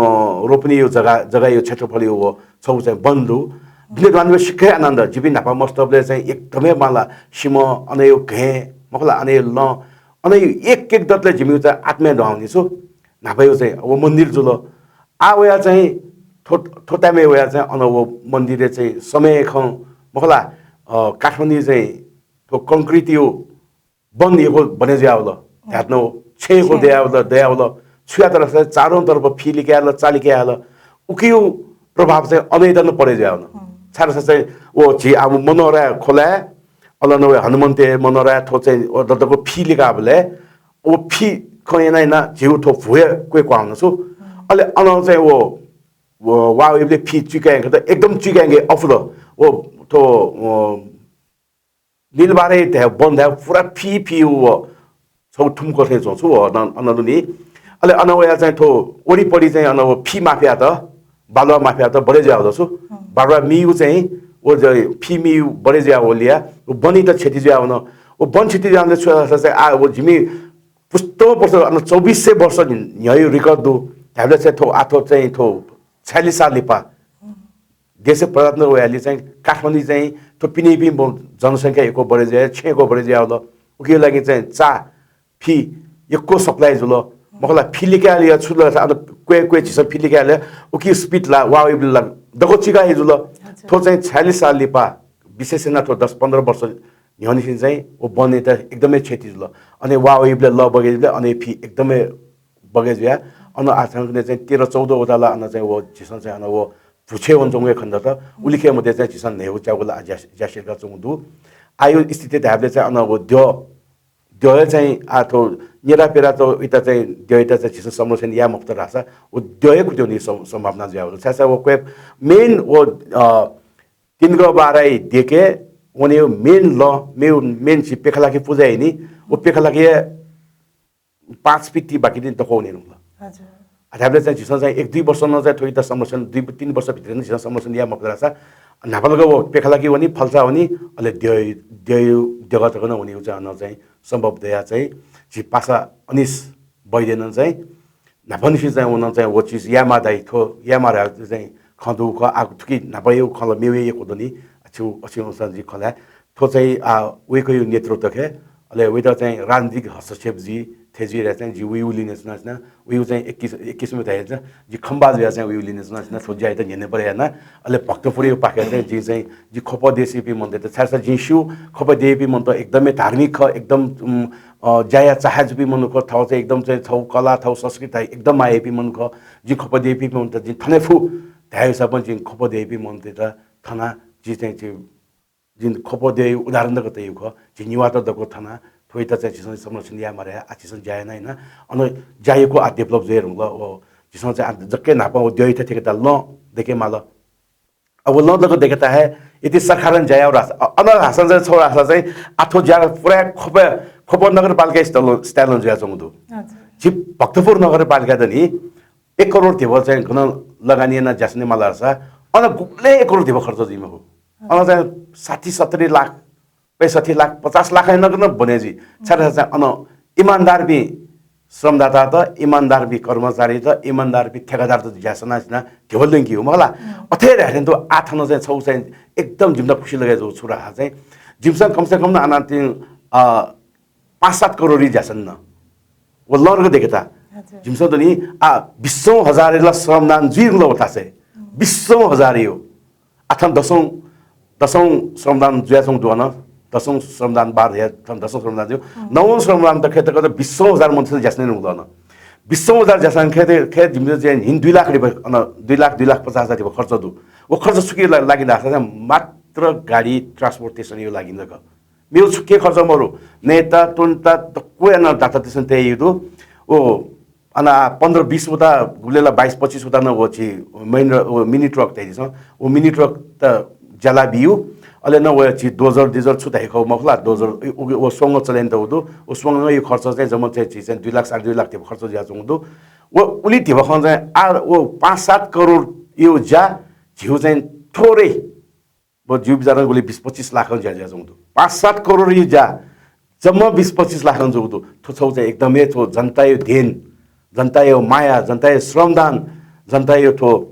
रोपनीया जग्गा, जग्गाया क्षेत्रफलया व छगू चाहिँ वन दु। दुने दुहानेबलय् सिक्क हे आनन्द। जिपिं न्हापा मस्तबलय् चाहिँ एकदमै बांला सिमा, अनया घय्, मखु ला, अनया लं, अनया एक एक दतले जिमिगु चाहिँ आत्मा दुहां वनी छु। न्हापाया चाहिँ व मन्दिर जुल। आः वयाः चाहिँ थ्व, थ्व time-य् वयाः चाहिँ अन व मन्दिरय् चाहिँ समय खं, मखु ला, अ, काठमाडौँ चाहिँ थ्व concrete-या वन यक्व बने जुयावल। धायेत नं छेँ यक्व छेँ। दयावल, दयावल। छु यात धाःसा चारौं तरफ फि लिकायल, चा लिकायल। उकिया प्रभाव चाहिँ अनयात नं परे जुयावन। हम्म। छाय् धाःसा चाहिँ व झी आः मनोहरा खोलाय्, अले नं व हनुमन्ते मनोहराय् थ्व चाहिँ व दक्व फि लिकाबलय् व फि खं याना याना झीगु थ्व भ्वय् क्वय् क्वहां वन छु। हम्म। अले अन चाहिँ व, व वा वइबलय् फि चुइकाय्के त एकदम चुइकाय्के अःपुल। व थ्व, अ, नीलबाराही धाये, वन धाये, पुरा फि, फि व छगू थुम्को थें च्वं छु व अन, अन दुनि। अले अन वयाः चाहिँ थ्व वरिपरि चाहिँ अन व फि माफियात, बालुवा माफियात बढे जुयावल छु। हम्म। बालुवा मियु चाहिँ व ज-, फि मियु बढे जुयावलिया व वनयात क्षति जुयावन। व वन क्षति जुयावन छु धाःसा चाहिँ आः व जिमि पुस्तौं पुस्ता अन चौबिस सय वर्ष न्ह्यःया record दु। धायेबलय् चाहिँ थ्व आः थ्व चाहिँ थ्व छयालिस साल लिपा देशय् प्रजातन्त्र वयालि चाहिँ काठमाडौँ चाहिँ थ्व पिनेपिं ब-, जनसंख्या यक्व बढे जुया, छेँ यक्व बढे जुयावल। उकिया लागि चाहिँ चा, फि यक्व supply जुल। मखु ला, फि लिकायेबलय् छु जुल धाःसा अन क्वय् क्वय् झीसं फि लिकायेबलय् उकिया speed ला वा वइबलय् ला दक्व चुइका हे जुल। अच्छा। थ्व चाहिँ छयालिस साल लिपा विशेष यानाः थ्व दस पन्ध्र वर्ष न्ह्यःनिसें चाहिँ व वनयात एकदमै क्षति जुल। अन वा वइबलय् लः बगे जुल, अन फि एकदमै बगे जुया। अन आः थौंकन्हय् चाहिँ तेह्र चौध वटा ला अन चाहिँ व झीसं चाहिँ अन व भुछे वनाच्वंगु हे खनेदत। उलिखय् मध्ये चाहिँ झीसं न्हय्गू च्यागू ला ज्या-, ज्या सिधकाच्वंगु दु। आःया स्थिति धायेबलय् चाहिँ अन व द्यः, द्यः हे चाहिँ आः थ्व नेरापेरा त इमित चाहिँ द्यःयात चाहिँ झीसं संरक्षण याये मफुत धाःसा व द्यः हे कुतुं वनेगु सं-, सम्भावना जुयावल। छाय् धाःसा व क्वय् main व, अ, तिनिगः बाराही देके वनेगु main लँ, मेगु main झी पेखालाखी पुजा याइ नि, व पेखालाखीया पाँच फिट ति बाकी ति दक्व वने धुंकल। हजुर। आ, धायेबलय् चाहिँ झीसं चाहिँ एक दुई वर्ष नं चाहिँ थ्वयात संरक्षण, दुई तीन वर्ष भित्र नं झीसं संरक्षण याये मफुत धाःसा न्हापालाक व पेखालाखी वनी, फल्चा वनी, अले द्यः, द्यः, द्यःगः तक नं वनेगु चाहिँ अन चाहिँ सम्भव दयाः चाहिँ झी पासा अनिश वैद्यनं चाहिँ न्हापांनिसें चाहिँ व नं चाहिँ व चिज यायेमाः दाइ, थ्व यायेमाः धाःगु चाहिँ खँ दु खः, आ, थुकी न्हापाया खँ ला मेगु यक्व दनि, अच्छी, अच्छी अनुसार जि खँ ल्हाये। थ्व चाहिँ, आ, वय्कःया नेतृत्व खः, अले वय्कः चाहिँ राजनीतिक हस्तक्षेप जुइ, थथे जुइ धकाः चाहिँ जि वय्कःया लिने च्वनाच्वना, वय्कः चाहिँ एक किस-, एक किसिमं धाये चाहिँ जि खम्बा जुयाः चाहिँ वय्कःया लिने च्वनाच्वना, थ्व ज्या यायेत न्ह्यःने बरय् याना। अले भक्तपुरया पाखें चाहिँ जिं चाहिँ जि ख्वप देछाइपिं मनूतय्त छाय्धाःसा जिं स्यू, ख्वप देछाइपिं मनूत एकदमै धार्मिक खः, एकदम, उम्, अ, ज्या याये चाहे जूपिं मनू खः, थःगु चाहिँ एकदम चाहिँ थःगु कला, थःगु संस्कृति एकदम माया याइपिं मनू खः। जिं ख्वप देछाइपिं मनूत जिं थने फु धायेगु हिसाबं जिं ख्वप देछाइपिं मनूतय्त थना, जि चाहिँ जि जिं ख्वप देछाइगु उदाहरण दक्व तयागु खः। झी नेवाःत दक्व थना, थ्वयात चाहिँ झीसं संरक्षण याये मारे, आ, झीसं ज्या याना याना, अन ज्या यक्व आ develop जुइ धुंकल। व झीसं चाहिँ आ जक्कै न्हापां व द्यःयात थ्यंकेत लँ दयेके माल। अब व लँ दक्व दयेकेत हे यदि सरकारं ज्या याः धाःसा, अ, अन धाःसा चाहिँ छगू धाःसा चाहिँ आ थ्व ज्या पुरा ख्वप, ख्वप नगरपालिका style, style जुयाच्वंगु दु। हजुर। झी भक्तपुर नगरपालिका दनि एक करोड धिबा चाहिँ गन लगानी यानाः ज्यासने माल धाःसा अन गुबलें एक करोड धिबा खर्च जुइ मखु। अन चाहिँ साठी सत्तरी लाख, पैंसट्ठी लाख, पचास लाख हे नगद बने जुइ। छाय्धाःसा चाहिँ अन इमानदारपिं श्रमदातात, इमानदारपिं कर्मचारीत, इमानदारपिं ठेकादारत ज्या सनाः सिनाः धिबा ल्यंकी मखु ला। अथे धाये थें तुं आ थन चाहिँ छगू चाहिँ एकदम जिमित खुसी लगे जूगु छु धाःसा चाहिँ जिमिसं कम से कम नं अन तिनि, अ, पाँच सात करोडया ज्या सनी न। व लँ दक्व दयेकेत। हजुर। जिमिसं दनि आ बिस्सौं हजारया ला श्रमदान जुइ धुंकल व थासय्। बिस्सौं हजारया। आ थन दसौं, दसौं श्रमदान जुयाच्वंगु दु अन। दसौं श्रमदान बाद हे थन दसौं श्रमदान जुइ। नवौं श्रमदान तक, तक त बिस्सौं हजार मनूत ज्या सने धुंकल अन। बिस्सौं हजार ज्या सने खय्, खय् जिमित चाहिँ न्हिं दुई लाख रुपियाँ अन दुई लाख, दुई लाख पचास हजार रुपियाँ खर्च दु। व खर्च छुकिया ला-, लागि धाःसा चाहिँ मात्र गाडी transportation या लागि जक। मेगु छुकिया खर्च मरु। नयेत, त्वनेत दक्व यानाः दातातय्सं तयागु दु। व अन पन्ध्र बिस वटा, गुबलें ला बाइस पच्चिस वटा नं व झी महिन्द्रा, व mini truck धयादिसँ। व mini truck त ज्याला बियु। अले नं व झी dozer, dozer छु धाइ खः मखु ला, dozer, उ, उ, व स्वंगः चले यानातःगु दु। व स्वंगःया खर्च चाहिँ जम्मा चाहिँ झी चाहिँ दुई लाख, साढे दुई लाख धिबा खर्च जुयाच्वंगु दु। व उलि धिबा खँ चाहिँ आ व पाँच सात करोडया ज्या झीगु चाहिँ थोरै व जिगु बिचारं गुलि बिस पच्चिस लाखं ज्या जुयाच्वंगु दु। पाँच सात करोडया ज्या जम्मा बिस पच्चिस लाखं जूगु दु। थ्व छगू चाहिँ एकदमै थ्व जनताया देन, जनताया माया, जनताया श्रमदान, जनताया थ्व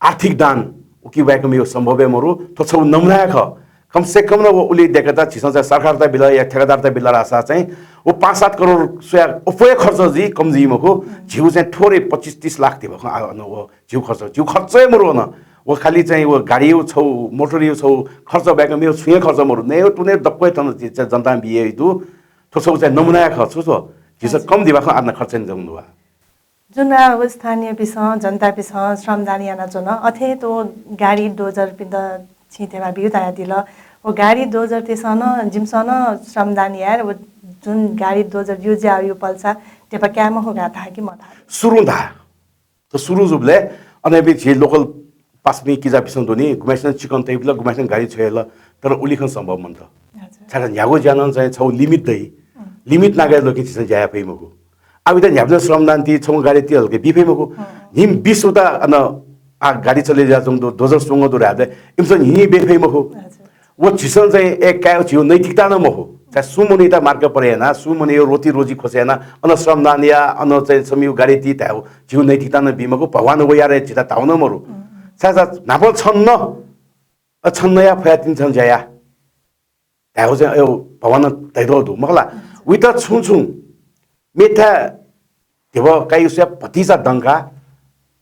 आर्थिक दान उकी बाहेक मेगु सम्भव हे मरु। थ्व छगू नमुना हे खः। कम से कम नं व उलि दयेकेत झीसं चाहिँ सरकारत बिल या ठेकादारत बिल धाःसा चाहिँ व पाँच सात करोड स्वयाः अप्वः हे खर्च जुइ, कम जुइ मखु। झीगु चाहिँ थोरै पच्चिस तीस लाख धिबा खँ आ, अन व झीगु खर्च, झीगु खर्च हे मरु अन। व खालि चाहिँ व गाडीया छगू, मोटरया छगू खर्च बाहेक मेगु छुं हे खर्च मरु। नयेगु त्वनेगु दक्व हे थन झी चाहिँ जनतां बियादीगु दु। थ्व छगू चाहिँ नमुना हे खः छु छु। झीसं हजुर। कम धिबा खँ आ नं खर्च यानाच्वंगु दु आ। जुन आ व स्थानीयपिसं, जनतापिसं श्रमदान यानाच्वन, अथे थ्व गाडी dozer-पिन्त छिं धिबा बियु धयादिल। व गाडी dozer-तय्सं नं, जिमिसं नं श्रमदान याये, व जुन गाडी dozer use याःगु पल्सा धिबा काये मखु धकाः धाः कि मधाः? सुरुं धाः। त सुरु जूबलय् अन बी झी local पासापिं किजापिसं दुनि, गुम्हेसिनं चिकन तयाबिल, गुम्हेसिनं गाडी छ्वयाबिल, तर उलि खँ सम्भव मन्त। हजुर। छाय्धाःसा न्ह्यागु ज्यानं चाहिँ छगू limit दइ। अँ। Limit नागः ल्वःके झीसं ज्या याये फइ मखु। आ, उइत न्ह्याबलें श्रमदान ति, छगू गाडी ति हल्के बी फइ मखु। अँ। न्हिं बिस वटा अन आ गाडी चले जुयाच्वंगु दु, dozer स्वंगः दु धायेबलय् इमिसं न्हिं बी फइ मखु। हजुर। व झीसं चाहिँ ए काय् झीगु नैतिकता नं मखु। चाहिँ सुं मनूयात मार्ग परे याना, सुं मनूया रोटी रोजी खोसे याना, अन श्रमदान या, अन चाहिँ छमिगु गाडी ति धायेगु झीगु नैतिकता नं बी मखु, भगवान वयारे झीत धाःगु नं मरु। अँ, अँ। छाय्धाःसा न्हापा छन्त नं, अ, छन्त नया फया तिनि छन्त ज्या या धायेगु चाहिँ अय् भगवानं धयातःगु दु, मखु ला? अँ। उइत छुं छुं मेथाय् धिबा काइगु स्वयाः भतिचा दंकाः,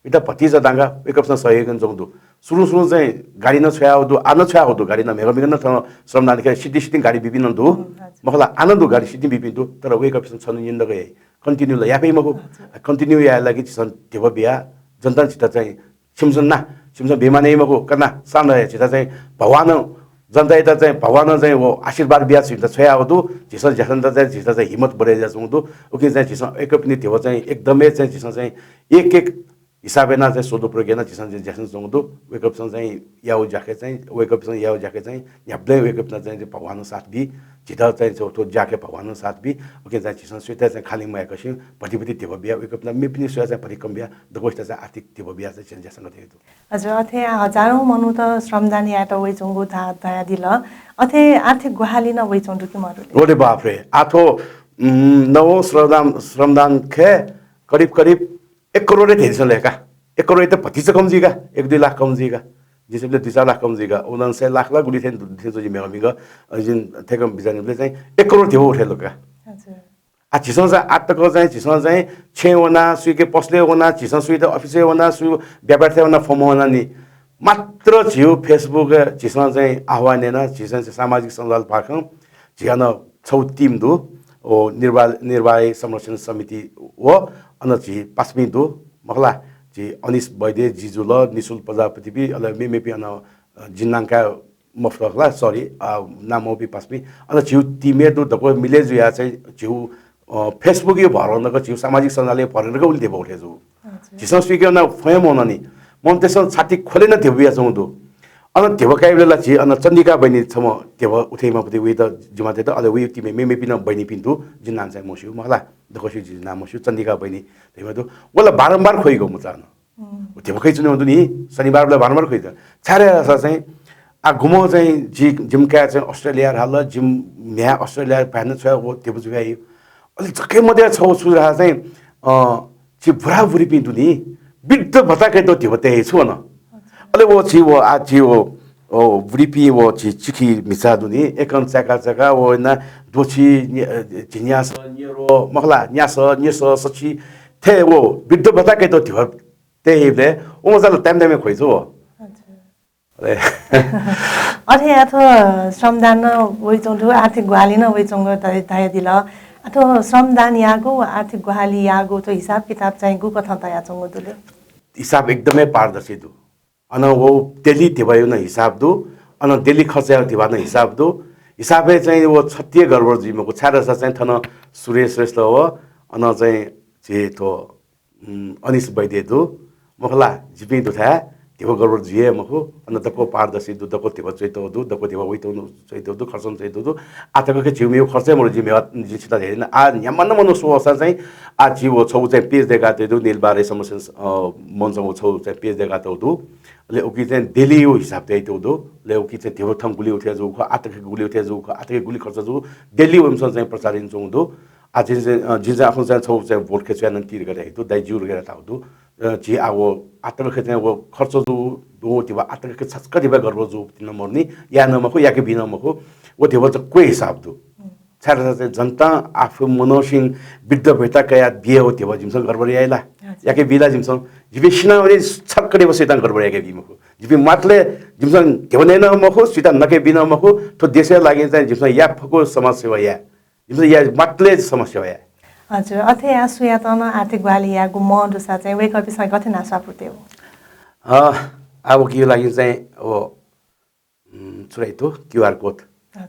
उइत भतिचा दंकाः वय्कःपिसं सहयोग यानाच्वंगु दु। सुरुं सुरुं चाहिँ गाडी नं छ्वयागु दु, आः नं छ्वयागु दु, गाडी नं म्हेगः म्हेगः नं थन श्रमदान खय् सिद्धिं सिद्धिं गाडी बीपिं नं दु। हुँ, हजुर। मखु ला, आः नं दु गाडी सिद्धिं बीपिं दु, तर वय्कःपिसं छन्हु निन्हु जक याइ। Continue ला याये फइ मखु। हजुर। Continue यायेगु लागि झीसं धिबा बियाः जनतां झीत चाहिँ छिमिसं ना, छिमिसं बेइमानी याइ मखु, का ना, सान्दः हे झीत चाहिँ भगवानं, जनतायात चाहिँ भगवानं चाहिँ व आशीर्वाद बियाः झीत छ्वयागु दु। झीसं ज्यासनेत चाहिँ झीत चाहिँ हिम्मत बढे जुयाच्वंगु दु। उकिं चाहिँ झीसं वय्कःपिनि धिबा चाहिँ एकदमै चाहिँ झीसं चाहिँ एक एक हिसाब यानाः चाहिँ सदुपयोग यानाः झीसं चाहिँ ज्यासने च्वंगु दु। वय्कःपिसं चाहिँ याःगु ज्याखय् चाहिँ, वय्कःपिसं याःगु ज्याखय् चाहिँ न्ह्याबलें वय्कःपिन्त चाहिँ भगवानं साथ बी। झीत चाहिँ थ्व, थ्व ज्याखय् भगवानं साथ बी। उकिं चाहिँ झीसं सुयातं चाहिँ खालि मयाकसें भतिभति धिबा बियाः वय्कःपिन्त मेपिनि स्वयाः चाहिँ भति कम बियाः दक्वसित चाहिँ आर्थिक धिबा बियाः चाहिँ झीसं ज्यासने यानातयागु दु। हजुर, अथे हजारौं मनूत श्रमदान यायेत वइच्वंगु धा-, धयादिल। अथे आर्थिक ग्वाहालि नं वइच्वंगु दु कि मदु ले? अरे बाप रे, आः थ्व, उम्, नवौं श्रमदान, श्रमदान खय् करिब करिब एक करोड हे धयादिसँ ले का। एक करोड त भतिचा कम जुइका, एक दुई लाख कम जुइका, जिं स्वयेबलय् दुई चार लाख कम जुइका, उन्नान्सय लाख ला गुलि थें, थें जुइ मेगः मिगः, अ, जिं थय्कं बिचाः यानाबलय् चाहिँ एक करोड ध्यबा उठे लुका। आ, झीसं चाहिँ आतक चाहिँ, झीसं चाहिँ छेँय् वना, सुइके पसलय् वना, झीसं सुइत अफिसय् वना, सु व्यापारथाय् वना, फर्म वना नि। मात्र झीउ Facebook झीसं चाहिँ आह्वान याना, झीसं चाहिँ सामाजिक सञ्जाल भाखं, झी अन छौ team दु, ओ निर्वाह, निर्वाही संरक्षण समिति व अन झी पासापिं दु, मखला, झी अनिश वैद्य, जिजु ल, निशुल प्रजापति बी, अले मेमेपिं अन, अ, जिं नांका मफुत खला, sorry, अ, नां मौपि पासापिं। अन झीउ team हे दु, दक्व मिले जुया चाहिँ झीउ, अ, Facebook यो भर नक, झीउ सामाजिक सञ्जाल यो भर नक उलि ध्यबा उठे जु। झीसं सुइके अन फय् मननि, मनूतय्सं छाति खोले न ध्यबा बियाच्वंगु दु। अन ध्यबा काइबलय् ला झी अन चण्डिका बहिनी छम्ह ध्यबा उठे मापति वइत जिमातय्त, अले वइ team हे मेमेपिं नं बहिनीपिं दु, जिं नां चाहिँ मस्यू, मखला, दक्वसिउ जिं नां मस्यू, चण्डिका बहिनी धइम्ह दु। व ला बारम्बार ख्वइगु मुचा अन। व ध्यबा खइच्वने दु नि, शनिबार बेला बारम्बार खइच्वन। छाय् धाःसा चाहिँ, आ, गुम्ह चाहिँ जि, जिमि काय् चाहिँ अस्ट्रेलिया हाल, जिमि म्ह्याय् अस्ट्रेलिया भाय् नं छ्वया व ध्यबा जुयाइ। अले जक्कै मध्ये छौ छु धाःसा चाहिँ, अ, झी बुराबुरीपिं दु नि, वृद्ध भत्ता कयातःगु ध्यबा तये छु अन। अले व झी व, आ, झी व, ओ, बुरीपिं व झी चिखी म्हिचा दु नि, एकं चाय्का चाय्का व ना द्वछि, न्या-, अ, झिंन्यासः, न्यरो, मखला, न्यासः, न्यसः, सछि, थें व वृद्ध भत्ता कयातःगु ध्यबा तयेबलय् व मचा ला ताइम ताइम ख्वइ छु व। अले अथे आः थ्व श्रमदान नं वइच्वंगु दु, आर्थिक ग्वाहालि नं वइच्वंगु धया-, धयादिल। आः थ्व श्रमदान याःगु व आर्थिक ग्वाहालि याःगु थ्व हिसाब किताब चाहिँ गुकथं तयाच्वंगु दु ले? हिसाब एकदमै पारदर्शी दु। अन व daily ध्यबाया नं हिसाब दु, अन daily खर्चया ध्यबा नं हिसाब दु। हिसाबय् चाहिँ व छतिए गडबड जुइ मखु। छाय् धाःसा चाहिँ थन सुरेश श्रेष्ठ व अन चाहिँ झी थ्व उम्, अनिश वैद्य दु, मखला, जिपिं दुथाय् ध्यबा गडबड जुइ हे मखु। अन दक्व पारदर्शी दु, दक्व ध्यबा च्वइतःगु दु, दक्व ध्यबा वइतःगु च्वइतःगु दु, खर्च नं च्वइतःगु दु। आः तक खँ झीउ मेगु खर्च हे मरु, जिं मेवा, जिं छितः धयादिन। आः न्ह्याम्ह नं मनू स्वःसा चाहिँ आः झी व छौ चाहिँ page दय्कातःगु दु, नीलबारे संरक्षण, अ, मञ्चं व छौ चाहिँ page दय्कातःगु दु। अले उकी चाहिँ daily व हिसाब तयातःगु दु। अले उकी चाहिँ ध्यबा थौं गुलि उठे जूगु खः, आः तक गुलि उठे जूगु खः, आः तक गुलि खर्च जूगु, daily व इमिसं चाहिँ प्रचार यानाच्वंगु दु। आः जिं चाहिँ, अ, जिं चाहिँ आखुं चाहिँ छौ चाहिँ बोर्ड खँ च्वयाः नं तिरक धयातःगु दु, दाइ ज्यू धकाः धयातःगु दु। अ, झी आः व आः तक खँ चाहिँ व खर्च जूगु दु, ध्यबा आः तक खँ छकः ध्यबा गडबड जूगु नं मरु नि, याये नं मखु, याके बी नं मखु, व ध्यबा चाहिँ क्वय् हिसाब दु। छाय् धाःसा चाहिँ जनतां आफू मनसें वृद्ध भत्ता कयाः बियाव ध्यबा जिमिसं गडबड याइ ला? याके बी ला जिमिसं? जिपिं सिनावनी छकः ध्यबा सुइतं गडबड याके बी मखु। जिपिं म्वातले जिमिसं ध्यबा नये नं मखु, सुइतं नके बी नं मखु। थ्व देशया लागि चाहिँ जिमिसं याये फुगु समाजसेवा याये। जिमिसं याये म्वातले समाजसेवा याये। हजुर, अथे आः सुयातं नं आर्थिक ग्वाहालि याःगु मं दुसा चाहिँ वय्कःपिसं गथे नां स्वापू तयेगु? अ, आः उकिया लागि चाहिँ व, उम्, छु धाइ थ्व, QR code।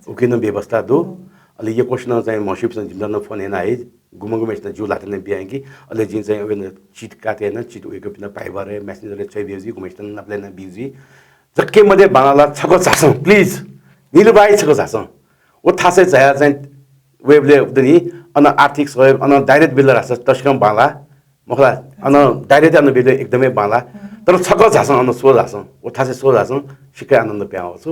उकी नं व्यवस्था दु। अले यक्वसिनं चाहिँ म्हस्यूपिसं जिमित नं फोन याना हइ, गुम्ह गुम्हय्सिनं ज्यू ल्हात नं बियाकी। अले जिं चाहिँ वय्कःपिन्त चिट काटे याना, चिट वय्कःपिन्त Viber हे, Messenger हे च्वयाबिउ जुइ, गुम्हय्सिनं नापलाये यानाबिउ जुइ। जक्कै मध्ये बांलाः ला छकः झासँ, please। नीलु भाइ छकः झासँ। व थासय् झायाः चाहिँ वयेबलय् दनि, अन आर्थिक सहयोग, अन direct बिल धाःसा तसकं बांलाः। मखला, अन direct अन बिल एकदमै बांलाः। तर छकः झासँ, अन स्वः झासँ। व थासय् स्वः झासँ, सिक्क आनन्द पिहां वःगु छु।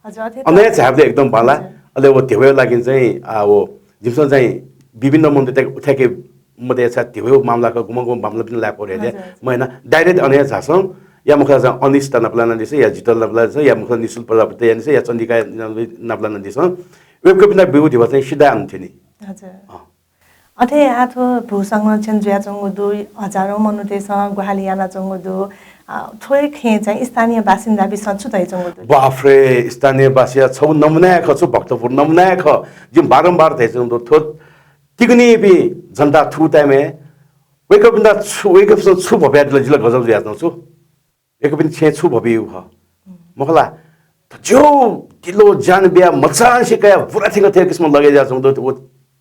हजुर, अथे त अन हे झायेबलय् एकदम बांलाः। हजुर। अले व ध्यबाया लागि चाहिँ, आ, व जिमिसं चाहिँ विभिन्न मनूतय्त उथ्याके मते छाय् ध्यबाया मामला खः, गुम्ह गुम्ह मामलापिन्त लाये फइ रे। हजुर, हजुर। मयाना direct अन हे झासँ, या मखुसा चाहिँ अनिशत नापलानादिसँ, या जितल नापलानादिसँ, या मखुसा निशुल प्रजापतित यानादिसँ, या चण्डिकायात नापलानादिसँ। वय्कःपिन्त ब्यूगु ध्यबा चाहिँ सिधा अन थ्यनी। हजुर। अँ। अथे आः थ्व भू संरक्षण जुयाच्वंगु दु, हजारौं मनूतय्सं ग्वाहालि यानाच्वंगु दु। अ, थ्व हे खँय् चाहिँ स्थानीय बासिन्दापिसं छु धयाच्वंगु दु? बाफ रे, स्थानीयबासीया छगू नमुना हे खः, छु भक्तपुर नमुना हे खः। जिं बारम्बार धयाच्वंगु दु, थ्व तिगुनिपिं जनता थुगु time-य् वय्कःपिन्त छु, वय्कःपिसं छु भ्वपुयादिल, जितः गजब जुयाच्वं छु। वय्कःपिनि छेँय् छु भ्वपुयागु खः? मखला, थज्याःगु दिलो ज्यान बियाः मचांनिसें कयाः बुरा थ्यंक थ्यंक किसिमं लगे जुयाच्वंगु दु, व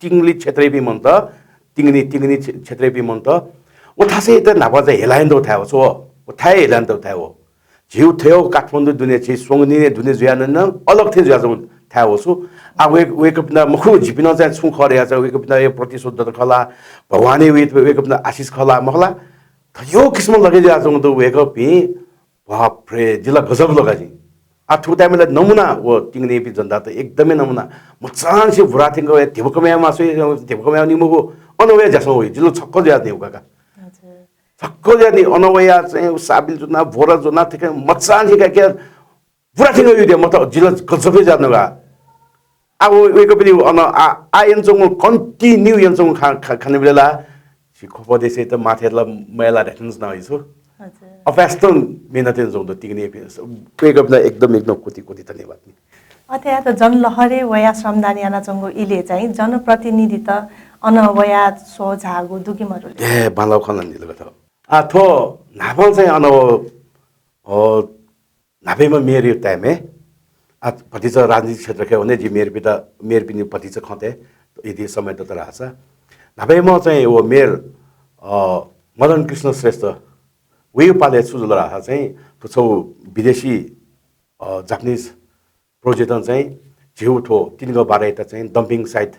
तिगुनी क्षेत्रयापिं मनूत, तिगुनी, तिगुनी क्षे-, क्षेत्रयापिं मनूत, व थासय् त न्हापा चाहिँ हेला यानातःगु थाय् व छु, व थाय् हेला यानातःगु थाय् व। झीगु थज्याःगु काठमाडौं दुने, झी स्वंगू निने दुने जुयाः नं अलग थें जुयाच्वंगु थाय् व छु। आ, वय्क-, वय्कःपिन्त मखु, झीपिं नं चाहिँ छुं खः धयाः चाहिँ वय्कःपिन्त हे प्रतिशोध दत खः ला, भगवानया वय्क-, वय्कःपिन्त आशिष खः ला, मखला। थज्याःगु किसिमं लगे जुयाच्वंगु दु वय्कःपिं, बाफ रे, जितः गजब लगा जिं। आ, थुगु time-य् ला नमुना व तिगुनिपिं जनतात एकदमै नमुना। मचांनिसें बुरा थ्यंक वयाः ध्यबा कमय् यायेमाःसा, ध्यबा कमय् याःगु निम्ह व अन वयाः ज्यासं वइ, जितः छक्क जुयाच्वन व काका। हजुर। थक्क ज्या नि अन वया चाहिँ साबिल जुना, भोरा जुना, थेके मचान हिका के बुरा थिंग यु दे मत जिला गजबे जात नगा। आ, व, वय्कःपिनि अन आ, आ यंचंगु continue यंचंगु खा, खा, खाने बेला ला, छि खोप देशय् त माथे ला मैला ढ्याथें नं छु। हजुर। अभ्यास त मेहनत यंचंगु त तिगने फि-, वय्कःपिनि एकदम, एकदम कोटि, कोटि धन्यवाद नि। अथे यात जनलहरे वया श्रमदान यानाचंगु इले चाहिँ जनप्रतिनिधि त अन वया सोझागु दुगि मरुले। ए, बांलाउ खन नि लग थ। आ, थो न्हापां चाहिँ अन व, अ, न्हापांम्ह मेयर time-य्, आ, भतिचा राजनीतिक क्षेत्रखे वने जि मेयरपिता, मेयरपिनि भतिचा खंते, यदि समय दत रहचा। न्हापांम्ह चाहिँ व मेयर, अ, मदन कृष्ण श्रेष्ठ, वयु पाले छु जुल रहचा चाहिँ, थ्व छौ विदेशी, अ, Japanese project-ं चाहिँ झिउ थ्व तिनग बाराइत चाहिँ dumping site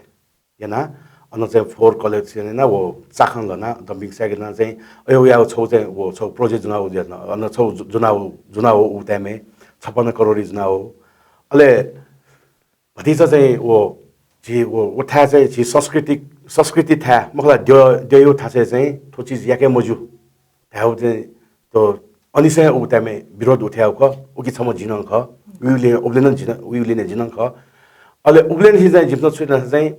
याना, अन चाहिँ फोहोर collection याना, व चाखं लना, dumping site याना चाहिँ, अयो या छौ चाहिँ, व छौ project जुना उ ज्या, अन छौ जु-, जुना उ, जुना उ, उ time-य् छप्पन्न करोडी जुना उ। अले भतिचा चाहिँ व, झी व, व थाय् चाहिँ झी संस्कृति, संस्कृति थाय्, मखला द्य, द्ययु थासय् चाहिँ थ्व चिज याके मज्यू। धायेउ चाहिँ त अनिसं उ time-य् विरोध उठायेउ खः, उकी छम्ह जि नं खः, उयुलिं उबलेनं जि नं, उयुलिं जि नं खः। अले उबलेन हि चाहिँ जिमिसं छुइना चाहिँ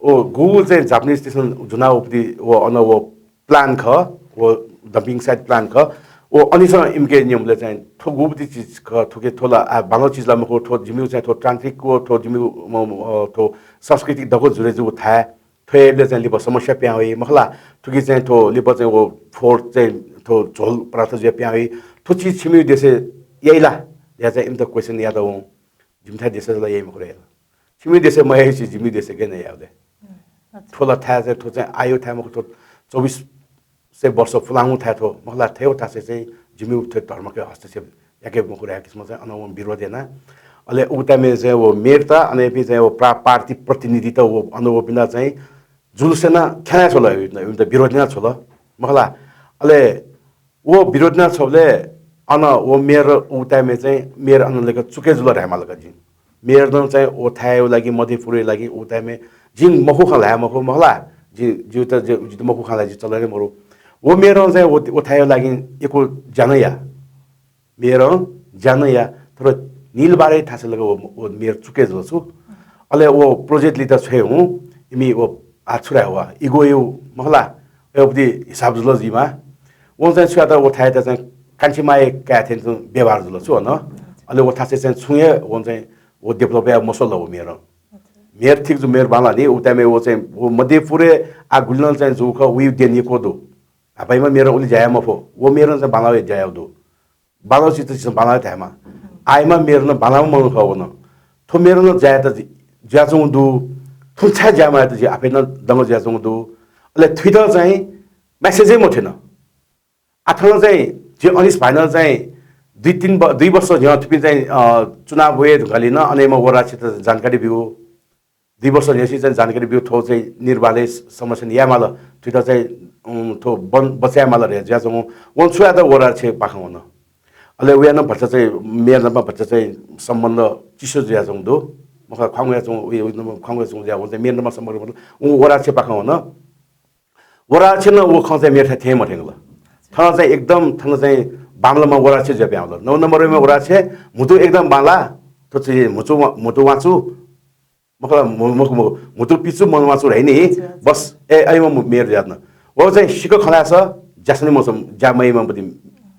ओ गुगु चाहिँ Japanese तिसन जुना उपति व अन व plan खः, व dumping site plan खः, व अनिसं इमिके नियमले चाहिँ थ्व गुपति चिज खः, थ्वके थ्व ला आ बांलाउ चिज ला मखु, थ्व जिमिउ चाहिँ थ्व तान्त्रिक व थ्व जिमिउ म, म, अ, थ्व सांस्कृतिक दक्व जुरे जु थाय्, थ्व याइबलय् चाहिँ लिपा समस्या पिहां वइ, मखला, थुकी चाहिँ थ्व लिपा चाहिँ व फोहोर चाहिँ थ्व झोल पदार्थ जुया पिहां वइ, थ्व चिज छिमिउ देशय् याइ ला? या चाहिँ इमित question यात वं। जिमिथाय् देशय् ला याइ मखु रे याला। छिमिउ देशय् मयाइ छि जिमिउ देशय् गय् याइ ले? थ्व ला थाय् चाहिँ थ्व चाहिँ आयु थाय् मखु, थ्व चौबिस सय वर्ष पुलांगु थाय् थ्व, मखला, थ्व थासय् चाहिँ जिमिउ थ्व धर्मके हस्तक्षेप याके मखु रे किसिम चाहिँ अन वं विरोध याना। अले उ time-य् चाहिँ व मेयर त, अन इपिं चाहिँ व प्रा-, पार्टी प्रतिनिधि त व अन व पिना चाहिँ जुलुस याना ख्याना छ्वल, इमित विरोध याना छ्वल, मखला। अले व विरोध याना छ्वबले अन व मेयर उ time-य् चाहिँ मेयर अन लेक चुके जुल धायेमाल का जिं। मेयर नं चाहिँ व थाय्‌या लागि, मध्यपुरया लागि उ time-य् जिं मखु खँ ल्हाये मखु, मखला, जि, जिउ त, जि, जि त मखु खँ ल्हाये जि चलन हे मरु। व मेयरं चाहिँ व, व थाय्‌या लागि यक्व ज्या नं या। मेयरं ज्या नं या, तर नीलबाराही थासय् लगे व, व मेयर चुके जुल छु। अले व project लित छ्वये हुँ, इमि व आ छु धाये व, ego यु मखला, वय्‌पति हिसाब जुल जुइमा। वं चाहिँ छु यात व थाय्‌यात चाहिँ कान्छी माया काय् थें तुं व्यवहार जुल छु अन। अले व थासय् चाहिँ छुं हे वं चाहिँ व develop याये मस्वल व मेयरं। मेयर ठीक जु, मेयर बांला नि, उ time-य् व चाहिँ व मध्यपुरय् आ गुलिनं चाहिँ जु खः, उयु देन यक्व दु। न्हापाइम्ह मेयरं उलि ज्या याये मफु, व मेयरं चाहिँ बांलाउ ज्या याउ दु। बांलाउ चिज त झीसं बांलाउ धायेमा। आइम्ह मेयर नं बांलाउ मनू खः व नं। थ्व मेयर नं ज्या यात जि-, ज्याचुं दु। थुं छाय् ज्या मयात जि आफै नं दंग ज्याचुं दु। अले थुइत चाहिँ message हे मथ्यन। आ, थन चाहिँ झी अनिस भाइनं चाहिँ दुई तीन ब-, दुई वर्ष न्ह्यः थुपिं चाहिँ, अ, चुनाव वये धुंकालिं नं अनेम्ह वराछेत जानकारी ब्यू। दुई वर्ष न्ह्यःसि चाहिँ जानकारी ब्यू, थ्व चाहिँ नीलबाराही समस्या यायेमाल, थुइत चाहिँ, उम्, थ्व बन-, बचय् यायेमाल धया जुयाच्वंगु। वं छु यात वराछे पाखं वन। अले वया नं भचा चाहिँ मेयर नाप भचा चाहिँ सम्बन्ध चिसो जुयाच्वंगु दु। मखु ख्वांगु याच्वंगु, उइ, उइ, ख्वांगु याच्वंगु जुया, वं चाहिँ मेयर नाप सम्बन्ध, व वराछे पाखं वन। वराछे नं व खँ चाहिँ मेयर थाय् थें मथ्यंकल। थन चाहिँ एकदम, थन चाहिँ बांमलाम्ह वराछे जुया पिहां वल। नौ नम्बरम्ह वराछे म्हुतु एकदम बांला, थ्व चाहिँ म्हुचु वा-, म्हुतु वांचु, मखु ला, मु-, मखु, मखु, म्हुतु पिचु मन वांचु धाइ नि, अच्छा, अच्छा। बस, ए, अय्‌म्ह मेयर जुयाच्वन। व चाहिँ सिक्क खँ ल्हाय्‌स, ज्यासने मसं, ज्या मयाइम्ह पति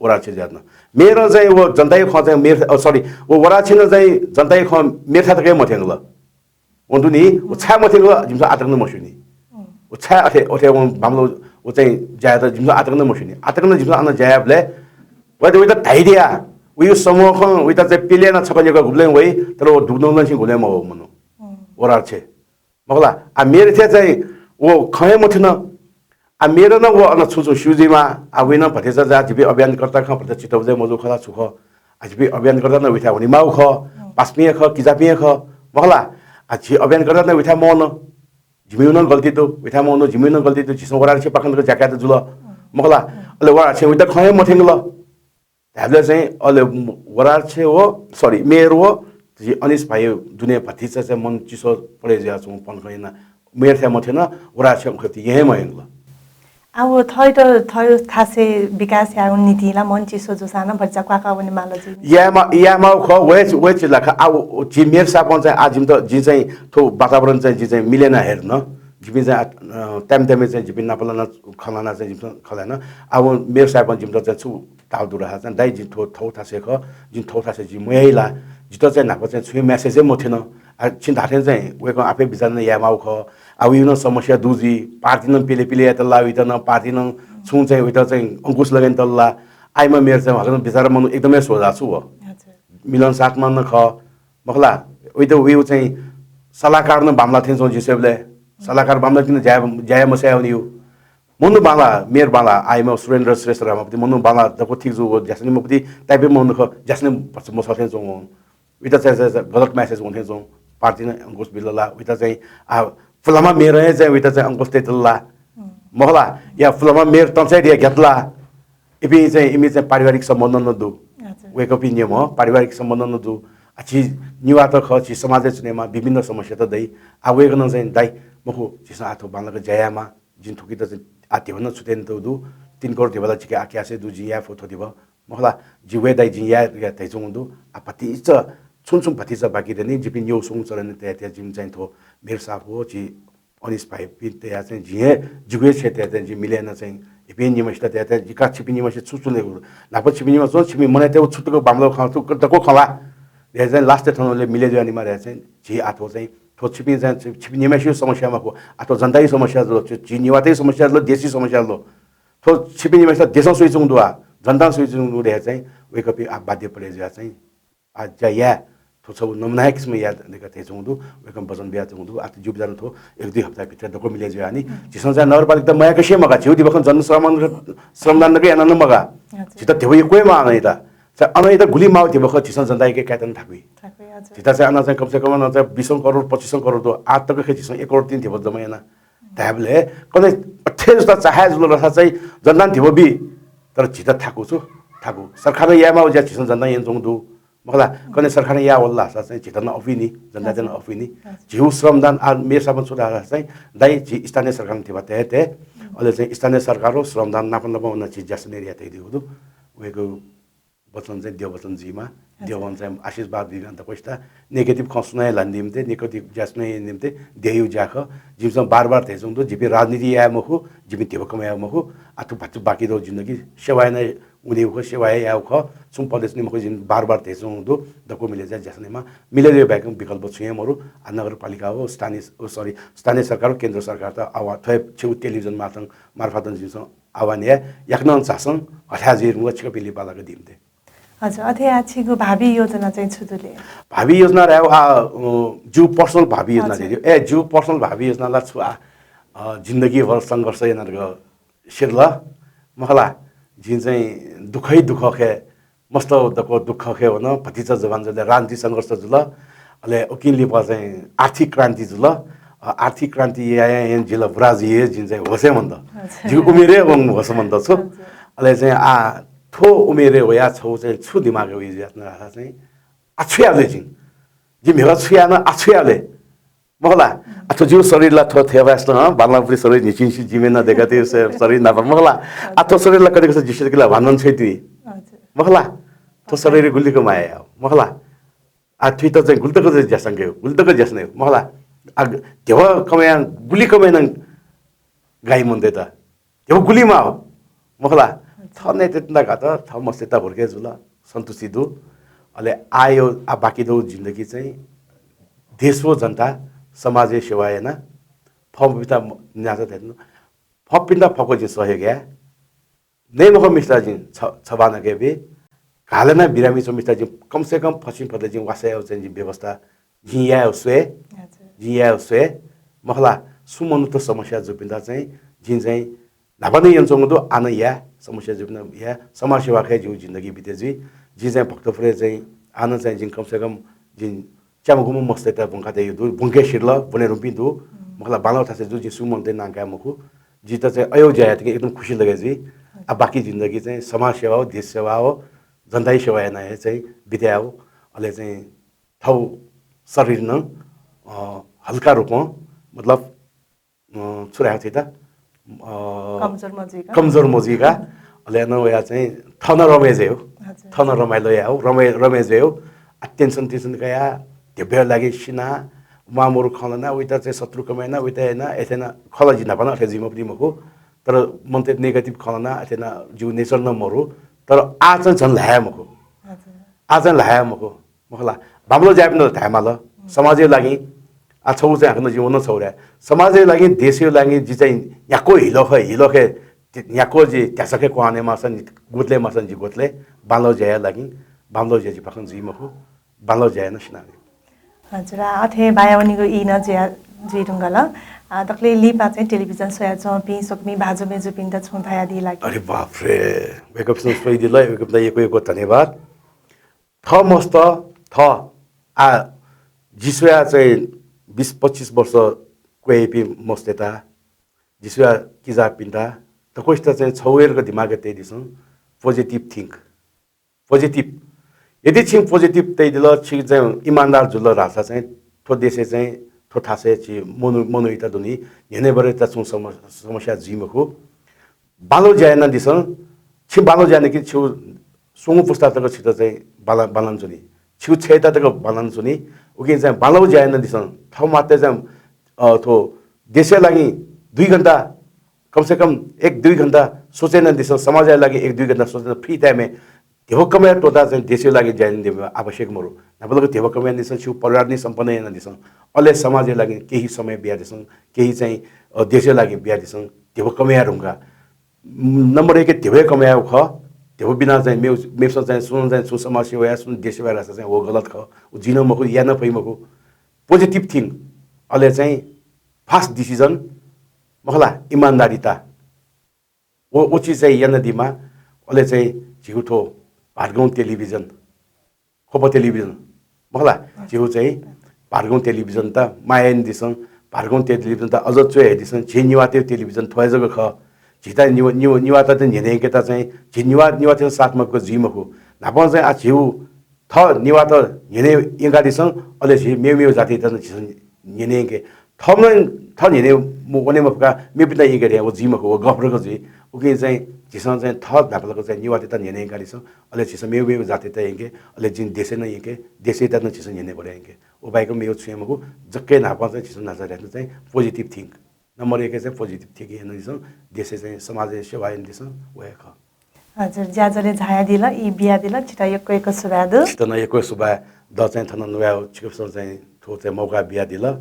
वराछे जुयाच्वन। मेयरं चाहिँ व जनताया खँ चाहिँ मेयर, अ, sorry, व वराछेनं चाहिँ जनताया खँ मेयर थाय् तक हे मथ्यंकल। वं दुनि, व छाय् मथ्यंकल, जिमिसं आः तक नं मस्यूनि। व छाय् अथे, अथे वं बांमलाउ, व चाहिँ ज्या यात जिमिसं आः तक नं मस्यूनि। आः तक नं जिमिसं अन ज्या यायेबलय् वयात, वयात धाइ दिया, वयु समूह खँ, वयात चाहिँ प्यले याना छकः न्यकः गुबलें वइ, तर व दुगुदुगुलिं गुबलें मवः मनू। वराछे। मखु ला, आ, मेयर थें चाहिँ व खँ हे मथ्यन। आ, मेयर नं व अन छुं छुं स्यू जुइमा, आ, वय्‌नं भतिचा जा, झीपिं अभियानकर्ता खँ भचा चितउ जक मजू खः ला छु खः। आ, झीपिं अभियानकर्ता नं वयाथाय् वनेमाउ खः, पासापिं हे खः, किजापिं हे खः, मखु ला। आ, झी अभियानकर्ता नं वयाथाय् मवन। जिमिउ नं गल्ती दु, वयाथाय् मवन, जिमिउ नं गल्ती दु, झीसं वराछे पाखं तक ज्या कायेत जुल, मखु ला। अले वराछें वयात खँ हे मथ्यंकल। धायेबलय् चाहिँ अले वराछे व, sorry, मेयर व झी अनिस भाइ दुने भतिचा चाहिँ मन चिसो परे जुयाच्वंगु पन खँ याना मेयर थाय् मथ्यन, वराछे उखे ति हे मयंकल। आव थःत थः थासय् विकास यायेगु निंतिं ला मञ्चिसो जूसां नं भचा क्वाका वने माल जुइ। यायेमा-, यायेमाःगु खः, वय्, वय् चिज ला खः। आव झी मेयर साहबं चाहिँ आ जिमित, जिं चाहिँ थ्व वातावरण चाहिँ जिं चाहिँ मिले याना हये धुन। जिपिं चाहिँ आ, अ, time time-य् चाहिँ जिपिं नापलाना खँ ल्हाना चाहिँ जिमिसं खँ ल्हाना। आव मेयर साहबं जिमित चाहिँ छु धाल दु धाःसा चाहिँ, दाइ, जि थ्व, थःगु थासय् खः, जिं थःगु थासय् जिं मयाइ ला, जितः चाहिँ न्हापा चाहिँ छुं message हे मथ्यन। आ, छिं धाःथें चाहिँ वय्कलं आफै विचार याना यायेमाःगु खः। आ, उइत नं समस्या दु जुइ, party नं पिले पिले यायेत ला, उइत नं party नं छुं चाहिँ उइत चाहिँ अंकुश लगायेत ला। आइम्ह मेयर चाहिँ हाकनं विचार मनू एकदमै सोझा छु व। हजुर। मिलनसाथम्ह नं खः, मखु ला, उइत उयो चाहिँ सल्लाहकार नं बांमलाः थें च्वं जिं स्वयेबलय्। सल्लाहकार बांमलाः किन ज्या, ज्या याये मस्याः वनीगु। मनू बांलाः, मेयर बांलाः, आइम्ह सुरेन्द्र श्रेष्ठ धाःम्ह पति मनू बांलाः, दक्व ठीक जू, व ज्यासने मपति type-य् मनू खः, ज्यासने मसः थें च्वं वं। उइत चाहिँ, चाहिँ, चाहिँ गलत message वं थें च्वं, party नं अंकुश बिल ला, उइत चाहिँ, आ, फलाम्ह मेयरं हे चाहिँ उइत चाहिँ अंकुश तयेत ला। हम्म। मखु ला, या फलाम्ह मेयर तंचाय् दिया ग्यात ला। इपिं चाहिँ, इमि चाहिँ पारिवारिक सम्बन्ध नं दु। हजुर। वय्कःपिं निम्ह पारिवारिक सम्बन्ध नं दु। आ, झी नेवाःत खः, झी समाजय् च्वनेमा विभिन्न समस्यात दइ। आ, वय्कलं चाहिँ, दाइ, मखु, झीसं आ थ्व बांलाक ज्या यायेमा, जिं थुकित चाहिँ आ धिबा नं छुटे यानातःगु दु। तीन करोड धिबा ला जिके आ cash-य् दु, जिं याये फु थ्व धिबा। मखु ला, जि वये दाइ, जिं याये धकाः धयाच्वंगु दु। आ, भतिचा, छुं छुं भतिचा बाकी दनि, जिपिं न्यू स्वंगु चलन तयाः तयाः जिं चाहिँ थ्व मेयर साहब व झी अनिश भाइपिं तयाः चाहिँ जिं हे, जिगु हे छेँ तयाः चाहिँ जिं मिले याना चाहिँ इपिं निम्हसित तयाः तयाः जिका छिपिं निम्हसित छु छु लेगु। न्हापा छिपिं निम्ह च्वं, छिपिं मनय् तयेगु छु तक बांमलाःगु खँ, छु दक्व खँ ला। धयाः चाहिँ last-य् थन ले मिले जुयाः निमा धयाः चाहिँ झी आ थ्व चाहिँ, थ्व छिपिं चाहिँ छि-, छिपिं निम्हसिगु समस्या मखु, आ थ्व जनताया समस्या जुल, झी, झी नेवाःतय् समस्या जुल, देशया समस्या जुल। थ्व छिपिं निम्हसित देशं स्वयाच्वंगु दु आ, जनतां स्वयाच्वंगु दु धयाः चाहिँ वय्कःपिं आ बाध्य परे जुयाः चाहिँ आ ज्या याये, थ्व छगू नमुना हे किसिमं याये धकाः धयाच्वंगु दु, वय्कलं वचन बियाच्वंगु दु। आ त ज्यू बिचाः नं थ्व एक दुई हप्ता भित्र दक्व मिले जुयाः नि। हम्म। झीसं चाहिँ नगरपालिकात मयाः कसे मगाः, झीगु धिबा खँ जनश्रवण, श्रमदान दक्व याना नं मगाः। हजुर। झीत धिबा यक्व हे माः अन यात। चाहिँ अन यात गुलि माःगु धिबा खः झीसं जनतायाके कायेत नं थाकुइ। थाकुइ, हजुर। झीत चाहिँ अन चाहिँ कम से कम अन चाहिँ बिसौं करोड, पच्चिसौं करोड दु। आः तक खँ झीसं एक करोड तीन धिबा जम्मा याना। धायेबलय् कन्हय् अथे जूसा चाहे जुल धाःसा चाहिँ जनतां धिबा बी। तर झीत थाकु छु, थाकु। सरकारं यायेमाःगु ज्या झीसं जनतां यानाच्वंगु दु। मखु ला, कन्हय् सरकारं याः वल धाःसा चाहिँ झीत नं अःपुइ नि, जनतायात नं अःपुइ नि। हजुर। झीगु श्रमदान आ मेयर साहबं छु धाःसा चाहिँ, दाइ, झी स्थानीय सरकारं धिबा तये हे तये। अले चाहिँ स्थानीय सरकार व श्रमदान नाप नाप वनाः झी ज्यासनय् याये तयादीगु दु। वय्कःगु वचन चाहिँ द्यः वचन जुइमा, हजुर। द्यः वचन चाहिँ आशीर्वाद बीमा दक्वसित। Negative खँ सुनां हे ल्हानादी मते, negative ज्या सुनां हे यानादी मते, द्यःयागु ज्या खः। जिमिसं बार बार धयाच्वंगु दु, जिपिं राजनीति याये मखु, जिपिं धिबा कमय् याये मखु। आ थ्व भचा बाकी दु जिन्दगी सेवा याना वनेगु खः, सेवा हे यायेगु खः। छुं पदय् च्वने मखु, जिं बार बार धयाच्वंगु दु, दक्व मिले जुयाः ज्या यानामा। मिले जुइ बाहेक विकल्प छुं हे मरु। आ नगरपालिका व स्थानीय, ओ, sorry, स्थानीय सरकार व केन्द्र सरकारत आह्वान, थ्व हे छेउ television मार्फत, मार्फत जिमिसं आह्वान याये, याकनं झासँ, हथाय् जुइ धुंकाः छिकपिं लिपा लाकादी मते। हजुर, अथे याः छिगु भावी योजना चाहिँ छु दु ले? भावी योजना धायेगु आ, अ, जिगु personal भावी योजना हजुर। धयागु। ए, जिगु personal भावी योजना ला छु आ, अ, जिन्दगीभर संघर्ष याना धकाः सिधल, मखु ला, जिं चाहिँ दुःखै दुःखखे, मस्त दक्व दुःखखे वन, भतिचा जवान जुल, राजनीतिक संघर्ष जुल, अले उकिं लिपा चाहिँ आर्थिक क्रान्ति जुल। अ, आर्थिक क्रान्ति यायां हे जि ला बुरा जुइ हे जिं चाहिँ होश हे मन्त। अच्छा। जिगु उमेर हे वंगु होश मन्त छु। अच्छा। अले चाहिँ आ, थ्व उमेरय् वयाः छगू चाहिँ छु दिमागय् वइ जुयाच्वन धाःसा चाहिँ, आ छु याये ले जिं? जिं म्हिगः छु याये न, आ छु याये ले? मखु ला? आ थ्व जिगु शरीर ला थ्व थेवाय्‌सं, हँ, बांलाःपुरी शरीर न्हिच्छि न्हिच्छि जिमय् नं दय्‌कातःगु शरीर नाप, मखु ला? आ थ्व शरीर ला कति खःसा जिसित कि ला भान छ्वइ तुइ। अच्छा। मखु ला? थ्व शरीर गुलि तक माया यायेगु, मखु ला? आ थुइत चाहिँ गुलि तक चाहिँ ज्यासंकेगु, गुलि तक ज्यासनेगु, मखु ला? आ धिबा कमय् यानाः गुलि कमय् यानाः गाइ मनूतय्‌त धिबा गुलि माःगु, मखु ला? थः नयेत तिन्दा घात, थः मस्तय्‌त हुर्के जुल, सन्तुष्टि दु। अले आःया, आ बाकी दु जिन्दगी चाहिँ देश व जनता, समाजया सेवा याना, फपिन्त म-, न्याचा धयाथें, फपिन्त फक्व जिं सहयोग याये। नये मखु मिस्ता जिं छ, छबानके बी। घाः ल्हानाः बिरामी च्वंम्ह मिस्ता जिं कम से कम फसिं फत जिं वासः यायेगु चाहिँ जिं व्यवस्था जिं यायेगु स्वये। अच्छा। जिं यायेगु स्वये। मखु ला, सुं मनूत समस्या जूपिन्त चाहिँ जिं चाहिँ न्हापा नं यानाच्वंगु दु, आः नं याये, समस्या जूपिन्त याये, समाजसेवा कयाः जिगु जिन्दगी बिते जुइ। जिं चाहिँ भक्तपुरय् चाहिँ आः नं चाहिँ जिं कम से कम जिं च्याम्ह गुम्ह मस्तय्‌त ब्वंकातयागु दु, ब्वंके सिधल, ब्वने धुंपिं दु। हम्म। मखु ला, बांलाःगु थासय् जू, जिं सुं मनूतय् नां काये मखु। जितः चाहिँ अय् ज्या यायेत एकदम खुसी लगे जुइ। आ, बाकी जिन्दगी चाहिँ समाजसेवा व देशसेवा व जनताया सेवा यानाः हे चाहिँ बिते यायेगु। अले चाहिँ थःगु शरीर नं, अ, हल्का रूपं, मतलब, अ, छु धायेगु थुइत, अ, कमजोर मजुइका। कमजोर मजुइका। अले नं वया चाहिँ थन रमाय् जुयाः, हजुर। थन रमाइलो याः, रमाय्, रमाय् जुयाः। आ, tension, tension कया, ध्यबा लागि सिना, मामरु खँ ल्हाना, उइत चाहिँ शत्रु कमय् याना, उइत याना, अथे याना खला जि न्हापा नं अथे जुइम्ह पनि मखु। तर मनूतय्त negative खँ ल्हाना, अथे याना जिगु nature नं मरु। तर आ चाहिँ झन ल्हाये मखु। हजुर। आ चाहिँ ल्हाये मखु। मखला, बांमलाः ज्याःपिन्त धायेमाल, समाजया लागि, आ, छगू चाहिँ हाकनं जिं व नं छगू धाये। समाजया लागि, देशया लागि जि चाहिँ न्ह्याक्व हिलख, हिलख, न्ह्याक्व जि त्यासखे क्वहां नयेमाःसा नि, ग्वतले माःसा नि जि ग्वतले, बांमलाः ज्याया लागि, बांमलाः ज्या जिपाखें जुइ मखु, बांमलाः ज्याया नं सिनागु। हजुर, आ, अथे बायावनीगु ई नं जुया, जुइ धुंकल। आ, दकले लिपा चाहिँ television स्वयाच्वंपिं स्वकुमि भाजु मय्जुपिन्त छुं धयादी ला कि? अरे बाप रे, वय्कःपिन्सं स्वयादिल, वय्कःपिन्त यक्व यक्व धन्यवाद। थः मस्त, थः, आ, जि स्वया चाहिँ बिस पच्चिस वर्ष क्वय्‌पिं मस्तय्त, जि स्वया किजापिन्त, दक्वसित चाहिँ छगू हे जक दिमागय् तयादिसँ, positive think, positive। यदि छिं positive तयादिल, छि चाहिँ इमानदार जुल धाःसा चाहिँ थ्व देशय् चाहिँ, थ्व थासय् छि मनू, मनूइत दुने, न्ह्यःने बरय्‌त छुं सम-, समस्या जुइ मखु। बांमलाः ज्या यानादिसँ, छि बांमलाः ज्या याना कि छि स्वंगू पुस्ता तक छित चाहिँ बांला-, बांलानाच्वनी, छिगु छय्‌त तक बांलानाच्वनी। उकिं चाहिँ बांमलाः ज्या यानादिसँ। थः मात्रै चाहिँ, अ, थ्व देशया लागि दुई घण्टा, कम से कम एक दुई घण्टा सोचे यानादिसँ, समाजया लागि एक दुई घण्टा सोचे याना free time-य् ध्यबा कमय् त्वःता चाहिँ देशया लागि ज्या यानादीम्ह आवश्यक मरु। न्हापालाक ध्यबा कमय् यानादिसँ, छिगु परिवार नं सम्पन्न यानादिसँ। अले समाजया लागि केही समय बियादिसँ, केही चाहिँ, अ, देशया लागि बियादिसँ, ध्यबा कमय् याये धुंकाः। नम्बर एक ध्यबा कमय् यायेगु खः। ध्यबा बिना चाहिँ मेव-, मेपिसं चाहिँ सुं चाहिँ छुं समाज सेवा या, सुं देश सेवा याःसा चाहिँ व गलत खः। व जुइ नं मखु, याये नं फइ मखु। Positive think, अले चाहिँ fast decision, मखला, इमानदारिता। व, व चिज चाहिँ यानादीमा, अले चाहिँ झीगु थ्व भादगाउँ television, ख्वप television, मखला, झीगु चाहिँ भादगाउँ television-त माया यानादिसँ, भादगाउँ television-त अझ च्वय् हयादिसँ, झी नेवाःतय् television थ्व हे जक खः। झीत नेवा-, नेवा-, नेवाःत न्ह्यःने यंकेत चाहिँ झी नेवाः, नेवाःतय्सं साथ मबिक जुइ मखु। न्हापां चाहिँ आ झीगु थः नेवाःत न्ह्यःने यंकादिसँ, अले झी मेव मेव जातित नं झीसं न्ह्यःने यंके। थःम्हं नं थः न्ह्यःने म-, वने मफुकाः मेपिन्त यंके धयाः व जुइ मखु, व गफ जक जुइ। उकिं चाहिँ झीसं चाहिँ थः न्हापालाक चाहिँ नेवाःतय्त न्ह्यःने यंकादिसँ, अले झीसं मेव मेव जातित यंके, अले झी देशय् नं यंके, देशय्‌त नं झीसं न्ह्यःने बढे यंके। व बाहेक मेव छुं हे मखु, जक्कै न्हापां चाहिँ झीसं न्हाचः धयाथें चाहिँ positive think। नम्बर एक चाहिँ positive think यानादिसँ, देशय् चाहिँ समाजय् सेवा यानादिसँ, व हे खः। हजुर, ज्याझ्वलय् झायादिल, ई बियादिल, छित यक्व यक्व सुभाय् दु। छित नं यक्व सुभाय् द चाहिँ थन न्वयाः छिकपिन्सं चाहिँ थ्व चाहिँ मौका बियादिल।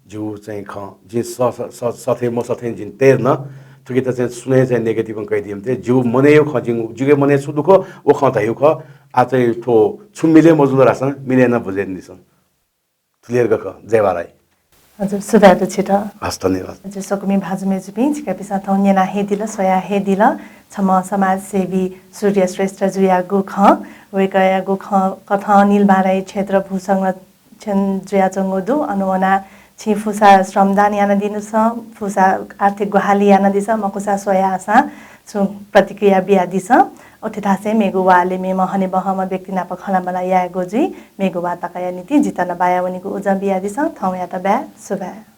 जिगु चाहिँ खँ, जिं स-, स-, स-, सथे मसथें जिं तये धुन। थुकित चाहिँ सुनां चाहिँ negative कयादी मते। जिगु मनय् खँ, जिं, जिगु मनय् छु दुःख, व खँ धयागु खः। आ चाहिँ थ्व छुं मिले मजुल धाःसा मिले यानाः बुझे यानादिसँ। थुलि हे जक खः। जय बाराही। हजुर, सुभाय् दु छित। हस्, धन्यवाद। हजुर, स्वकुमि भाजु मय्जुपिं, छिकपिन्सं थौं न्यना हे दिल, स्वया हे दिल। छम्ह समाजसेवी सूर्य श्रेष्ठ जुयागु खँ, वय्कःयागु खँ कथं नीलबाराही क्षेत्र भू संरक्षण जुयाच्वंगु दु। अन वनाः छिं फुसा श्रमदान यानादिसँ, फुसा आर्थिक ग्वाहालि यानादिसँ, मखुसा स्वयाः सां छुं प्रतिक्रिया बियादिसँ। अथे धासें मेगु वालय् मेम्ह हनेबहःम्ह व्यक्ति नाप खँल्हाबल्हा यायेगु जुइ। मेगु वाः तकया निंतिं जितः नं बायावनीगु उजं बियादिसँ। थौंयात बाय्, सुभाय्।